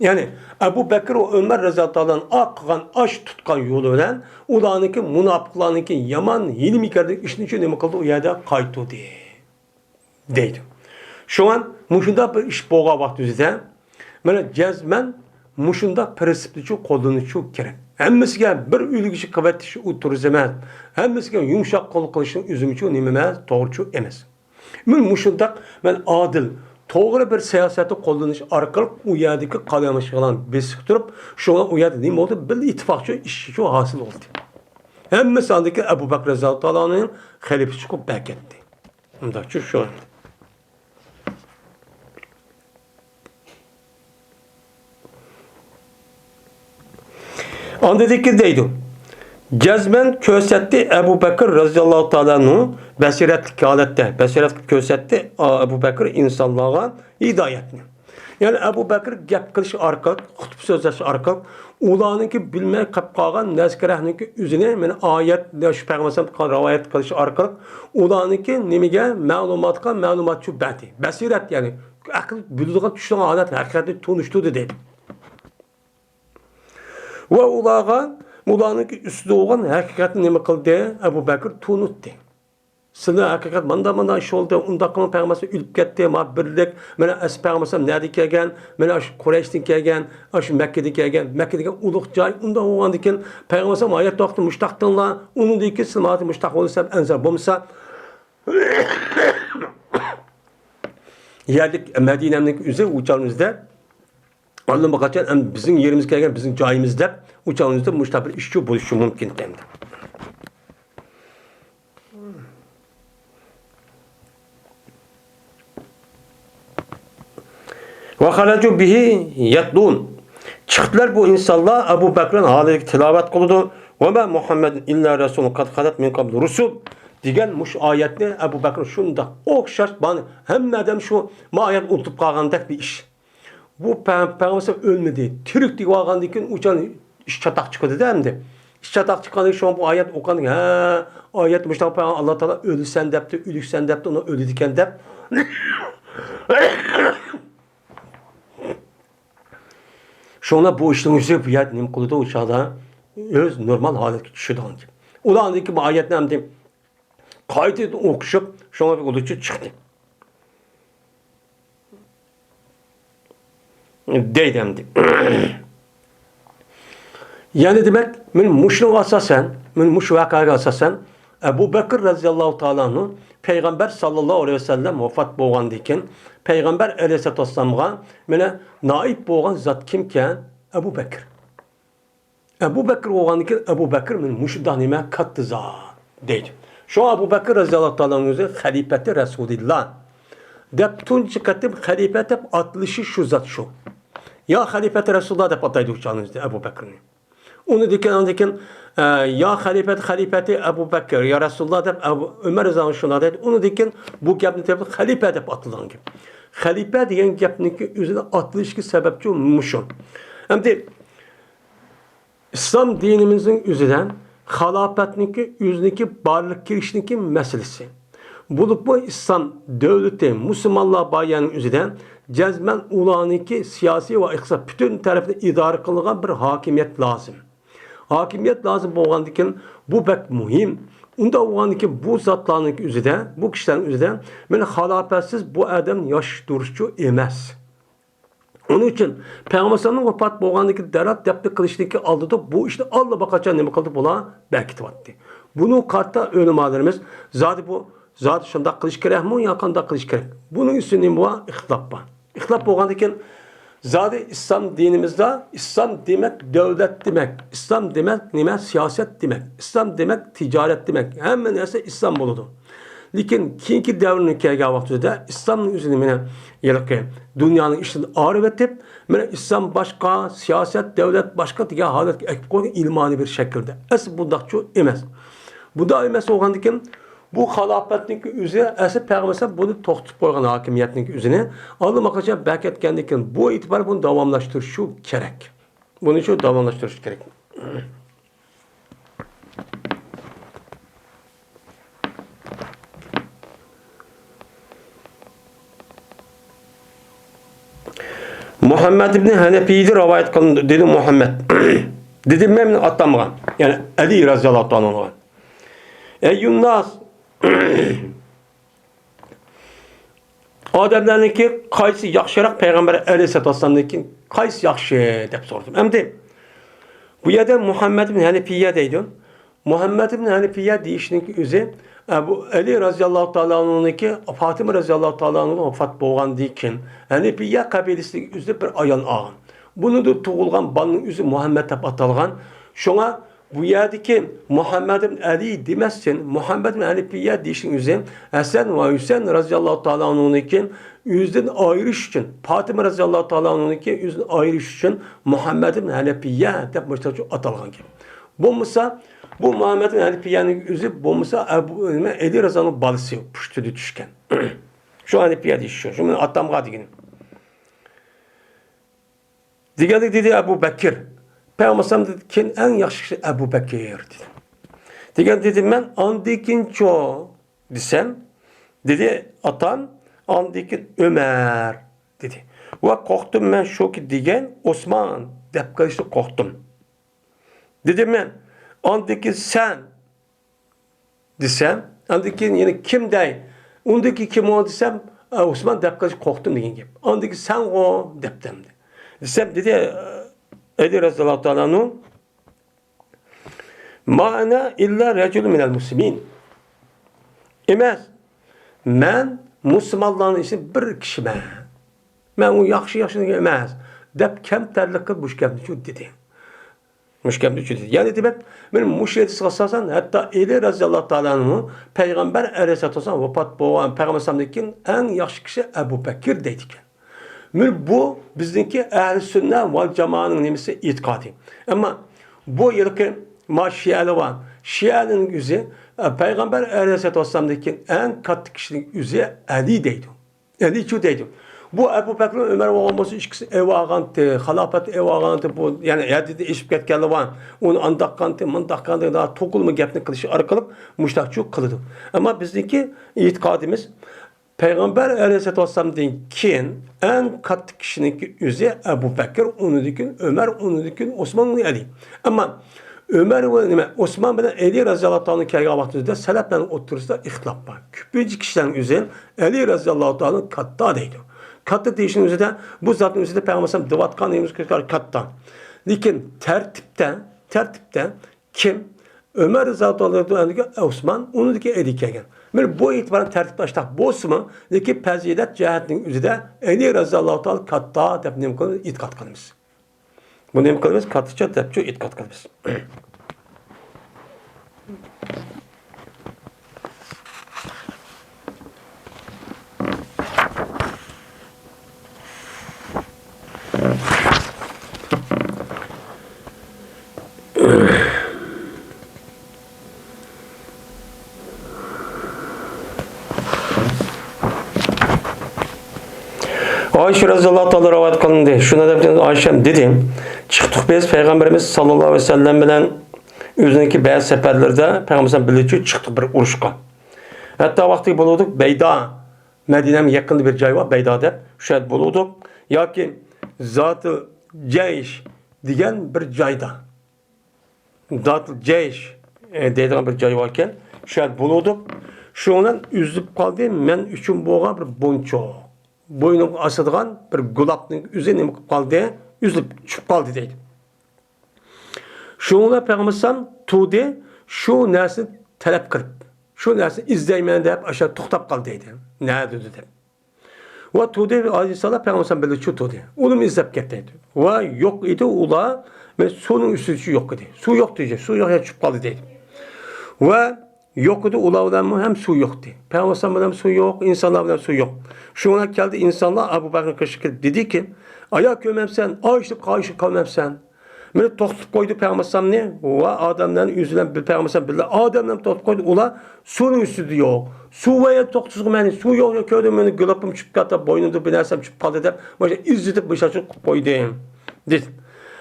يەنى ئەبۇ بەكرى ۋە ئۆمەر رەزىياللاھۇ تائالا ئانھۇ قىلغان ئاشۇ تۇتقان يولى بىلەن ئۇلارنىڭكى مۇناپىقلارنىڭكى يامان ھىيلە-مىكىرلىك ئىشىنى نېمە قىلدى؟ ئۇ يەردە قايتۇردى. دەيدۇ. شۇڭا مۇشۇنداق بىر ئىش بولغان ۋاقتىمىزدا، مانا جەزمەن مۇشۇنداق پىرىنسىپنىچۇ قوللىنىشچۇ كېرەك. ھەممىسىگە بىر ئۈلگىچە قىلىۋېتىش ئۇ تۈرۈس ئەمەس. ھەممىسىگە يۇمشاق قول قىلىشنىڭ ئۆزىمىچۇ نېمە ئەمەس، توغرىچۇ ئەمەس. مەن مۇشۇنداق، مەن ئادىل، توغرا بىر سىياسەتنى قوللىنىش ئارقىلىق ئۇ يەردىكى قالايمىقانچىلارنى بېسىپ تۇرۇپ، شۇڭا ئۇ يەردە نېمە بولدى؟ بىر ئىتتىپاقچۇ ئىشچۇ ھاسىل بولدى. ھەممىسى ئاندىكى ئەبۇ بەكرى رەزىياللاھۇ تائالانىڭ خەلىپىسى چىقىپ بەركەتتى. ئۇنداقچۇ شۇ. ئاندىن كېيىن دەيدۇ، جەزمەن كۆرسەتتى ئەبۇ بەكرى رەزىياللاھۇ تائالا ئەنھۇ بەسىرەتلىك ھالەتتە، بەسىرەتلىك كۆرسەتتى ئەبۇ بەكرى ئىنسانلارغا ھىدايەتنى. يەنى ئەبۇ بەكرى گەپ قىلىش ئارقىلىق، خۇتبە سۆزلەش ئارقىلىق، ئۇلارنىڭكى بىلمەي قېلىپ قالغان نەسكىرەھنىڭكى ئۆزىنى، مانا ئايەت، شۇ پەيغەمبەر ئەلەيھىسسالام رىۋايەت قىلىش ئارقىلىق، ئۇلارنىڭكى نېمىگە، مەلۇماتقا مەلۇماتچۇ بەردى. بەسىرەت، يەنى ئەقىل بىلىدىغان، چۈشىنىدىغان ھالەت، ھەقىقەتنى تونۇشتۇردى دەيدۇ. ۋە ئۇلارغا، ئۇلارنىڭكى ئۈستىدە بولغان ھەقىقەتنى نېمە قىلدى؟ ئەبۇ بەكرى تونۇتتى. سىلەر ھەقىقەت ماندا ماندا ئىش بولدى، ئۇنداق قىلىڭ، پەيغەمبەر ئۆلۈپ كەتتى، ما بىرلىك، مانا ئەس پەيغەمبەر نەدىن كەلگەن، مانا ئاشۇ قۇرەيشتىن كەلگەن، ئاشۇ مەككىدىن كەلگەن، مەككىدىكى ئۇلۇغ جاي، ئۇنداق بولغاندىكىن پەيغەمبەر ھايات ۋاقتىدا مۇشتاق قىلىڭلار، ئۇنىڭدىن كېيىن سىلەر مانا مۇشتاق بولسا ئەنسار بولمىسا، يەرلىك مەدىنەنىڭ ئۆزى ئۇ چاغنىڭ ئۆزىدە ئاللىمۇ قاچان ئەمدى بىزنىڭ يېرىمىزگە كەلگەن، بىزنىڭ جايىمىز دەپ، ئۇ چاغنىڭ ئۆزىدە مۇشۇنداق بىر ئىشچۇ بولۇشى مۇمكىن ئىكەن. ۋە خەرەجۇ بىھى يەتلۇن. چىقتىلار بۇ ئىنسانلار ئەبۇ بەكرىن ھالىدىكى تىلاۋەت قىلىدۇ. ۋە مە مۇھەممەدۇن ئىللا رەسۇلۇن قەد خەلەت مىن قەبلىھى رۇسۇل دېگەن مۇشۇ ئايەتنى ئەبۇ بەكرىن شۇنداق ئوخشاش، مانا ھەممە ئادەم شۇ، ما ئايەت ئۇنتۇپ قالغاندەك بىر ئىش. بۇ پە-، پەيغەمبەر ئۆلمىدى، تىرىك دېيىۋالغاندىن كېيىن ئۇ چاغ ئىش چاتاق چىقىدۇ-دە ئەمدى. ئىش چاتاق چىققاندىن كېيىن شۇڭا بۇ ئايەت ئوقۇغاندىن كېيىن، ھە، ئايەت مۇشۇنداق پەيغەمبەر، ئاللا تائالا ئۆلىسەن دەپتۇ، ئۆلۈكسەن دەپتۇ، ئۇنى ئۆلىدىكەن دەپ. شۇڭا بۇ ئىشنىڭ يۈزى بۇ يەردە نېمە قىلىدۇ، ئۇ چاغدا ئۆز نورمال ھالەتكە چۈشىدىغان گەپ. ئۇلار ئاندىن كېيىن بۇ ئايەتنى ئەمدى قايتىدىن ئوقۇشۇپ، شۇڭا بىر ئۇلىچە چىقتى. دەيدۇ ئەمدى. يەنى دېمەك، مەن مۇشۇنىڭغا ئاساسەن، مەن مۇشۇ ۋەقەگە ئاساسەن، ئەبۇ بەكىر رەزىياللاھۇ تائالا ئەنھۇ پەيغەمبەر ساللاللاھۇ ئەلەيھى ۋەسەللەم ۋاپات بولغاندىن كېيىن، پەيغەمبەر ئەلەيھىسسالاتۇ ۋەسسالامغا مانا نائىب بولغان زات كىمكەن؟ ئەبۇ بەكىر. ئەبۇ بەكىر بولغاندىن كېيىن، ئەبۇ بەكىر مانا مۇشۇنداق نېمە، كاتتا زات دەيدۇ. شۇڭا ئەبۇ بەكىر رەزىياللاھۇ تائالا ئەنھۇ ئۆزى خەلىپەتى رەسۇلىللا دەپ تۇنجى قېتىم خەلىپە دەپ ئاتىلىشى شۇ زات شۇ. يا خەلىپەتى رەسۇلىللا دەپ ئاتايدۇ ئۇ چاغنىڭ ئۆزىدە ئەبۇ بەكرىنى. ئۇنىڭدىن كېيىن، ئاندىن كېيىن، ئە، يا خەلىپەت-، خەلىپەتى ئەبۇ بەكىر، يا رەسۇلىللا دەپ ئەبۇ، ئۆمەر رەزىياللاھۇ ئەنھۇ شۇنداق دەيدۇ. ئۇنىڭدىن كېيىن بۇ گەپنى تېپىپ خەلىپە دەپ ئاتىلىدىغان گەپ. خەلىپە دېگەن گەپنىڭكى ئۆزىنى ئاتىلىشىگە سەۋەبچى مۇشۇ. ئەمدى ئىسلام دىنىمىزنىڭ ئۆزىدە خالاپەتنىڭكى ئۆزىنىڭكى بارلىققا كېلىشنىڭكى مەسىلىسى. بولۇپمۇ ئىسلام دۆلىتى، مۇسۇلمانلار بار يەرنىڭ ئۆزىدە جەزمەن ئۇلارنىڭكى سىياسىي ۋە ئىقتىساد پۈتۈن تەرەپتىن ئىدارە قىلىنغان بىر ھاكىمىيەت لازىم. ھاكىمىيەت لازىم بولغاندىكىن بۇ بەك مۇھىم. ئۇنداق بولغاندىكىن بۇ زاتلارنىڭكى ئۆزىدە، بۇ كىشىلەرنىڭ ئۆزىدە مانا خالاپەتسىز بۇ ئادەم ياشاش تۇرۇشچۇ ئەمەس. ئۇنىڭ ئۈچۈن پەيغەمبەر ئەلەيھىسسالامنىڭ ۋاپات بولغاندىن كېيىن دەرھال دەپنە قىلىشتىن ئالدىدا بۇ ئىشنى ئاللىباقاچان نېمە قىلدى؟ بۇلار بەكىتىۋەتتى. بۇنىڭغا قارىتا ئۆلىمالىرىمىز زادى بۇ، زادى شۇنداق قىلىش كېرەكمۇ يا قانداق قىلىش كېرەك؟ بۇنىڭ ئۈستىدە نېمە بار؟ ئىختىلاپ بار. ئىختىلاپ بولغاندىن كېيىن زادى ئىسلام دىنىمىزدا ئىسلام دېمەك دۆلەت دېمەك، ئىسلام دېمەك نېمە؟ سىياسەت دېمەك، ئىسلام دېمەك تىجارەت دېمەك، ھەممە نەرسە ئىسلام بولىدۇ. لېكىن كېيىنكى دەۋرنىڭ كەلگەن ۋاقتىدا ئىسلامنىڭ ئۆزىنى مانا ھېلىقى دۇنيانىڭ ئىشىدىن ئايرىۋېتىپ، مانا ئىسلام باشقا، سىياسەت، دۆلەت باشقا دېگەن ھالەتكە ئەكىپ قويغان ئىلمانىي بىر شەكىلدە. ئەسلى بۇنداقچۇ ئەمەس. بۇنداق ئەمەس بولغاندىكىن، بۇ خالاپەتنىڭكى ئۆزى، ئەسلى پەيغەمبەر بۇنى توختىتىپ قويغان ھاكىمىيەتنىڭكى ئۆزىنى ئاللىماقاچان بەكەتكەندىن كېيىن، بۇ ئېتىبار بۇنى داۋاملاشتۇرۇشى كېرەك. بۇنى شۇ داۋاملاشتۇرۇشى كېرەك. مۇھەممەد ئىبنى ھەنەپىيدىن رىۋايەت قىلىندى، دېدى مۇھەممەد. دېدىم مەن ئاتامغا، يەنى ئەلى رەزىياللاھۇ تائالا ئەنھۇغا. ئەييۇنناس، ئادەملەرنىڭكى قايسى ياخشىراق، پەيغەمبەر ئەلەيھىسسالاتۇ ۋەسسالامدىن كېيىن قايسى ياخشى دەپ سورىدىم. ئەمدى بۇ يەردە مۇھەممەد ئىبن ھەنىپىيە دەيدۇ. مۇھەممەد ئىبن ھەنىپىيە دېيىشنىڭكى ئۆزى ئەبۇ ئەلى رەزىياللاھۇ تائالا ئەنھۇنىڭكى، فاتىمە رەزىياللاھۇ تائالا ئەنھۇ ۋاپات بولغاندىن كېيىن ھەنىپىيە قەبىلىسىدىكى ئۆزى بىر ئايال ئالغان. بۇنىڭدا تۇغۇلغان بالىنىڭ ئۆزى مۇھەممەد دەپ ئاتالغان. شۇڭا بۇ يەردىكى مۇھەممەد ئىبن ئەلى دېمەستىن، مۇھەممەد ئىبن ھەنىپىيە دېيىشنىڭ ئۆزى ھەسەن ۋە ھۈسەن رەزىياللاھۇ تائالا ئەنھۇنىڭكى ئۆزىدىن ئايرىش ئۈچۈن، پاتىمە رەزىياللاھۇ تائالا ئەنھۇنىڭكى ئۆزىدىن ئايرىش ئۈچۈن مۇھەممەد ئىبن ھەنىپىيە دەپ مۇشۇنداق ئاتالغان گەپ. بولمىسا، بۇ مۇھەممەد ئىبن ھەنىپىيەنىڭ ئۆزى بولمىسا، ئەبۇ، نېمە، ئەلى رەزانىڭ بالىسى، پۇشتىدا چۈشكەن. شۇ ھەنىپىيە دېيىش شۇ. شۇ مېنىڭ ئاتامغا دېگىنىم. دېگەندە دېدى ئەبۇ بەكىر، پەيغەمبەر ئەلەيھىسسالامدىن كېيىن ئەڭ ياخشى كىشى ئەبۇ بەكىر دېدى. دېگەندە دېدىم مەن، ئاندىن كېيىنچۇ دېسەم، دېدى ئاتام، ئاندىن كېيىن ئۆمەر دېدى. ۋە قورقتۇم مەن شۇكى دېگەن ئوسمان دەپ قېلىشتىن قورقتۇم. دېدىم مەن، ئاندىن كېيىن سەن دېسەم، ئاندىن كېيىن يەنە كىم دەي؟ ئۇندىن كېيىن كىم ئۇ دېسەم، ئە، ئوسمان دەپ قېلىشقا قورقتۇم دېگەن گەپ. ئاندىن كېيىن سەنغۇ دەپتۇ ئەمدى. دېسەم، دېدى، ئەلى رەزىياللاھۇ تائالا ئەنھۇ، ما ئەنە ئىللا رەجۇلۇن مىنەل مۇسلىمىن. ئەمەس، مەن مۇسۇلمانلارنىڭ ئىچىدە بىر كىشىمەن. مەن ئۇ ياخشى، ياخشى دېگەن ئەمەس، دەپ كەمتەرلىك قىلىپ مۇشۇ گەپنى شۇ دېدى. مۇشۇ گەپنى شۇ دېدى. يەنى دېمەك، مەن مۇشۇ ھەدىسكە ئاساسەن، ھەتتا ئەلى رەزىياللاھۇ تائالا ئەنھۇ پەيغەمبەر ئەلەيھىسسالاتۇ ۋەسسالام ۋاپات بولغان، پەيغەمبەر ئەلەيھىسسالامدىن كېيىن ئەڭ ياخشى كىشى ئەبۇ بەكىر دەيدىكەن. مانا بۇ بىزنىڭكى ئەھلى سۈننە ۋەل جامائەنىڭ نېمىسى، ئېتىقادى. ئەمما بۇ ھېلىقى ما شىئەلەر بار. شىئەلەرنىڭ ئۆزى، ئە، پەيغەمبەر ئەلەيھىسسالاتۇ ۋەسسالامدىن كېيىن ئەڭ كاتتا كىشىنىڭ ئۆزى ئەلى دەيدۇ. ئەلىچۇ دەيدۇ. بۇ ئەبۇ بەكرى ئۆمەر بولغان بولسا، ئىككىسى ئېلىۋالغانتى، خىلاپەتنى ئېلىۋالغانتى، بۇ، يەنى ھەددىدىن ئېشىپ كەتكەنلەر بار. ئۇنى ئانداق قىلغانتى، مۇنداق قىلغانتى، توقۇلما گەپنى قىلىشى ئارقىلىق مۇشۇنداقچۇ قىلىدۇ. ئەمما بىزنىڭكى ئېتىقادىمىز، پەيغەمبەر ئەلەيھىسسالاتۇ ۋەسسالامدىن كېيىن ئەڭ كاتتا كىشىنىڭكى ئۆزى ئەبۇ بەكىر، ئۇنىڭدىن كېيىن ئۆمەر، ئۇنىڭدىن كېيىن ئوسمان، ئۇنىڭ ئەلى. ئەمما ئۆمەر ۋە نېمە، ئوسمان بىلەن ئەلى رەزىياللاھۇ تائالا كەلگەن ۋاقتىمىزدا سەلەفلەرنىڭ ئوتتۇرىسىدا ئىختىلاپ بار. كۆپىنچە كىشىلەرنىڭ ئۆزى ئەلى رەزىياللاھۇ تائالا كاتتا دەيدۇ. كاتتا دېيىشنىڭ ئۆزىدە، بۇ زاتنىڭ ئۆزىدە پەيغەمبەر ئەلەيھىسسالام دەۋاتقان نېمىمىز كاتتا. لېكىن تەرتىپتە، تەرتىپتە كىم؟ ئۆمەر رەزىياللاھۇ تائالا ئەنھۇ، ئوسمان، ئۇنىڭدىن كېيىن ئەلى كەلگەن. مانا بۇ ئېتىبارەن تەرتىپتە ئاشتاق بولسىمۇ، لېكىن پەزىلەت جەھەتنىڭ ئۆزىدە ئەلى رەزىياللاھۇ تائالا كاتتا دەپ نېمە قىلىمىز؟ ئېتىقاد قىلىمىز. بۇ نېمە قىلىمىز؟ كاتتىچە دەپچۇ ئېتىقاد قىلىمىز. ئائىشە رەزىياللاھۇ تائالا رىۋايەت قىلىندى. شۇنى دەپ ئائىشەم دېدى، چىقتۇق بىز، پەيغەمبىرىمىز ساللاللاھۇ ئەلەيھى ۋەسەللەم بىلەن ئۆزىنىڭكى بەزى سەپەرلىرىدە پەيغەمبەر بىلەن بىللە چىقتۇق بىر ئۇرۇشقا. ھەتتا ۋاقتى بولۇۋاتىدۇ، بەيدا، مەدىنەنىڭ يېقىنىدا بىر جاي بار، بەيدا دەپ، شۇ يەردە بولۇۋاتىدۇ. ياكى زاتىل جەيش دېگەن بىر جايدا. زاتىل جەيش، ئە، دەيدىغان بىر جاي باركەن، شۇ يەردە بولۇۋاتىدۇ. شۇنىڭ بىلەن ئۈزۈلۈپ قالدى مەن ئۈچۈن بولغان بىر بونچۇق. بوينۇمغا ئاسىدىغان بىر گۇلاپنىڭ ئۆزى نېمە قىلىپ قالدى؟ ئۈزۈلۈپ چۈشۈپ قالدى دەيدۇ. شۇڭا پەيغەمبەر ئەلەيھىسسالام تۇردى، شۇ نەرسىنى تەلەپ قىلىپ، شۇ نەرسىنى ئىزدەيمەن دەپ، ئاشۇ توختاپ قالدى دەيدۇ. نەدىدۇ دەپ. ۋە تۇردى ئەلەيھىسسالام پەيغەمبەر ئەلەيھىسسالام بىللە چۈشتى. ئۇلارمۇ ئىزدەپ كەتتى دەيدۇ. ۋە يوق ئىدى ئۇلار، مەن سۇنىڭ ئۈستىدە يوق ئىدى. سۇ يوق دەيدۇ، سۇ يوق يەردە چۈشۈپ قالدى دەيدۇ. ۋە يوق ئىدى، ئۇلار بىلەنمۇ ھەم سۇ يوق ئىدى. پەيغەمبەر ئەلەيھىسسالام بىلەن سۇ يوق، ئىنسانلار بىلەن سۇ يوق. شۇڭا كەلدى ئىنسانلار ئەبۇ بەكرىنىڭ قېشىغا كېلىپ دېدىكى، ئايا كۆرمەمسەن، ئايشىلىپ قايشىلىپ قالمامسەن؟ مېنى توختىتىپ قويدى پەيغەمبەر ئەلەيھىسسالامنى ۋە ئادەملەرنى ئۆزى بىلەن بىر پەيغەمبەر ئەلەيھىسسالام بىللە ئادەملەرنى توختىتىپ قويدى. ئۇلار سۇنىڭ ئۈستىدە يوق. سۇ ۋە يەر توختىسىغۇ مەن سۇ يوق، يوق كۆردۈم، مېنى گۇلاپىم چۈشۈپ كەتتى، بوينۇمدا بىر نەرسەم چۈشۈپ قالدى دەپ، مانا ئىزدىتىپ مۇشۇ قىلىپ قويدى، دېدى.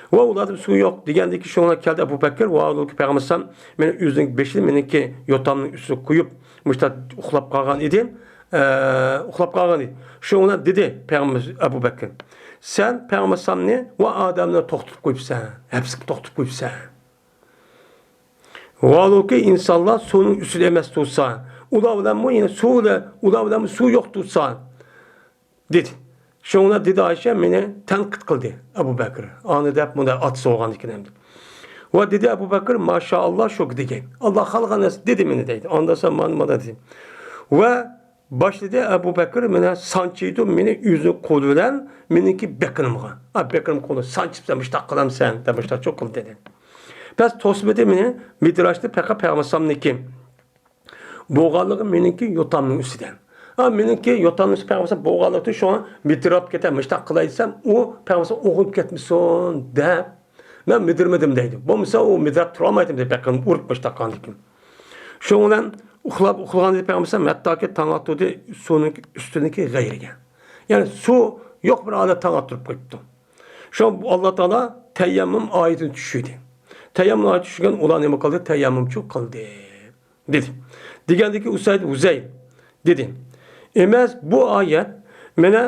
ۋە ئۇلاردىن سۇ يوق دېگەندىن كېيىن شۇڭا كەلدى ئەبۇ بەكىر ۋە ھازىرقى پەيغەمبەر ئەلەيھىسسالام مېنى ئۆزىنىڭ بېشىنى مېنىڭكى يوتامنىڭ ئۈستىگە قويۇپ، مۇشۇنداق ئۇخلاپ قالغان ئىدى. ئە، ئۇخلاپ قالغان ئىدى. شۇنىڭ بىلەن دېدى پەيغەمبەر ئەبۇ بەكرى، سەن پەيغەمبەر ئەلەيھىسسالامنى ۋە ئادەملەرنى توختىتىپ قويۇپسەن، ھەپسكە توختىتىپ قويۇپسەن. ۋاھالۇكى ئىنسانلار سۇنىڭ ئۈستىدە ئەمەس تۇرسا، ئۇلار بىلەنمۇ يەنە سۇ بىلەن، ئۇلار بىلەنمۇ سۇ يوق تۇرسا، دېدى. شۇڭا دېدى ئائىشە، مېنى تەنقىد قىلدى ئەبۇ بەكرى. ئانا دەپ مۇنداق ئاتىسى بولغاندىكىن ئەمدى. ۋە دېدى ئەبۇ بەكرى، ماشائاللا، شۇ دېگەن. ئاللا خالىغان نەرسە دېدى مېنى دەيدۇ. ئاندىن سەن مانا، مانا دېدى. ۋە باشلىدى ئەبۇ بەكرى مېنى سانچىيدۇ، مېنى ئۆزىنىڭ قولى بىلەن مېنىڭكى بېقىنىمغا. ئا، بېقىنىم قولى سانچىپ، سەن مۇشتاق قىلامسەن دەپ مۇشتاق چوق قىلدى دېدى. بەس توسمىدى مېنى، مىدراشنى پەقەت پەيغەمبەر ئەلەيھىسسالامنىڭكى بولغانلىقى مېنىڭكى يوتامنىڭ ئۈستىدە. ھا، مېنىڭكى يوتامنىڭ ئۈستىدە پەيغەمبەر بولغانلىقى شۇڭا مىدىراپ كېتە، مۇشتاق قىلاي دېسەم، ئۇ پەيغەمبەر ئوغرىلىپ كەتمىسۇن دەپ، مەن مىدىرمىدىم دەيدۇ. بولمىسا ئۇ مىدىراپ تۇرالمايتتىم دەيدۇ، بېقىنىم ئۇرۇپ مۇشتاق قىلغاندىكىن. شۇنىڭ بىلەن ئۇخلاپ، ئۇخلىغان ئىدى پەيغەمبەر، ھەتتاكى تاڭ ئاتتۇردى سۇنىڭ ئۈستىدىكى غەيرىگە. يەنى سۇ يوق بىر ھالەتتە تاڭ ئاتتۇرۇپ قويۇپتۇ. شۇ ئاللا تائالا تەيەممۇم ئايىتىنى چۈشۈردى. تەيەممۇم ئايىتى چۈشۈرگەن ئۇلار نېمە قىلدى؟ تەيەممۇمچۇ قىلدى. دېدى. دېگەندىكى ئۇسەيد ھۇزەيل دېدى، ئەمەس بۇ ئايەت مانا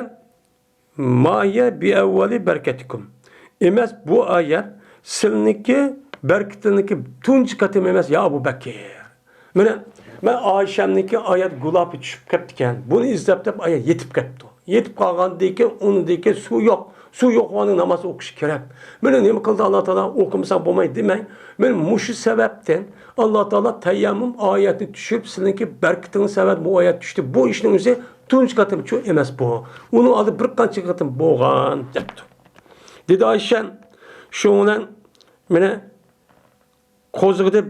ما ھىيە بىئەۋۋەلى بەرىكەتىكۇم. ئەمەس بۇ ئايەت سىلىنىڭكى بەرىكىتىنىڭكى تۇنجى قېتىمى ئەمەس، يا ئەبۇ بەكىر. مانا، مەن ئائىشەمنىڭكى ئايەت گۇلاپى چۈشۈپ كەپتىكەن. بۇنى ئىزدەپ دەپ ئايەت يېتىپ كەپتۇ. يېتىپ قالغاندىن كېيىن، ئۇنىڭدىن كېيىن سۇ يوق. سۇ يوق ۋاقىتتا ناماز ئوقۇش كېرەك. مانا نېمە قىلدى ئاللا تائالا؟ ئوقۇمىساڭ بولمايدۇ دېمەي. مانا مۇشۇ سەۋەبتىن ئاللا تائالا تەيەممۇم ئايەتنى چۈشۈرۈپ، سىلىنىڭكى بەرىكىتىڭىز سەۋەبىدىن بۇ ئايەت چۈشتى. بۇ ئىشنىڭ ئۆزى تۇنجى قېتىمچۇ ئەمەس بۇ. ئۇنىڭ ئالدى بىر قانچە قېتىم بولغان، دەپتۇ. دېدى ئائىشەم، شۇنىڭ بىلەن مانا قوزغىدى،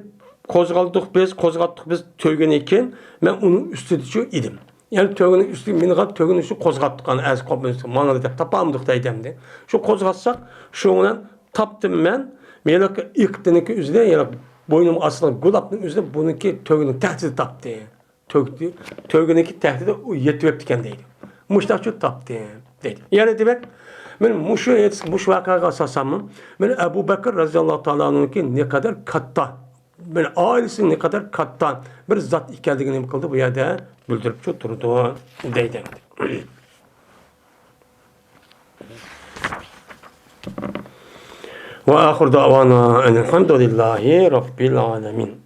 قوزغالدۇق بىز، قوزغاتتۇق بىز تۆگىنى كېيىن، مەن ئۇنىڭ ئۈستىدىچۇ ئىدىم. يەنى تۆگىنىڭ ئۈستى، ماڭغان تۆگىنىڭ ئۈستىدە قوزغاتتۇق، ئەنە ئەز قوپمىسا ماڭىدۇ دەپ تاپالمىدۇق دەيدۇ ئەمدى. شۇ قوزغاتساق، شۇنىڭ بىلەن تاپتىم مەن، مېنىڭكى ئېقىتنىڭكى ئۆزىدە، يەنى بوينۇم ئاستىدىكى گۇلاپنىڭ ئۆزىدە بۇنىڭكى تۆگىنىڭ تەھدىتى تاپتى. تۆگ-، تۆگىنىڭكى تەھدىتى ئۇ يېتىۋەپتىكەن دەيدۇ. مۇشۇنداقچۇ تاپتى دەيدۇ. يەنى دېمەك، مانا مۇشۇ ھەدىس، مۇشۇ ۋەقەگە ئاساسەنمۇ، مانا ئەبۇ بەكىر رەزىياللاھۇ تائالا ئەنھۇنىڭكى نەقەدەر كاتتا، مانا ئائىلىسى نەقەدەر كاتتا بىر زات ئىكەنلىكىنى نېمە قىلدى؟ بۇ يەردە بىلدۈرۈپچۇ تۇرىدۇ دەيدۇ. وآخر دعوانا أن الحمد لله رب العالمين.